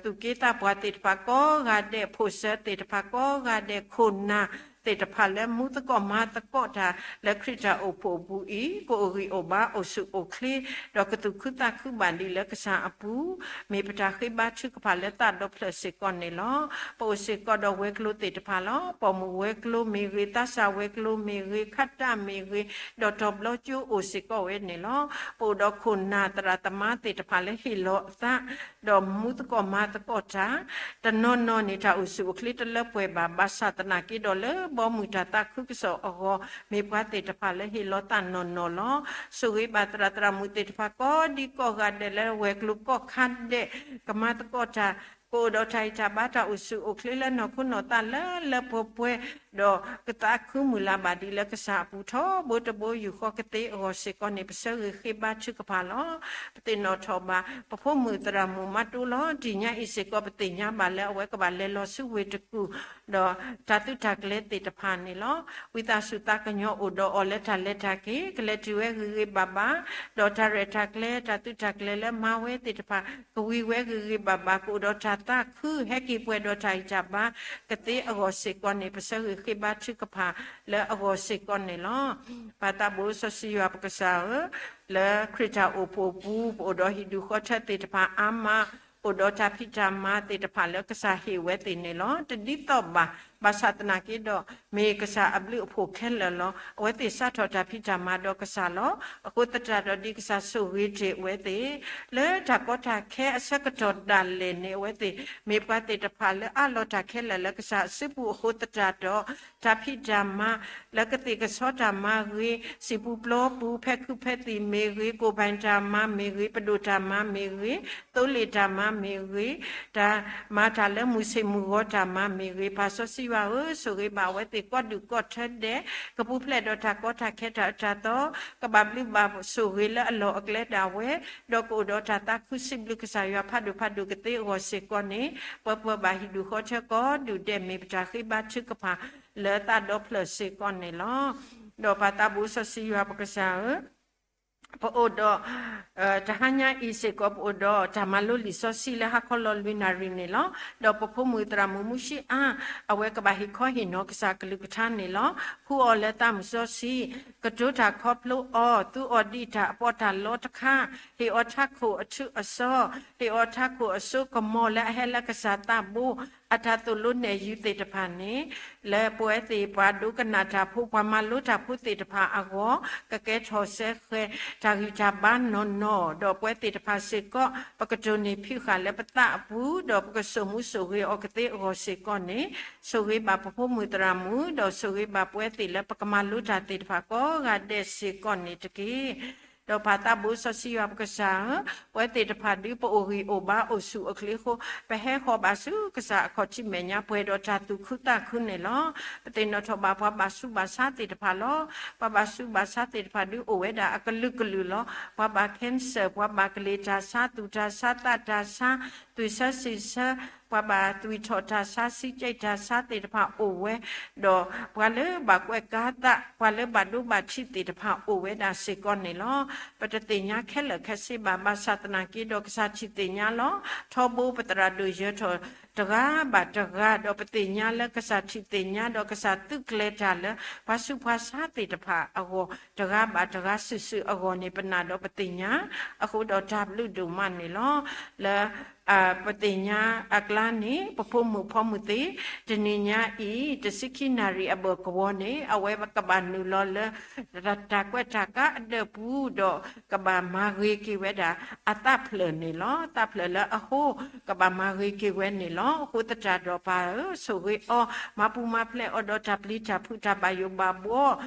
သူၣ်က့သးပှၢ်သ့ၣ်တဖၣ်ကိးဂၤဒဲး, ဖိၣ်စၢၤသ့ၣ်တဖၣ်ကိးဂၤဒဲး, ခိၣ်နၢ်သ့ၣ်တဖၣ်လၢမူသကိးမၤသကိးတၢ် လၢခရံာ်တၢ်အိၣ်ဖှိၣ်အပူၤအံၤ, ကအိၣ်ဂံၢ်အိၣ်ဘါအိၣ်ဆူၣ်အိၣ်ချ့, ဒီးကသူၣ်ခုသးခုဘၣ်ဒံးလၢကစၢ်အပူၤ, မ့ၢ်ပတၢ်ဃ့ဘါထုကဖၣ်လၢသးဒီဖျၢၣ်စ့ၢ်ကီးန့ၣ်လီၤ. ပအိၣ်စ့ၢ်ကီးဒီးဝဲၤကျိၤသ့ၣ်တဖၣ်လီၤ. ပိာ်မုၣ်ဝဲၤကျိၤမ့ၢ်ဂ့ၤ, သးစၢ်ဝဲၤကျိၤမ့ၢ်ဂ့ၤ, ခးတၢ်မ့ၢ်ဂ့ၤ, ဒီးတီၤဘျီကၠိအိၣ်စ့ၢ်ကီးဝဲန့ၣ်လီၤ. ပအိၣ်ဒီးခိၣ်နၢ်သရၣ်သမါသ့ၣ်တဖၣ်လၢဟ့ၣ်လီၤအသး, ဒီးမူသကိးမၤသကိးတၢ်, တနီၤနီၤန့ၣ် တၢ်အိၣ်ဆူၣ်အိၣ်ချ့တလၢပှဲၤဘၣ်, ဘၣ်ဆၣ်သနာ်က့ဒီးလၢဘီမုၢ်တၢ်သးခုကစီၣ်အဂီၢ်, မ့ၢ်ပှၤသ့ၣ်တဖၣ်လၢဟ့ၣ်လီၤသးနီၢ်နီၢ်လီၤ. ဆိၣ်ဂ့ၤဘၣ်သရၣ်သရၣ်မုၣ်သ့ၣ်တဖၣ်ကိးဒံကိးဂၤဒဲးလၢဝဲၤကျိၤကိးခါဒဲး, ကမၤသကိးတၢ်, ကအိၣ်ဒီးတၢ်အံၣ်တၢ်ဘါတၢ်အိၣ်ဆူၣ်အိၣ်ချ့လၢနီၢ်ခိနီၢ်သးလၢလၢပှဲၤပှဲၤ, ဒီးကသးခုမုၢ်လၢ်ဘၣ်ဒံးလၢကစၢ်အပူၤထီဘိတဘိယူၢ်ဃီကသ့အဂီၢ်စ့ၢ်ကီးန့ၣ် ပဆၢဂ့ၤဃ့ဘါထုကဖၣ်လီၤ. ပသ့ၣ်နီၣ်ထီၣ်ဘၣ် ပဖိမုၣ်သရၣ်မုၣ်မၤတိလီၤတံၢ်ညါအံၤစ့ၢ်ကီး ပသ့ၣ်ညါဘၣ်လၢအဝဲကဘၣ်လဲၤလီၤဆူဝ့ၢ်တကူၣ်, ဒီးတၢ်သုးတၢ်ကျဲၤသ့ၣ်တဖၣ်န့ၣ်လီၤ. ဝံသးစူၤသးကညီၤအိၣ်ဒီးအီၤလၢတၢ်လဲၤတၢ်က့ၤ, ကလဲၤတုၤဝဲဂ့ၤဂ့ၤဘၣ်ဘၣ်, ဒီးတၢ်ရဲၣ်တၢ်ကျဲၤ တၢ်သုးတၢ်ကျဲၤလၢမၤဝဲသ့ၣ်တဖၣ် ကဝံၤဝဲဂ့ၤဂ့ၤဘၣ်ဘၣ်, ကအိၣ်ဒီးတၢ်သးခု ဟဲက့ၤပှဲၤဒီးတၢ်အံၣ်တၢ်ဘါကသ့အဂီၢ်စ့ၢ်ကီးန့ၣ် ပဆၢဂ့ၤဃ့ဘါထုကဖၣ်လၢအဂီၢ်စ့ၢ်ကီးန့ၣ်လီၤ. ပၢ်သးဘိစီဆှံယွၤပကစၢ်ဧၢ, လၢခရံာ်တၢ်အိၣ်ဖှိၣ်ပူၤ ပအိၣ်ဒီးဟံၣ်ဒူၣ်ဃီထၢသ့ၣ်တဖၣ်အါမး, အိၣ်ဒီးတၢ်ဖံးတၢ်မၤသ့ၣ်တဖၣ်လၢကစၢ်ဟ့ၣ်ဝဲသ့ၣ်န့ၣ်လီၤ. တဒ်သိးဘၣ်, ဘၣ်ဆၣ်သနာ်က့ဒီး မ့ၢ်ကစၢ်အဘျုးအဖှိၣ်ခဲလၢာ်လီၤ. အဝဲသ့ၣ်စးထီၣ်တၢ်ဖံးတၢ်မၤဒီးကစၢ်လီၤ. အဃိသတးဒီးဒ်ကစၢ်ဆိၣ်ဂ့ၤတ့ၢ်အဝဲသ့ၣ် လၢတၢ်ကီတၢ်ခဲအဆၢကတီၢ်ဒၣ်လဲာ်န့ၣ် အဝဲသ့ၣ် မ့ၢ်ပှၤသ့ၣ်တဖၣ်လၢအးလီၤတၢ်ခဲလၢာ်လၢကစၢ်အစုပူၤအဃိသတးဒီး တၢ်ဖံးတၢ်မၤ လၢကသ့ၣ်ကဆီတၢ်မၤဂ့ၤ, စံာ်ပူၤပျီပူၤ, ဖဲခုးဖဲသံၣ်မ့ၢ်ဂ့ၤ, ကိၣ်ဘၣ်တၢ်မၤမ့ၢ်ဂ့ၤ, ပဒိၣ်တၢ်မၤမ့ၢ်ဂ့ၤ, သိလ့ၣ်တၢ်မၤမ့ၢ်ဂ့ၤ, တၢ်မၤတၢ်လၢမုၢ်ဆ့ၣ်မုၢ်ဂီၤတၢ်မၤမ့ၢ်ဂ့ၤ, ပၢ်စီဆှံယွၤဧၢ, ဆိၣ်ဂ့ၤဘၣ်အဝဲသ့ၣ်ကိးဒူၣ်ကိးထၢဒဲး, ကပူၤဖျဲးဒီးတၢ်ကီတၢ်ခဲတၢ်အၢတၢ်သီ, ကဘၣ်ဘျုးဘၣ်ဆိၣ်ဂ့ၤလၢအလီၢ်အကျဲဒၣ်ဝဲ, ဒီးကအိၣ်ဒီးတၢ်သးခုစံးဘျုးကစၢ်ယွၤဖးဒိၣ်ဖးဒိၣ်ကသ့အဂီၢ်စ့ၢ်ကီးန့ၣ်, ပၢပၢၤဘၣ်ဟံၣ်ဒူၣ်ဃီထၢကိးဒူၣ်ဒဲး မ့ၢ်ပတၢ်ဃ့ဘါထုကဖၣ်လၢသးဒီဖျၢၣ်စ့ၢ်ကီးန့ၣ်လီၤ. ဒီးပၢ်သးဘိစီဆှံယွၤပကစၢ်ဧၢ, ပအိၣ်ဒီး တဟါညါအံၤစ့ၢ်ကီး ပအိၣ်ဒီးတၢ်မၤလိလံာ်စီဆှံလၢဟါခီလီၤလွံၢ်နၣ်ရံၣ်န့ၣ်လီၤ. ဒီးပဖိမုၣ်သရၣ်မုၣ်မူၡံအါ, အဝဲကဘၣ်ဟ့ၣ်ခီဟ့ၣ်နီၤကစၢ်အကလုၢ်ကထါန့ၣ်လီၤ. ဃုအီၤလၢသးမုၢ်စီဆှံ, ကတိၤတၢ်ခီဖျိအီၤ, သူအီၤဒ်တၢ်အပီးတၢ်လီတခါ, ဟ့ၣ်အီၤထးခိၣ်အထူအစီ, ဟ့ၣ်အီၤထးခိၣ်အစိကမီၤလၢအဟဲလၢကစၢ်သးဘိ အတၢ်သိၣ်လိနဲၣ်ယုၤသ့ၣ်တဖၣ်န့ၣ် လၢပဝဲသ့ၣ်ပှၤဒိကနၣ်တၢ်ဖိ ပှၤမၤလိတၢ်ဖိသ့ၣ်တဖၣ်အဂီၢ် ကကဲထီၣ်စဲဃဲၤ တၢ်ဂံၢ်တၢ်ဘါနီၢ်နီၢ်, ဒီးပဝဲသ့ၣ်တဖၣ်စ့ၢ်ကီး ပကတိၢ်န့ၢ်ဖံးဃာ်လၢပသးအပူၤ ဒီးပကစိာ်မူစိာ်ဂ့ၤအီၤကသ့အဂီၢ်စ့ၢ်ကီးန့ၣ်, ဆိၣ်ဂ့ၤဘၣ်ပဖိမုၣ်သရၣ်မုၣ် ဒီးဆိၣ်ဂ့ၤဘၣ်ပဝဲသ့ၣ်လၢပကမၤလိတၢ်သ့ၣ်တဖၣ်ကိးဂၤဒဲးစ့ၢ်ကီးန့ၣ်တက့ၢ်. ဒီးပၢ်သးဘိစီဆှံယွၤပကစၢ်ဧၢ, ပဝဲသ့ၣ်တဖၣ်ဒုးပအိၣ်ဂံၢ်အိၣ်ဘါအိၣ်ဆူၣ်အိၣ်ချ့အဃိ ပဟဲဃီၤဘၣ်ဆူကစၢ်အခီၣ်ထံးမဲာ်ညါ ပှဲၤဒီးတၢ်သူၣ်ခုသးခုန့ၣ်လီၤ. ပသ့ၣ်နီၣ်ထီၣ်ဘၣ်ပှၤဘၣ်ဆူးဘၣ်ဆါသ့ၣ်တဖၣ်လီၤ. ပှၤဘၣ်ဆူးဘၣ်ဆါသ့ၣ်တဖၣ်ဒုးအိၣ်ဝဲဒၣ်အကလုာ်ကလုာ်လီၤ. ပှၤဘၣ် cancer, ပှၤဘၣ်ကလံၤတၢ်ဆါ သူၣ်တၢ်ဆါ သးတၢ်ဆါ သွံၣ်ဆၢစံၣ်ဆၢ, ပှၤဘၣ်သွံၣ်ထီၣ်တၢ်ဆါ ဆံးကဲးတၢ်ဆါသ့ၣ်တဖၣ်အိၣ်ဝဲ, ဒီးပှၤလၢဘၣ်ကွဲးကါသး ပှၤလၢဘၣ်ဒိဘၣ်ထံးသ့ၣ်တဖၣ်အိၣ်ဝဲဒၣ်စ့ၢ်ကီးန့ၣ်လီၤ. ပတသ့ၣ်ညါခဲလၢာ်ခဲဆ့ဘၣ် ဘၣ်ဆၣ်သနာ်က့ဒီးကစၢ်ထံၣ်သ့ၣ်ညါလီၤ. ထီဘိပသရၣ်ဒိၣ်ယၢၤထီၣ်တဂၤဘၣ်တဂၤ ဒီးပသ့ၣ်ညါလၢကစၢ်ထံၣ်သ့ၣ်ညါ ဒီးကစၢ်သုးကျဲၤတၢ်လၢ ပှၤဆူးပှၤဆါသ့ၣ်တဖၣ်အဂီၢ် တဂၤဘၣ်တဂၤစုာ်စုာ်အဂီၢ်န့ၣ် ပနာ်ဒီးပသ့ၣ်ညါ, အဃိဒီးတၢ်ဘျုးဒိၣ်မးန့ၣ်လီၤ. လၢ ပသ့ၣ်ညါအကျါန့ၣ် ပဖိမုၣ်ဖိမုၣ်သ့ၣ် တနံၤညါအံၤ တဆံခံနၣ်ရံၣ်အဘၢၣ်ကဝီၤန့ၣ် အဝဲကဘၣ်နုာ်လီၤလၢ တၢ်ကွဲးတၢ်ကါအဒၢးပူၤ ဒီးကဘၣ်မၤဂ့ၤက့ၤဝဲဒၣ် အသးဖျၢၣ်န့ၣ်လီၤ. သးဖျၢၣ်လၢအဟိ ကဘၣ်မၤဂ့ၤက့ၤဝဲန့ၣ်လီၤ. အဃိသတးဒီးပၢ်ဧၢ, ဆိၣ်ဂ့ၤအီၤ မၤပူၤမၤဖျဲးအီၤဒီးတၢ်ပျံၤတၢ်ဖုးတၢ်ဘၣ်ယိၣ်ဘၣ်ဘှီ,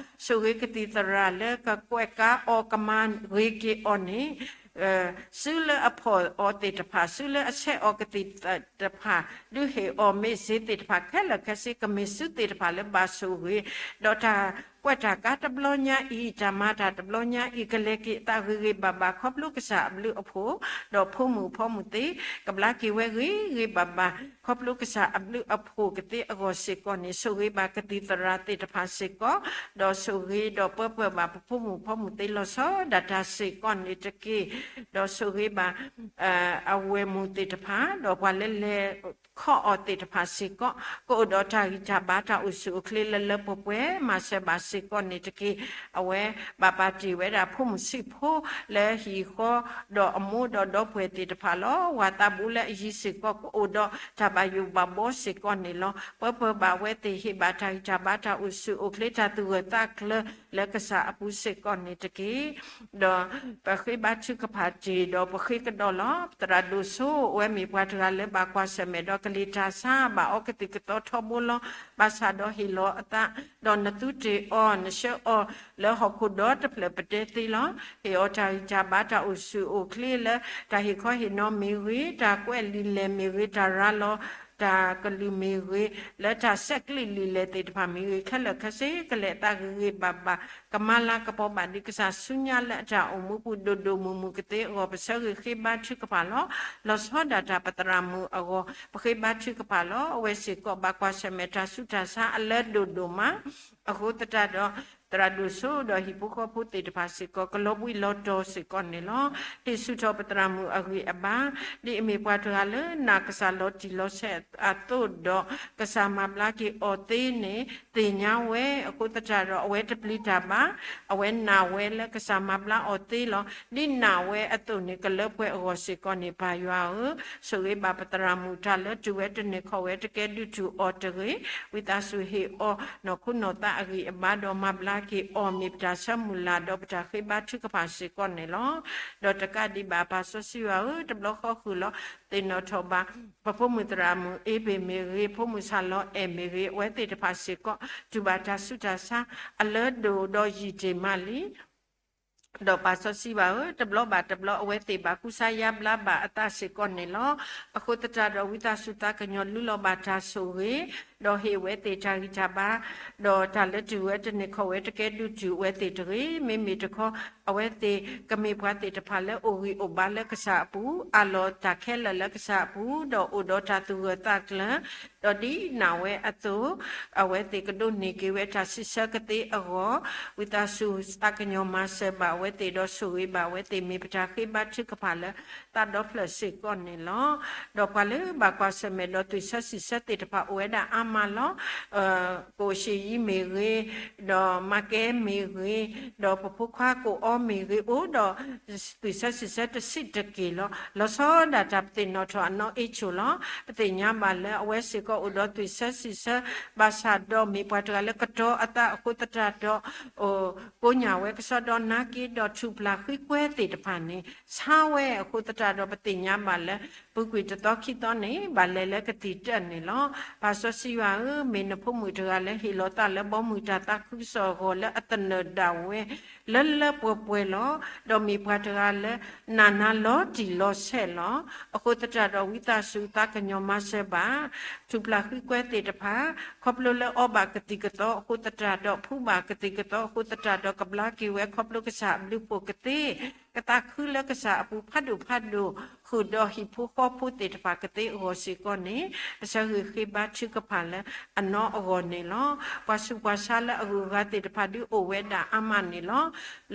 ဆိၣ်ဂ့ၤကသံၣ်သရၣ်လၢကကွဲးကါအီၤ ကမၤဂ့ၤက့ၤအီၤန့ၣ် စုလၢအဖီၣ်အီၤသ့ၣ်တဖၣ်, စုလၢအဆဲးအီၤကသံၣ်သရၣ်တဖၣ်, ဒုးဟ့ၣ်အီၤမ့ၢ်စ့သ့ၣ်တဖၣ်ခဲလၢာ်ခဲဆ့ ကမ့ၢ်စုသ့ၣ်တဖၣ်လၢဘၣ်ဆိၣ်ဂ့ၤ, ဒီးတၢ်ကွဲးတၢ်ကါတဘျီညါအံၤ, တၢ်မၤတၢ်တဘျီညါအံၤ ကလဲၤက့ၤအသးဂ့ၤဂ့ၤဘၣ်ဘၣ် ခီဖျိကစၢ်အဘျုးအဖှိၣ်, ဒီးဖိမုၣ်ဖိမုၣ်သ့ၣ် ကဘျါက့ၤဝဲဂ့ၤဂ့ၤဘၣ်ဘၣ် ခီဖျိကစၢ်အဘျုးအဖှိၣ်ကသ့အဂီၢ်စ့ၢ်ကီးန့ၣ်, ဆိၣ်ဂ့ၤဘၣ်ကသံၣ်သရၣ်သ့ၣ်တဖၣ်စ့ၢ်ကီး, ဒီးဆိၣ်ဂ့ၤဒီးပၢပၢဘၣ်ပဖိမုၣ်ဖိမုၣ်သ့ၣ်လီၤဆီဒၣ်တၢ်စ့ၢ်ကီးန့ၣ်တက့ၢ်. ဒီးဆိၣ်ဂ့ၤဘၣ် အဝဲၢ်မုၣ်သ့ၣ်တဖၣ် ဒီးပှၤလၢလဲၤခီအီၤသ့ၣ်တဖၣ်စ့ၢ်ကီး ကအိၣ်ဒီးတၢ်ဂံၢ်တၢ်ဘါတၢ်အိၣ်ဆူၣ်အိၣ်ချ့လၢလၢပှဲၤပှဲၤ မၤစၢၤဘၣ်စ့ၢ်ကီးန့ၣ်တက့ၢ်. အဝဲဘၣ်ပာ်တ့ၢ်ဝဲဒၣ်ဖိမုၣ်ဆံးဖိလၢဟံၣ်ဃီ ဒီးအမိၢ်ဒီးဒီပုၢ်ဝဲၢ်သ့ၣ်တဖၣ်လီၤ. ဝၤသးဘူးလၢအယံၤစ့ၢ်ကီး ကအိၣ်ဒီးတၢ်ဘၣ်ယိၣ်ဘၣ်ဘှီစ့ၢ်ကီးန့ၣ်လီၤ. ပၢပၢဘၣ်ဝဲသ့ၣ် ဟ့ၣ်ဘၣ်တၢ်ဂံၢ်တၢ်ဘါတၢ်အိၣ်ဆူၣ်အိၣ်ချ့ တၢ်သူၣ်ဂၢၢ်သးကျၢၤလၢကစၢ်အပူၤစ့ၢ်ကီးန့ၣ်တက့ၢ်. ဒီးပဃ့ဘါထုကဖၣ်တ့ၢ်ဒီးပဃ့ကဒီးလီၤ. ပသရၣ်ဒိၣ်စိ အဝဲမ့ၢ်ပှၤတဂၤလၢဘၣ်ကွၢ်ဆၢၣ်မဲာ်ဒီးကလံၤတၢ်ဆါ ဘၣ်အီကသံၣ်ကသီထီဘိလီၤ. ဘၣ်ဆၣ်ဒီးဟ့ၣ်လီၤအသး ဒီးနသူတ့ၢ်အီၤ နဆှၢအီၤလၢဟီၣ်ခိၣ်ဒီတဖျၢၣ်ပတဲသ့လီၤ. ဟ့ၣ်အီၤတၢ်ဂံၢ်တၢ်ဘါတၢ်အိၣ်ဆူၣ်အိၣ်ချ့လၢ တၢ်ဟ့ၣ်ခီဟ့ၣ်နီၤမ့ၢ်ဂ့ၤ, တၢ်ကွဲးလံာ်လဲၢ်မ့ၢ်ဂ့ၤ, တၢ်ရၤလီၤ တၢ်ကလုၢ်မ့ၢ်ဂ့ၤ, လၢတၢ်ဆဲးကျိးလံာ်လဲၢ်သ့ၣ်တဖၣ်မ့ၢ်ဂ့ၤ, ခဲလၢာ်ခဲဆ့ ကလဲၤအသးဂ့ၤဂ့ၤဘၣ်ဘၣ်, ကမၤလၤကပီၤဘၣ်ဒံးကစၢ်ဆူညါလၢအတၢ်အိၣ်မူပူၤဒိၣ်ဒိၣ်မုၢ်မုၢ်ကသ့အဂီၢ် ပဆၢဂ့ၤဃ့ဘါထုကဖၣ်လီၤ. လီၤဆီဒၣ်တၢ်ပသရၣ်မုၣ်အဂီၢ် ပဃ့ဘါထုကဖၣ်လီၤ. အဝဲစ့ၢ်ကီးဘၣ်ကွၢ်ဆၢၣ်မဲာ်တၢ်ဆူးတၢ်ဆါအလၢဒိၣ်ဒိၣ်မး အဃိသတးဒီး သရၣ်ဒိၣ်စိဒီးဟံၣ်ဖိဃီဖိသ့ၣ်တဖၣ်စ့ၢ်ကီး ကလီၤဘှံးလီၤတီၤစ့ၢ်ကီးန့ၣ်လီၤ. ဟ့ၣ်ဆူၣ်ထီၣ်ပသရၣ်မုၣ်အဂံၢ်အဘါ ဒ်အမ့ၢ်ပှၤတဂၤလၢနာ်ကစၢ်လီၤတံၢ်လီၤဆဲးအသိးဒီး ကစၢ်မၤဘျါက့ၤအီၤသ့န့ၣ် သ့ၣ်ညါဝဲ အဃိသတးဒီး အဝဲတပျံၤတၢ်ဘၣ်, အဝဲနာ်ဝဲလၢကစၢ်မၤဘျါအီၤသ့လီၤ. ဒ်နာ်ဝဲအသိးန့ၣ် ကလၢပှဲၤအဂီၢ်စ့ၢ်ကီးန့ၣ် ပၢ်ယွၤဧၢ, ဆိၣ်ဂ့ၤဘၣ်ပသရၣ်မုၣ်တၢ်လၢတုၤဝဲတန့ၢ်ခီၣ်ဝဲတကဲဒုးတုၤအီၤတဂ့ၤ, ဝံသးစူၤဟ့ၣ်အီၤ နီၢ်ခိနီၢ်သးအဂံၢ်အဘါဒီး မၤဘျါက့ၤအီၤမ့ၢ်ပတၢ်ဆၢမုၢ်လၢ်ဒီးပတၢ်ဃ့ဘါထုကဖၣ်စ့ၢ်ကီးန့ၣ်လီၤ. ဒီးတကးဒံးဘၣ် ပၢ်စီဆှံယွၤဧၢ, တဘျီဃီဃုာ်လီၤ သ့ၣ်နီၣ်ထီၣ်ဘၣ် ပဖိမုၣ်သရၣ်မုၣ်အ့ဘ့ၣ်မ့ၢ်ဂ့ၤ, ဖိမုၣ်ဆၣ်လီၤအဲၣ်မ့ၢ်ဂ့ၤ, အဝဲသ့ၣ်တဖၣ်စ့ၢ်ကီး တူၢ်ဘၣ်တၢ်ဆူးတၢ်ဆါ အလၢဒိၣ်ဒီးယံာ်တ့ၢ်မးလံ ဒီးပၢ်စီဆှံယွၤဧၢ, တဘျီဘၣ်တဘျီ အဝဲသ့ၣ်ဘၣ်ကူစါယါဘျါဘၣ်အသးစ့ၢ်ကီးန့ၣ်လီၤ. အဃိသတးဒီး ဝံသးစူၤသးကညီၤ လုၢ်လီၤဘၣ်တၢ်ဆိၣ်ဂ့ၤ, ဒီးဟ့ၣ်အဝဲသ့ၣ်တၢ်ဂံၢ်တၢ်ဘါ, ဒီးတၢ်လၢတုၤဝဲတန့ၢ်ခီၣ်ဝဲတကဲဒုးတုၤအဝဲသ့ၣ်တဂ့ၤ. မ့မ့ၢ်တခီ အဝဲသ့ၣ်ကမ့ၢ်ပှၤသ့ၣ်တဖၣ်လၢအိၣ်ဂံၢ်အိၣ်ဘါလၢကစၢ်အပူၤ, အးလီၤတၢ်ခဲလၢာ်လၢကစၢ်အပူၤ, ဒီးအိၣ်ဒီးတၢ်သူၣ်ဂၢၢ်သးကျၢၤ, ဒီးဒ်နာ်ဝဲအသိး အဝဲသ့ၣ်ကဒိးန့ၢ်က့ၤဝဲတၢ်စံးဆၢကသ့အဂီၢ်, ဝံသးစူၤသးကညီၤမၤစၢၤဘၣ်အဝဲသ့ၣ် ဒီးဆိၣ်ဂ့ၤဘၣ်အဝဲသ့ၣ် မ့ၢ်ပတၢ်ဃ့ဘါထုကဖၣ်လၢသးဒီဖျၢၣ်စ့ၢ်ကီးန့ၣ်လီၤ. ဒီးပှၤလၢဘၣ်ကွၢ်ဆၢၣ်မဲာ်ဒီးသွံၣ်ဆၢစံၣ်ဆၢသ့ၣ်တဖၣ်အိၣ်ဝဲဒၣ်အါ မးလီၤ. ကအိၣ်ရှ့ယံမ့ၢ်ဂ့ၤ, ဒီးမၤကဲမ့ၢ်ဂ့ၤ, ဒီးပဖိခွါကအိၣ်အီၤမ့ၢ်ဂ့ၤ အိၣ်ဒီး သွံၣ်ဆၢစံၣ်ဆၢတဆံးတက့ၢ်လီၤ. လီၤဆီဒၣ်တၢ်ပသ့ၣ်နီၣ်ထီၣ်အနီၢ်အ့ၣ်ဆိၣ်လီၤ. ပသ့ၣ်ညါဘၣ်လၢအဝဲစ့ၢ်ကီးအိၣ်ဒီးသွံၣ်ဆၢစံၣ်ဆၢ ဘၣ်ဆၣ်ဒီးမ့ၢ်ပှၤတဂၤလၢကတီၤအသးအဃိသတးဒီး ကိးညၣ်ဝဲကစီဒီးနာ်က့ဒီးထူၣ်ဖျးဃံကွဲသ့ၣ်တဖၣ်န့ၣ် ဆါဝဲအဃိသတးဒီးပသ့ၣ်ညါဘၣ်လၢ ပူၤကွံာ်တသီခံသီန့ၣ် ဘၣ်လဲၤလၢကသံၣ်တၢၢ်န့ၣ်လီၤ. ပၢ်စီဆှံယွၤဧၢ, မ့ၢ်နဖိမုၣ်တဂၤလၢဟ့ၣ်လီၤသးလၢဘီမုၢ်တၢ်သးခုကစီၣ်အဂီၢ်လၢအသနၢၣ်ဒၣ်ဝဲ လၢလၢပှဲၤပှဲၤလီၤ. ဒီးမ့ၢ်ပှၤတဂၤလၢ နးနးလီၤတံၢ်လီၤဆဲးလီၤ. အဃိသတးဒီးဝံသးစူၤသးကညီၤမၤစၢၤဘၣ် ထူၣ်ဖျးဃံကွဲသ့ၣ်တဖၣ် ခီဖျိလၢအီဘၣ်ကသံၣ်ကသီအဃိသတးဒီး ဖှူဘၣ်ကသံၣ်ကသီအဃိသတးဒီး ကဘျါက့ၤဝဲခီဖျိကစၢ်အဘျုးဖှိၣ်ကသ့ ကသးခုလၢကစၢ်အပူၤဖးဒိၣ်ဖးဒိၣ် ဃုာ်ဒီးဟံၣ်ဖိဃီဖိသ့ၣ်တဖၣ်ကသ့အဂီၢ်စ့ၢ်ကီးန့ၣ် ပဆၢဂ့ၤဃ့ဘါထုကဖၣ်လၢအနီၢ်အဂီၢ်န့ၣ်လီၤ. ပှၤဆူးပှၤဆါလၢအဂုၤအဂၤသ့ၣ်တဖၣ်ဒုးအိၣ်ဝဲဒၣ်အါမးန့ၣ်လီၤ.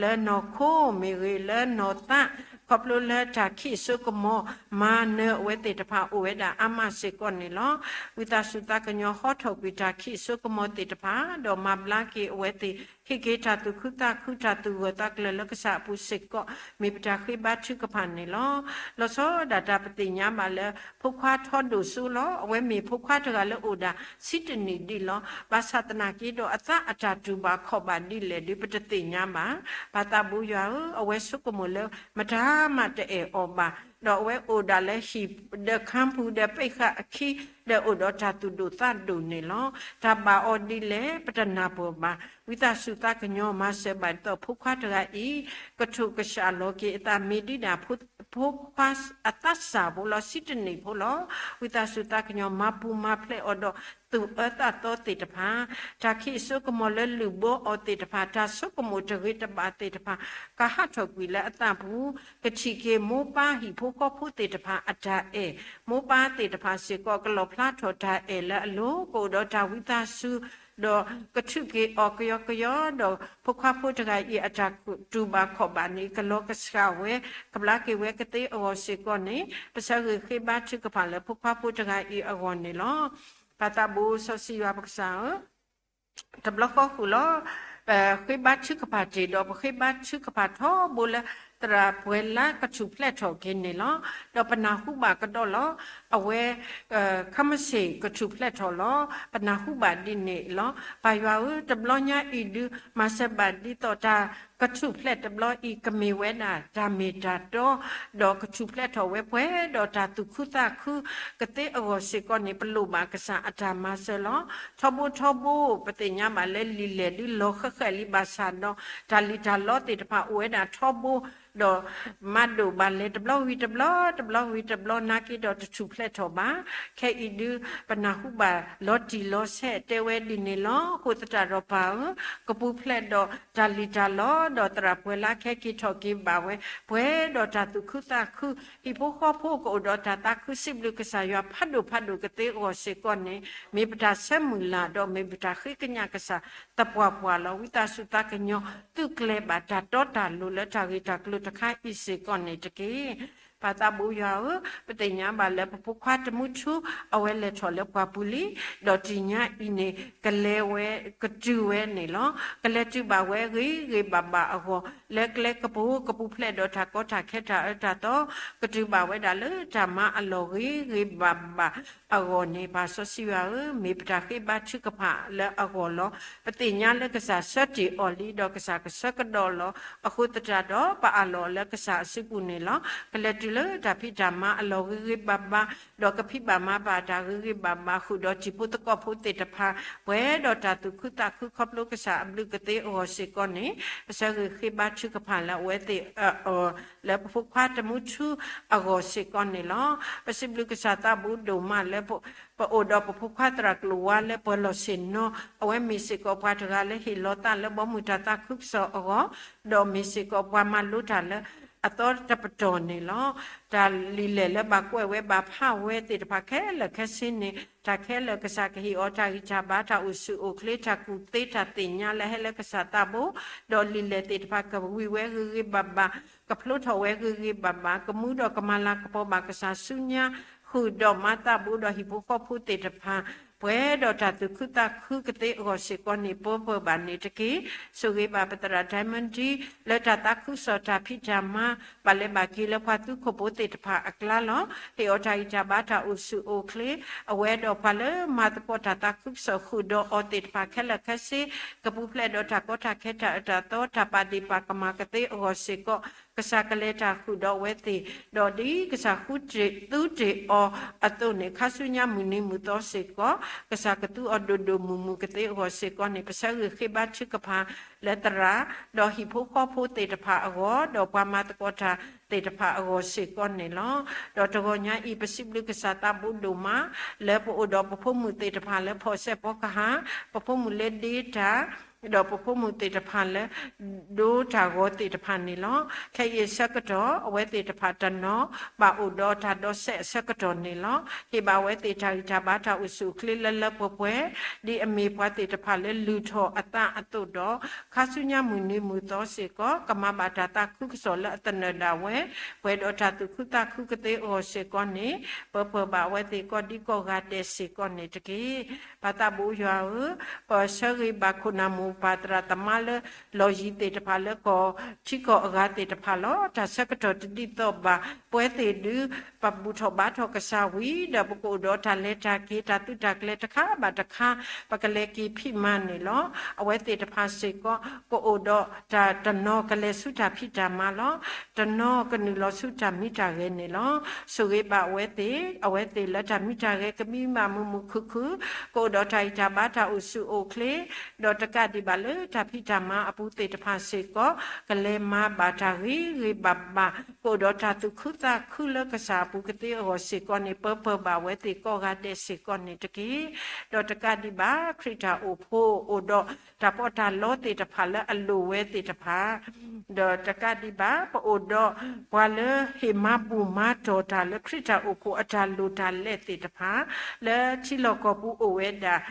လၢနီၢ်ခိမ့ၢ်ဂ့ၤ လၢနီၢ်သး ခီဖျိလၢတၢ်ခံးစိကမီၤ မၤနၢၤအဝဲသ့ၣ်တဖၣ်အိၣ်ဝဲဒၣ်အါမးစ့ၢ်ကီးန့ၣ်လီၤ. ဝံသးစူၤသးကညီၤဟီထီၣ်ကွံာ်တၢ်ခံးစိကမီၤသ့ၣ်တဖၣ် ဒီးမၤဘျါက့ၤအဝဲသ့ၣ် ဟ့ၣ်က့ၤတၢ်သူၣ်ခုသးခု တၢ်သူၣ်ဂၢၢ်သးကျၢၤလၢကစၢ်အပူၤစ့ၢ်ကီး မ့ၢ်ပတၢ်ဃ့ဘါထုကဖၣ်န့ၣ်လီၤ. လီၤဆီဒၣ်တၢ်ပသ့ၣ်ညါဘၣ်လၢ ဖိခွါထီဒိၣ်စိလီၤ. အဝဲမ့ၢ်ဖိခွါတဂၤလၢအိၣ်ဒၣ်ဆံတနံၣ်ဒံးလီၤ. ဘၣ်ဆၣ်သနာ်က့ဒီးအသးအတၢ်တူၢ်ဘၣ်ခီၣ်ဘၣ်ဒ်လဲၣ်ဒုး ပတသ့ၣ်ညါဘၣ်. ပၢ်သးဘိယွၤဧၢ, အဝဲဆိကမိၣ်လၢမတၤမးတအဲၣ်အီၤဘၣ်, ဒီးအဝဲအိၣ်ဒၣ်လၢဟံၣ်ဒီးခါပူၤဒီးပ့ၣ်ဃာ်အခံ ဒီးအိၣ်ဒီးတၢ်သူၣ်ဒိၣ်သးဒိၣ်န့ၣ်လီၤ. တၢ်ဘၣ်အီၤဒ်လဲၣ် ပတနၢ်ပၢၢ်ဘၣ်. ဝံသးစူၤသးကညီၤမၤစၢၤဘၣ်ဒ်သိးဖိခွါတဂၤအံၤ ကထိၣ်ကဆှၣ်လီၤက့ၤအသးမ့ၢ်ဒံးဒၣ် ဖိခွါအသးစၢ်ဖိလီၤ ဆံတနံၣ်ဖိလီၤ. ဝံသးစူၤသးကညီၤမၤပူၤမၤဖျဲးအီၤဒီး သူၣ်အၢသးသီသ့ၣ်တဖၣ်, တၢ်ခံးစိကမီၤလၢလုၢ်ဘၢအီၤသ့ၣ်တဖၣ်, တၢ်ဆိကမိၣ်တဂ့ၤတဘၣ်သ့ၣ်တဖၣ် ကဟးထီၣ်ကွံာ်လၢအသးပူၤ, ကထံၣ်က့ၤမိၢ်ပၢ်ဟံၣ်ဖိဃီဖိသ့ၣ်တဖၣ်အတၢ်အဲၣ်, မိၢ်ပၢ်သ့ၣ်တဖၣ်စ့ၢ်ကီးကလီၣ်ဖျါထီၣ်တၢ်အဲၣ်လၢအလိၤ, ကအိၣ်ဒီးတၢ်ဝံသးစူၤ ဒီးကထုးက့ၤအီၤကယီကယီ, ဒီးဖိခွါဖိတဂၤအံၤအတၢ်တူၢ်ဘၣ်ခီၣ်ဘၣ်န့ၣ် ကလီၤကဆှၣ်ဝဲ, ကဘျါက့ၤဝဲကသ့အဂီၢ်စ့ၢ်ကီးန့ၣ် ပဆၢဂ့ၤဃ့ဘါထုကဖၣ်လၢဖိခွါဖိတဂၤအံၤအဂီၢ်န့ၣ်လီၤ. ပၢ်သးဘိစီဆှံယွၤပကစၢ်ဧၢ, တဘျီဃီဃုာ်လီၤ. ပဃ့ဘါထုကဖၣ်တ့ၢ်ဒီး ပဃ့ဘါထုကဖၣ်ထီဘိလၢ သရၣ်ပှဲၤလါကထူၣ်ဖျဲးထီၣ်က့ၤန့ၣ်လီၤ. ဒီးပနၢ်ဟူဘၣ်ကဒီးလီၤ. အဝဲ ခမ့ၢ်စ့ၢ်ကထူၣ်ဖျဲးထီၣ်လီၤ. ပနၢ်ဟူဘၣ်ဒ်န့ၣ်လီၤ. ပၢ်ယွၤဧၢ, တဘျီညါအံၤဒုး မၤစၢၤဘၣ်ဒ်သိးတၢ်ကထူၣ်ဖျဲးတဘျီအံၤ ကမ့ၢ်ဝဲဒၣ်တၢ်မ့ၢ်တၢ်တီ, ဒီးကထူၣ်ဖျဲးထီၣ်ဝဲပှဲၤဒီးတၢ်သူၣ်ခုသးခုကသ့အဂီၢ်စ့ၢ်ကီးန့ၣ် ပလိၣ်ဘၣ်ကစၢ်အတၢ်မၤစၢၤလီၤ. ထီဘိထီဘိ ပသ့ၣ်ညါဘၣ်လၢလံာ်လဲၢ်ဒုးလီၤဃဲးဃဲးလံဘၣ်ဆၣ်ဒီး တၢ်လံၣ်တၢ်လီသ့ၣ်တဖၣ်အိၣ်ဝဲဒၣ်ထီဘိ ဒီးမၤဒိၣ်ဘၣ်လဲၤ တဘျီဝံၤတဘျီ, တဘျီဝံၤတဘျီ နာ်က့ဒီးတထူၣ်ဖျဲးထီၣ်ဘၣ်. ခဲအံၤဒုး ပနၢ်ဟူဘၣ်လီၤတံၢ်လီၤဆဲးတဲဝဲဒ်န့ၣ်လီၤ. အဃိသတးဒီးပၢ်ဧၢ, ကပူၤဖျဲးဒီးတၢ်လံၣ်တၢ်လီ ဒီးသရၣ်ပှဲၤလါခဲက့ၤထီၣ်က့ၤဘၣ်ဝဲ ပှဲၤဒီးတၢ်သူၣ်ခုသးခု, ဟံၣ်ဖိဃီဖိကအိၣ်ဒီးတၢ်သးခု စံးဘျုးကစၢ်ယွၤဖးဒိၣ်ဖးဒိၣ်ကသ့အဂီၢ်စ့ၢ်ကီးန့ၣ် မ့ၢ်ပတၢ်ဆၢမုၢ်လၢ် ဒီးမ့ၢ်ပတၢ်ဃ့ကညးကစၢ်သပှၢ်ပှၢ်လီၤ. ဝံသးစူၤသးကညီၤ သုးကျဲၤဘၣ်တၢ်တီတၢ်လိၤလၢတၢ်ဂ့ၢ်တၢ်ကျိၤတခါအံၤစ့ၢ်ကီးန့ၣ်တက့ၢ်. ပၢ်သးဘိယွၤဧၢ, ပသ့ၣ်ညါဘၣ်လၢပဖိခွါတမူထူ အဝဲလဲၤထီၣ်လၢပှၢ်ပူၤလံ, ဒီးတနံၤညါအံၤန့ၣ် ကလဲၤဝဲကတုၤဝဲန့ၣ်လီၤ. ကလဲၤတုၤဘၣ်ဝဲဂ့ၤဂ့ၤဘၣ်ဘၣ်အဂီၢ်, လၢကျဲကပူၤ ကပူၤဖျဲးဒီးတၢ်ကီတၢ်ခဲတၢ်အၢတၢ်သီ, ကတုၤဘၣ်ဝဲဒၣ်လၢတၢ်မၤအလီၢ်ဂ့ၤဂ့ၤဘၣ်ဘၣ်အဂီၢ်န့ၣ် ပၢ်စီဆှံယွၤဧၢ, မ့ၢ်ပတၢ်ဃ့ဘါထုကဖၣ်လၢအဂီၢ်လီၤ. ပသ့ၣ်ညါလၢကစၢ်ဆၢတ့ၢ်အီၤလံ ဒီးကစၢ်ကဆၢကဒီးလီၤ. အဃိသတးဒီး ပအးလီၤလၢကစၢ်အစုပူၤန့ၣ်လီၤ. ကလဲၤတုၤလၢတၢ်ဖံးတၢ်မၤအလီၢ်ဂ့ၤဂ့ၤဘၣ်ဘၣ်, ဒီးကဖံးဘၣ်မၤဘၣ်တၢ်ဂ့ၤဂ့ၤဘၣ်ဘၣ် ဃုာ်ဒီးတံၤဖိသကိးဖိသ့ၣ်တဖၣ်, ပှဲၤဒီးတၢ်သူၣ်ခုသးခုခီဖျိကစၢ်အဘျုးကသ့အဂီၢ်စ့ၢ်ကီးန့ၣ် ပဆၢဂ့ၤဃ့ဘါထုကဖၣ်လၢအဝဲသ့ၣ်အၢၣ်အီၤ လၢပဖိခွါတမူထူအဂီၢ်စ့ၢ်ကီးန့ၣ်လီၤ. ပစံးဘျုးကစၢ်သးဘိဒိၣ်မးလၢ ပအိၣ်ဒီးပဖိခွါသရၣ်ကျိၤဝါလၢပှၤလီၢ်ဆ့ၣ်နီၤ, အဝဲမ့ၢ်စ့ၢ်ကီးပှၤတဂၤလၢဟ့ၣ်လီၤသးလၢဘီမုၢ်တၢ်သးခုကစီၣ်အဂီၢ်, ဒီးမ့ၢ်စ့ၢ်ကီးပှၤမၤလိတၢ်လၢအသီတပတီၢ်န့ၣ်လီၤ. တၢ်လံာ်လဲၢ်လၢဘၣ်ကွဲးဝဲဘၣ်ဖးဝဲသ့ၣ်တဖၣ်ခဲလၢာ်ခဲဆ့န့ၣ် တၢ်ခဲလၢာ်ကစၢ်ကဟ့ၣ်အီၤတၢ်ဂံၢ်တၢ်ဘါ တၢ်အိၣ်ဆူၣ်အိၣ်ချ့ တၢ်ကူၣ်သ့တၢ်သ့ၣ်ညါလၢဟဲလၢကစၢ်သးဘိ, ဒီးလံာ်လဲၢ်သ့ၣ်တဖၣ်ကဝံၤဝဲဂ့ၤဂ့ၤဘၣ်ဘၣ်, ကဖျိထီၣ်ဝဲဂ့ၤဂ့ၤဘၣ်ဘၣ်, ကမူဒီးကမၤလၤကပီၤဘၣ်ကစၢ်ဆူညါ, ဃုာ်ဒီးမၤသးဘိဒီးဟံၣ်ဖိဃီဖိသ့ၣ်တဖၣ် ပှဲၤဒီးတၢ်သူၣ်ခုသးခုကသ့အဂီၢ်စ့ၢ်ကီးန့ၣ် ပၢပၢၢ်ဘၣ်န့ၣ်တက့ၢ်. ဆိၣ်ဂ့ၤဘၣ်ပသရၣ် Diamond D လၢတၢ်သးခုကစီၣ်တၢ်ဖံးတၢ်မၤ ဘၣ်လဲၤဘၣ်က့ၤလၢပှၤသူခိၣ်ဖိသ့ၣ်တဖၣ်အကျါလီၤ. ဟ့ၣ်အီၤတၢ်ဂံၢ်တၢ်ဘါတၢ်အိၣ်ဆူၣ်အိၣ်ချ့, အဝဲဒီးပှၤလၢမၤသကိးတၢ်သးခုကစီၣ်ဃုာ်ဒီးအီၤသ့ၣ်တဖၣ်ခဲလၢာ်ခဲဆ့ ကပူၤဖျဲးဒီးတၢ်ကီတၢ်ခဲတၢ်အၢတၢ်သီ တၢ်ပာ်ဒ့ၣ်ပာ်ကမၣ်ကသ့အဂီၢ်စ့ၢ်ကီး ကစၢ်ကလဲၤတၢ်ဃုာ်ဒီးအဝဲသ့ၣ်, ဒီးဒ်ကစၢ်ဃုတ့ၢ်သူတ့ၢ်အီၤအသိးန့ၣ် ခါဆူညါမုၢ်နံၤမုၢ်သီစ့ၢ်ကီး ကစၢ်ကသူအီၤဒိၣ်ဒိၣ်မုၢ်မုၢ်ကသ့အဂီၢ်စ့ၢ်ကီးန့ၣ် ပဆၢဂ့ၤဃ့ဘါထုကဖၣ်လၢသရၣ် ဒီးဟံၣ်ဖိဃီဖိသ့ၣ်တဖၣ်အဂီၢ် ဒီးပှၤမၤသကိးတၢ်သ့ၣ်တဖၣ်အဂီၢ်စ့ၢ်ကီးန့ၣ်လီၤ. ဒီးတဂီၤညါအံၤ ပစံးဘျုးကစၢ်သးဘိဒိၣ်မး လၢပအိၣ်ဒီးပဖိမုၣ်သ့ၣ်တဖၣ်လၢဖီၣ်စဲးဖီကဟၣ်, ပဖိမုၣ်လၢဒ့တၢ် ဒီးပဖိမုၣ်သ့ၣ်တဖၣ်လၢ ဒိတၢ်ဂီၤသ့ၣ်တဖၣ်န့ၣ်လီၤ. ခဲအံၤအဆၢကတီၢ် အဝဲသ့ၣ်တဖၣ်တနီၤ ဘၣ်အိၣ်ဒီးတၢ်ဒီးစဲးအဆၢကတီၢ်န့ၣ်လီၤ. ဟ့ၣ်ဘၣ်ဝဲသ့ၣ်တၢ်ဂံၢ်တၢ်ဘါတၢ်အိၣ်ဆူၣ်အိၣ်ချ့လၢလၢပှဲၤပှဲၤ ဒ်အမ့ၢ်ပှၤသ့ၣ်တဖၣ်လၢလုၢ်ထီၣ်အသးအသိးဒီး ခါဆူညါမုၢ်နံၤမုၢ်သီစ့ၢ်ကီး ကမၤဘၣ်တၢ်သးခုကစီၣ်လၢအသနၢၣ်ဒၣ်ဝဲ ပှဲၤဒီးတၢ်သူၣ်ခုသးခုကသ့အဂီၢ်စ့ၢ်ကီးန့ၣ် ပၢပၢၢ်ဘၣ်အဝဲသ့ၣ်ကိးဒံကိးဂၤဒဲးစ့ၢ်ကီးန့ၣ်တက့ၢ်. ပၢ်သးဘိယွၤဧၢ, ပဆၢဂ့ၤဘၣ်ခိၣ်နၢ်မိၢ်ပၢ်သရၣ်သမါလၢ လီၢ်ယံၤသ့ၣ်တဖၣ်လၢကီၢ်ထံကီၢ်အဂၤသ့ၣ်တဖၣ်လီၤ. တၢ်ဆၢကတီၢ်တဒ်သိးဘၣ် ပဝဲသ့ၣ်ဒုး ပဘူၣ်ထီၣ်ဘါထီၣ်ကစၢ်ဝံၤ ဒီးပကအိၣ်ဒီးတၢ်လဲၤတၢ်က့ၤ တၢ်သုးတၢ်ကျဲၤတခါဘၣ်တခါ ပကလဲၤက့ၤဖံးမၤန့ၣ်လီၤ. အဝဲသ့ၣ်တဖၣ်စ့ၢ်ကီး ကအိၣ်ဒီးတၢ်တနီၤကလဲၤဆူတၢ်ဖံးတၢ်မၤလီၤ. တနီၤကနုာ်လီၤဆူတၢ်မံတၢ်ဂဲၤန့ၣ်လီၤ. ဆိၣ်ဂ့ၤဘၣ်အဝဲသ့ၣ်, အဝဲသ့ၣ်လၢတၢ်မံတၢ်ဂဲၤကမံဘၣ်မုာ်မုာ်ခုၣ်ခုၣ်, ကအိၣ်ဒီးတၢ်ဂံၢ်တၢ်ဘါတၢ်အိၣ်ဆူၣ်အိၣ်ချ့, ဒီးတကးဒံးဘၣ်လၢတၢ်ဖံးတၢ်မၤအပူၤသ့ၣ်တဖၣ်စ့ၢ်ကီး ကလဲၤမၤဘၣ်တၢ်ဂ့ၤဂ့ၤဘၣ်ဘၣ်, ကအိၣ်ဒီးတၢ်သူၣ်ခုသးခုလၢကစၢ်အပူၤကသ့အဂီၢ်စ့ၢ်ကီးန့ၣ် ပၢပၢၢ်ဘၣ်ဝဲသ့ၣ်ကိးဂၤဒဲးစ့ၢ်ကီးန့ၣ်တက့ၢ်. ဒီးတကးဒံးဘၣ် ခရံာ်တၢ်အိၣ်ဖှိၣ်အိၣ်ဒီးတၢ်ပီးတၢ်လီသ့ၣ်တဖၣ်လၢအလိၣ်ဝဲသ့ၣ်တဖၣ် ဒီးတကးဒံးဘၣ် ပအိၣ်ဒီးပှၤလၢဟ့ၣ်မၤဘူၣ်မၤတီၢ်တၢ်လၢခရံာ်တၢ်အိၣ်ဖှိၣ်အတၢ်လိၣ်တၢ်လဲသ့ၣ်တဖၣ် လၢထံလီၢ်ကီၢ်ပူၤအိၣ်ဝဲဒၣ်,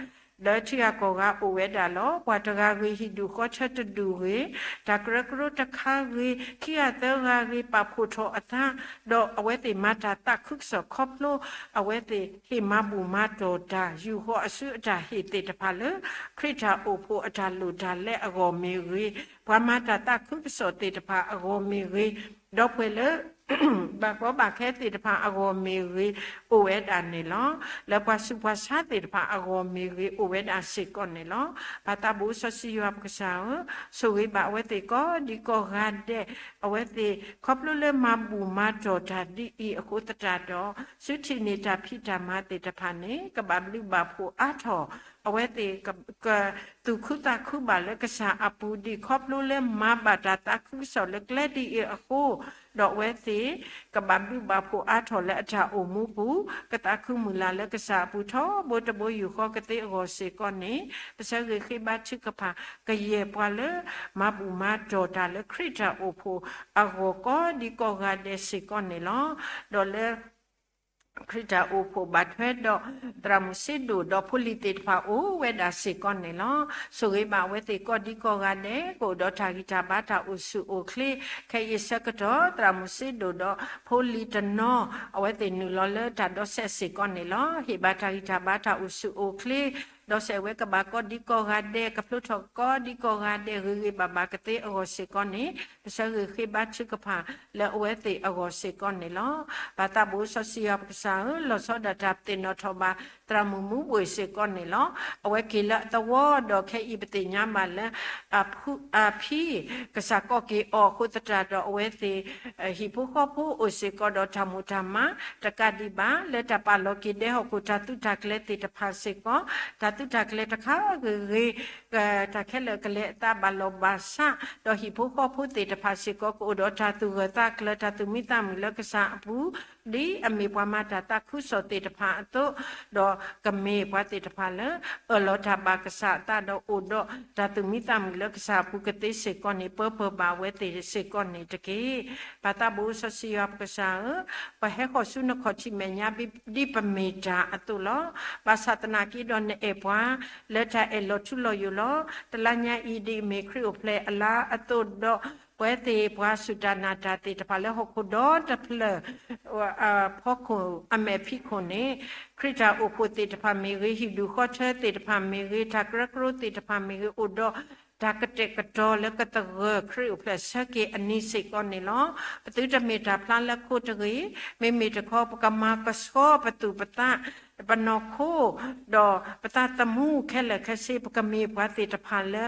လၢထံဂၤကီၢ်ဂၤအိၣ်ဝဲဒၣ်လီၤ. ပှၤတဂၤဂ့ၤဟံၣ်ဒူၣ်ဃီဆၢတဒူၣ်ဂ့ၤ, တၢ်ကရၢကရိတခါဂ့ၤ, ခံဂၤသၢဂၤဂ့ၤ ပာ်ဖှိၣ်ထီၣ်အသး, ဒီးအဝဲသ့ၣ်မၤတၢ်သးခုကစီၣ်ခီဖျိ အဝဲသ့ၣ်ဟ့ၣ်မၤဘူၣ်မၤတီၢ်တၢ် ယူၢ်ဃီၤအစုအတၢ်ဟ့ၣ်သ့ၣ်တဖၣ်လၢ ခရံာ်တၢ်အိၣ်ဖှိၣ်အတၢ်လိၣ်တၢ်လဲအဂီၢ်မ့ၢ်ဂ့ၤ, ပှၤမၤတၢ်သးခုကစီၣ်သ့ၣ်တဖၣ်အဂီၢ်မ့ၢ်ဂ့ၤ, ဒီပုၢ်ဝဲၢ်လၢ ဘၣ်ကီဘၣ်ခဲသ့ၣ်တဖၣ်အဂီၢ်မ့ၢ်ဂ့ၤ အိၣ်ဝဲဒၣ်န့ၣ်လီၤ. လၢပှၤဆူးပှၤဆါသ့ၣ်တဖၣ်အဂီၢ်မ့ၢ်ဂ့ၤ အိၣ်ဝဲဒၣ်စ့ၢ်ကီးန့ၣ်လီၤ. ပၢ်သးဘိစီဆှံယွၤပကစၢ်ဧၢ, ဆိၣ်ဂ့ၤဘၣ်အဝဲသ့ၣ်ကိးဒံကိးဂၤဒဲး, အဝဲသ့ၣ်ခီဖျိလၢမၤဘူၣ်မၤတီၢ်တၢ်ဒ်အံၤအဃိသတးဒီး စုထံၣ်န့ၢ်တၢ်ဖံးတၢ်မၤသ့ၣ်တဖၣ်န့ၣ် ကဘၣ်ဘျုးဘၣ်ဖှိၣ်အါထီၣ်, အဝဲသ့ၣ်က ကသူၣ်ခုသးခုဘၣ်လၢကစၢ်အပူၤ ဒ်ခီဖျိလၢမၤဘၣ်တၢ်သးခုကစီၣ်လၢကျဲဒ်အံၤအဃိ, ဒီးအဝဲသ့ၣ် ကဘၣ်ဘျုးဘၣ်ဖှိၣ်အါထီၣ်လၢအတၢ်အိၣ်မူပူၤ, ကသးခုမုၢ်လၢ်လၢကစၢ်အပူၤထီဘိတဘိယူၢ်ဃီကသ့အဂီၢ်စ့ၢ်ကီးန့ၣ်, ပဆၢဂ့ၤဃ့ဘါထုကဖၣ် ကယဲၢ်ပှၤလၢမၤဘူၣ်မၤတီၢ်တၢ်လၢခရံာ်တၢ်အိၣ်ဖှိၣ်အဂီၢ်ကိးဒံကိးဂၤဒဲးစ့ၢ်ကီးန့ၣ်လီၤ. ဒီးလၢ ခရံာ်တၢ်အိၣ်ဖှိၣ်ဘၣ်ထွဲဒီး သရၣ်မုၣ်စ့ဒိၣ်ဒီးဖိလံၤသ့ၣ်တဖၣ်အိၣ်ဝဲဒၣ်စ့ၢ်ကီးန့ၣ်လီၤ. ဆိၣ်ဂ့ၤဘၣ်အဝဲသ့ၣ်ကိးဒံကိးဂၤဒဲး ကအိၣ်ဒီးတၢ်ဂံၢ်တၢ်ဘါတၢ်အိၣ်ဆူၣ်အိၣ်ချ့, ခဲအံၤဆၢကတီၢ် သရၣ်မုၣ်စ့ဒိၣ်ဒီးဖိလံၤတနီၤ အဝဲသ့ၣ်နုာ်လီၤလၢတၢ်ဒီးစဲးစ့ၢ်ကီးန့ၣ်လီၤ. ဟ့ၣ်ဘၣ်တၢ်ဂံၢ်တၢ်ဘါတၢ်အိၣ်ဆူၣ်အိၣ်ချ့ ဒီးစဲးဝဲကဘၣ်ကိးဒံကိးဂၤဒဲး ကဖျိထီၣ်ကိးဒံကိးဂၤဒဲး ဂ့ၤဂ့ၤဘၣ်ဘၣ်ကသ့အဂီၢ်စ့ၢ်ကီးန့ၣ် ပဆၢဂ့ၤဃ့ဘါထုကဖၣ်လၢအဝဲသ့ၣ်အဂီၢ်စ့ၢ်ကီးန့ၣ်လီၤ. ပၢ်သးဘိစီဆှံယွၤပကစၢ်ဧၢ, လီၤဆီဒၣ်တၢ်သ့ၣ်နီၣ်ထီၣ်ဘၣ် သရၣ်မုၣ်မူဘှ့ၣ်စ့ၢ်ကီးန့ၣ်လီၤ. အဝဲက့ၤလၢအသဝီဒီးခဲအံၤပသ့ၣ်ညါဘၣ်လၢ အဖံ ကစၢ်ကိးက့ၤအီၤအဃိသတးဒီးအဝဲသ့ၣ် ဟံၣ်ဖိဃီဖိအိၣ်စ့ၢ်ကီးဒီးတၢ်မိၣ်တၢ်မး တကးဒံးဘၣ် လၢတၢ်ပာ်လီၤက့ၤဒဲဟီၣ်ခိၣ်တၢ်သုးတၢ်ကျဲၤသ့ၣ်တဖၣ်စ့ၢ်ကီး တၢ်သုးတၢ်ကျဲၤတခါဂ့ၤဂ့ၤ တၢ်ခဲလၢာ်ကလဲၤအသးဘၣ်လီၢ်ဘၣ်စး ဒီးဟံၣ်ဖိဃီဖိသ့ၣ်တဖၣ်စ့ၢ်ကီး ကအိၣ်ဒီးတၢ်သူၣ်ဂၢၢ်သးကျၢၤ တၢ်သူၣ်မံသးမုာ်လၢကစၢ်အပူၤ ဒ်အမ့ၢ်ပှၤမၤတၢ်သးခုကစီၣ်သ့ၣ်တဖၣ်အသိး, ဒီးကမ့ၢ်ပှၤသ့ၣ်တဖၣ်လၢ အၢၣ်လီၤတၢ်ဘၣ်ကစၢ်အသးဒီးအိၣ်ဒီးတၢ်သူၣ်မံသးမုာ်လၢကစၢ်အပူၤကသ့စ့ၢ်ကီးန့ၣ် ပၢပၢၢ်ဘၣ်ဝဲသ့ၣ်စ့ၢ်ကီးန့ၣ်တက့ၢ်. ပၢ်သးဘိစီဆှံယွၤပကစၢ်ဧၢ, ပဟဲဃီၤဆူနခီၣ်ထံးမဲာ်ညါဒ်ပမ့ၢ်တၢ်အသိးလီၤ. ဘၣ်ဆၣ်သနာ်က့ဒီးနအဲၣ်ပှၤ လၢတၢ်အဲၣ်လီၤထူလီၤယိာ်လီၤ. တလါညါအံၤ ဒ်အမ့ၢ်ခရံာ်အိၣ်ဖျဲၣ်အလါအသိးဒီး ပဝဲသ့ၣ်ပှၤစူၢ်တၢ်နာ်တၢ်သ့ၣ်တဖၣ်လၢဟီၣ်ခိၣ်ဒီတဖျၢၣ် အဖီခိၣ်အမဲာ်ဖံးခိၣ်န့ၣ် ခရံာ်တၢ်အိၣ်ဖှိၣ်သ့ၣ်တဖၣ်မ့ၢ်ဂ့ၤ, ဟံၣ်ဒူၣ်ဃီထၢသ့ၣ်တဖၣ်မ့ၢ်ဂ့ၤ, တၢ်ကရၢကရိသ့ၣ်တဖၣ်မ့ၢ်ဂ့ၤ, အိၣ်ဒီးတၢ်ကတဲာ်ကတီၤလၢကသဂၢၢ်ခရံာ်အိၣ်ဖျဲၣ်ဆၢက့ၤအနံၤစ့ၢ်ကီးန့ၣ်လီၤ. ပသုတမ့ၢ်တၢ်ဖျါလၢခိတဂ့ၤ, မ့မ့ၢ်တခီ ပကမၤကဆှီပသူၣ်ပသး ပနီၢ်ခိ ဒီးပသးသမူခဲလၢာ်ခဲဆ့ ပကမ့ၢ်ပှၤသ့ၣ်တဖၣ်လၢ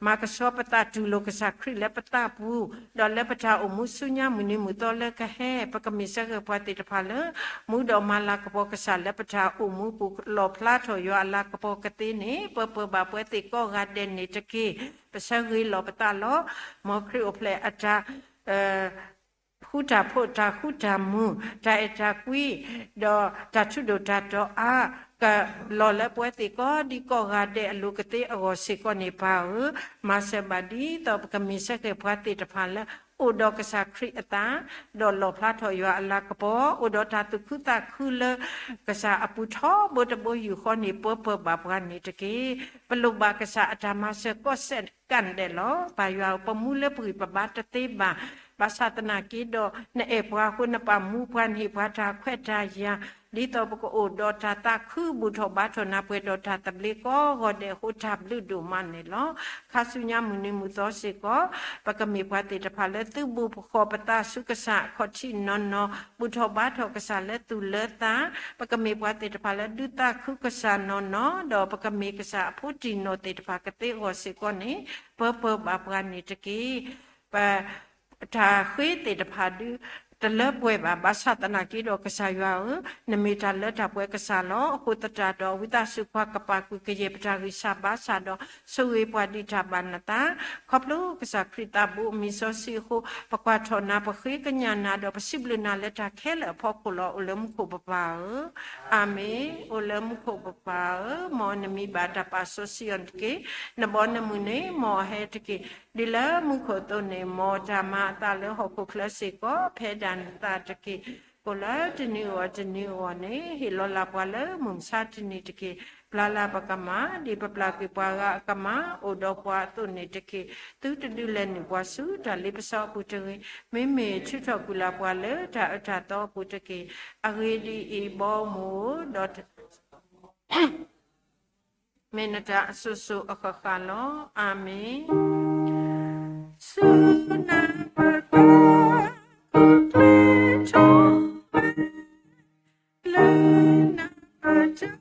မၤကဆှီပသးတူၢ်လိာ်ကစၢ်ခရံာ်လၢပသးပူၤ, ဒီးလၢပတၢ်အိၣ်မူဆူညါမုၢ်နံၤမုၢ်သီလၢကဟဲ ပကမ့ၢ်စ့ၢ်ကီးပှၤသ့ၣ်တဖၣ်လၢ မူဒီးမၤလၤကပီၤကစၢ်လၢပတၢ်အိၣ်မူပူၤ လီၣ်ဖျါထီၣ်ယွၤအလၤကပီၤကသ့န့ၣ် ပၢၤပၢၤဘၣ်ပဝဲသ့ၣ်ကိးဂၤဒဲးန့ၣ်တက့ၢ်. ပဆၢဂ့ၤလီၤပသးလီၤ. မ်ခရံာ်အိၣ်ဖျဲၣ်အတၢ် ဃူတၢ်ဖိးတၢ်ဃူတၢ်မုာ် တၢ်အဲၣ်တၢ်ကွံ ဒီးတၢ်ထူဒိၣ်တၢ်တီၤအါ ကလီၤလၢပဝဲသ့ၣ်ကိးဒံကိးဂၤဒဲးအလိၤကသ့အဂီၢ်စ့ၢ်ကီးန့ၣ် ပၢ်ဧၢ, မၤစၢၤဘၣ်ဒ်သိးပကမ့ၢ်စ့ၢ်ကီးပှၤသ့ၣ်တဖၣ်လၢ အိၣ်ဒီးကစၢ်ခရံာ်အသး ဒီးလီၣ်ဖျါထီၣ်ယွၤအလၤကပီၤ အိၣ်ဒီးတၢ်သူၣ်ခုသးခုလၢ ကစၢ်အပူၤထီဘိတဘိယူၢ်ဃီန့ၣ် ပၢၤပၢၤဘၣ်ပှၤန့ၣ်တက့ၢ်. ပလိၣ်ဘၣ်ကစၢ်အတၢ်မၤစၢၤကိးစဲး ကၣ်ဒဲးလီၤ. ပၢ်ယွၤဧၢ, ပမူလၢပဂံၢ်ပဘါတသ့ဘၣ်. ဘၣ်ဆၣ်သနာ်က့ဒီး နအဲၣ်ပှၤအဃိ နပာ်မူပှၤန့ၢ်ပှၤတၢ်ခွဲးတၢ်ယာ် ဒ်သိးပကအိၣ်ဒီးတၢ်သးခု ဘူၣ်ထီၣ်ဘါထီၣ်နၤ ပှဲၤဒီးတၢ်သဘျ့ကိးဂီၤဒဲးအဃိ တၢ်ဘျုးဒိၣ်မးန့ၣ်လီၤ. ခါဆူညါမုၢ်နံၤမုၢ်သီစ့ၢ်ကီး ပကမ့ၢ်ပှၤသ့ၣ်တဖၣ်လၢသုဘူၣ်ဃီၣ်ပသးဆူကစၢ်အခီၣ်ထံးနီၢ်နီၢ်, ဘူၣ်ထီၣ်ဘါထီၣ်ကစၢ်လၢသူၣ်လၢသး, ပကမ့ၢ်ပှၤသ့ၣ်တဖၣ်လၢဒုးသးခုကစၢ်နီၢ်နီၢ်, ဒီးပကမ့ၢ်ကစၢ်အဖိတံၢ်နီၢ်သ့ၣ်တဖၣ်ကသ့အဂီၢ်စ့ၢ်ကီးန့ၣ် ပၢၤပၢၤဘၣ်ပှၤန့ၣ်တက့ၢ်. ပ တၢ်ဃ့သ့ၣ်တဖၣ်ဒုး တလၢပှဲၤဘၣ်. ဘၣ်ဆၣ်သနာ်က့ဒီး ကစၢ်ယွၤဧၢ, နမ့ၢ်တၢ်လၢတၢ်ပှဲၤကစၢ်လီၤ. အဃိသတးဒီး ဝံသးစူၤကွၢ်ကပာ်ကွံာ်ကယဲၢ်ပတၢ်ဂံၢ်စၢ်ဘါစၢ်ဒီး ဆိၣ်ဂ့ၤပှၤဒ်တၢ်ဘၣ်နသး, ခီဖျိကစၢ်ခရံာ်သးဘိအမံၤစီဆှံအဃိ ပကွၢ်ထီၣ်နၤ ပဃ့ကညးနၤဒီး ပစံးဘျုးနၤလၢတၢ်ခဲလၢာ်အဖီခိၣ်လီၤ. အိၣ်လၢမူခိၣ်ပပၢ်ဧၢ, အၤမ့ၣ်. အိၣ်လၢမူခိၣ်ပပၢ်ဧၢ, မ်နမံၤဘၣ်တၢ်ပာ်စီဆှံအီၤတက့ၢ်. နဘီနမုၢ်န့ၣ် မ်အဟဲတက့ၢ်. ဒ်လၢမူခိၣ်အသိးန့ၣ် မ်တၢ်မၤအသးလၢဟီၣ်ခိၣ်ချၢစ့ၢ်ကီး ဖဲဒၣ်နသးတက့ၢ်. ကိးလၢတနံၤအဂီၢ်တနံၤအဂီၢ်န့ၣ် ဟ့ၣ်လီၤလၢ်ပှၤလၢမုၢ်မဆါတနံၤတက့ၢ်. ပျၢ်လၢ်ပကမၢ် ဒ်ပပျၢ်ကွံာ်ပှၤဂၤအကမၢ် အိၣ်ဒီးပှၤအသိးန့ၣ်တက့ၢ်. သုတဒုးလဲၤနုာ်ပှၤဆူတၢ်လ့ပစီအပူၤတဂ့ၤ. မ့မ့ၢ်ထုးထီၣ်ကွံာ်လၢ်ပှၤလၢတၢ်အၢတၢ်သီအပူၤတက့ၢ်. အဂ့ၢ်ဒ်အံၤ, ဘီမုၢ်ဧၢ, ဒီး မ့ၢ်နတၢ်အစိၤစိၤအဃၣ်ဃၣ်လီၤ. အၤမ့ၣ်. ဆူနၢ်ပၢၢ် ကျဲထီၣ်ဝဲ လၢနၢ်ပၢၢ် တၢ်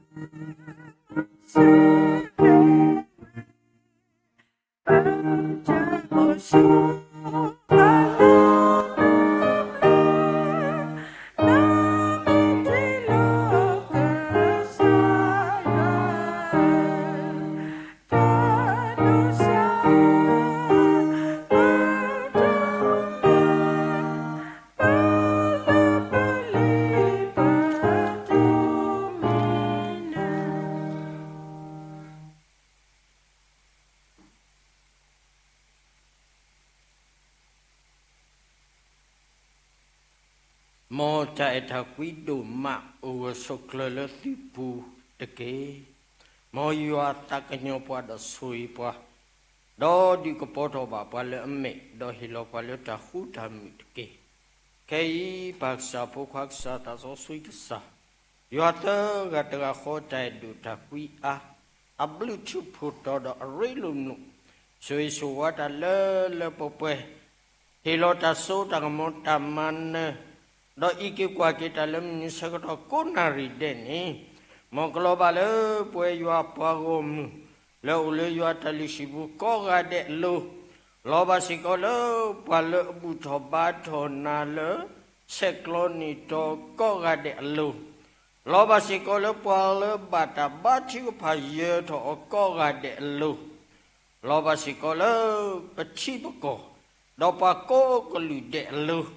မၤစၢၤ မ်တၢ်အဲၣ်တၢ်ကွံဒိၣ်မး အိၣ်ဂၢၢ်ဆိးကျၢၤလၢသုပူၤတက့ၢ်. မ်ယွၤသးကညီၤပှၤဒီးဆိၣ်ဂ့ၤပှၤ, ဒီးဒုးကပီၤထီၣ်ဘၣ်ပှၤလၢအမဲာ်, ဒီးဟ့ၣ်လီၤပှၤလၢတၢ်ဃူတၢ်မုာ်တက့ၢ်. ခဲအံၤ ပၢ်ကစၢ်ဖိခွါကစၢ်သးစီဆှံကစၢ်, ယွၤသၢဂၤတဂၤဃီ တၢ်အဲၣ်ဒိၣ်တၢ်ကွံအါ, အဘျုးထူးဖှိၣ်တီၤဒီးအရ့လိာ်မုာ်, ဆိၣ်ဂ့ၤဆိၣ်ဝါတၢ်လၢလၢပှဲၤပှဲၤ, ဟ့ၣ်လီၤတၢ်စိတၢ်ကမီၤတၢ်မၤနၢၤ, ဒီးအံးက့ၤကွၢ်က့ၤတၢ်လၢမုၢ်နံၤဆၢကတီၢ်ကိးနၣ်ရံၣ်ဒဲးန့ၣ်, မ်ကလီၤဘၣ်လၢပဝဲယွၤပှၤဂီၢ်မုၢ် လၢအိၣ်လၢယွၤတၢ်လုၢ်ဟံၣ်ပူၤကိးဂၤဒဲးအလိၤ, လီၤဘၣ်စ့ၢ်ကီးလၢပှၤလၢအဘူၣ်ထီၣ်ဘါထီၣ်နၤလၢ ဆဲးကျိးနံၣ်တီၤကိးဂၤဒဲးအလိၤ, လီၤဘၣ်စ့ၢ်ကီးလၢပှၤလၢဘၣ်တၢ်ဘါထုကဖၣ်ယၢၤထီၣ်အီၤကိးဂၤဒဲးအလိၤ, လီၤဘၣ်စ့ၢ်ကီးလၢပထံပကီၢ်, ဒီးပှၤကိးကလုာ်ဒဲးအလိၤ,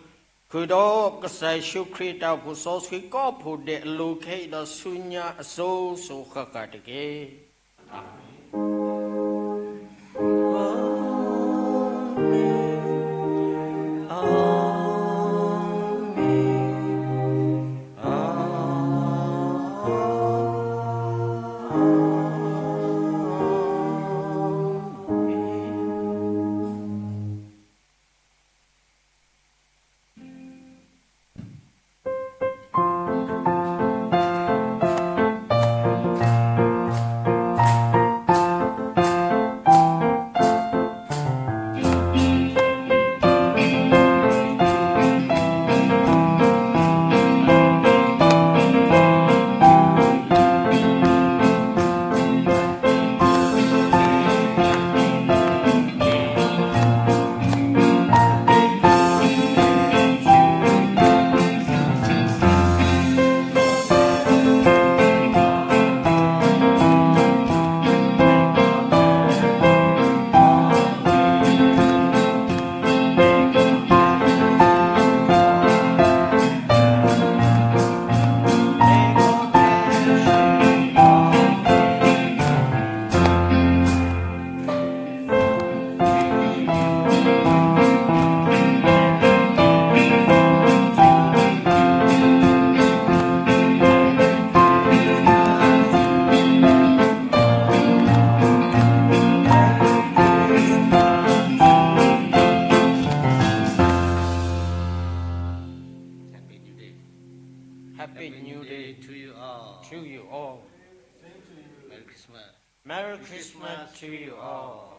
ဃုာ်ဒီးကစၢ်ယ့ၣ်ၡူးခရံာ်တၢ်အိၣ်ဖှိၣ်စီဆှံကိးဖှိၣ်ဒဲးအလိၤ ခဲအံၤဒီးဆူညါအစိၤစိၤဃၣ်ဃၣ်တက့ၢ်. အၤမ့ၣ်. Happy New Day to you all. Merry Christmas to you all.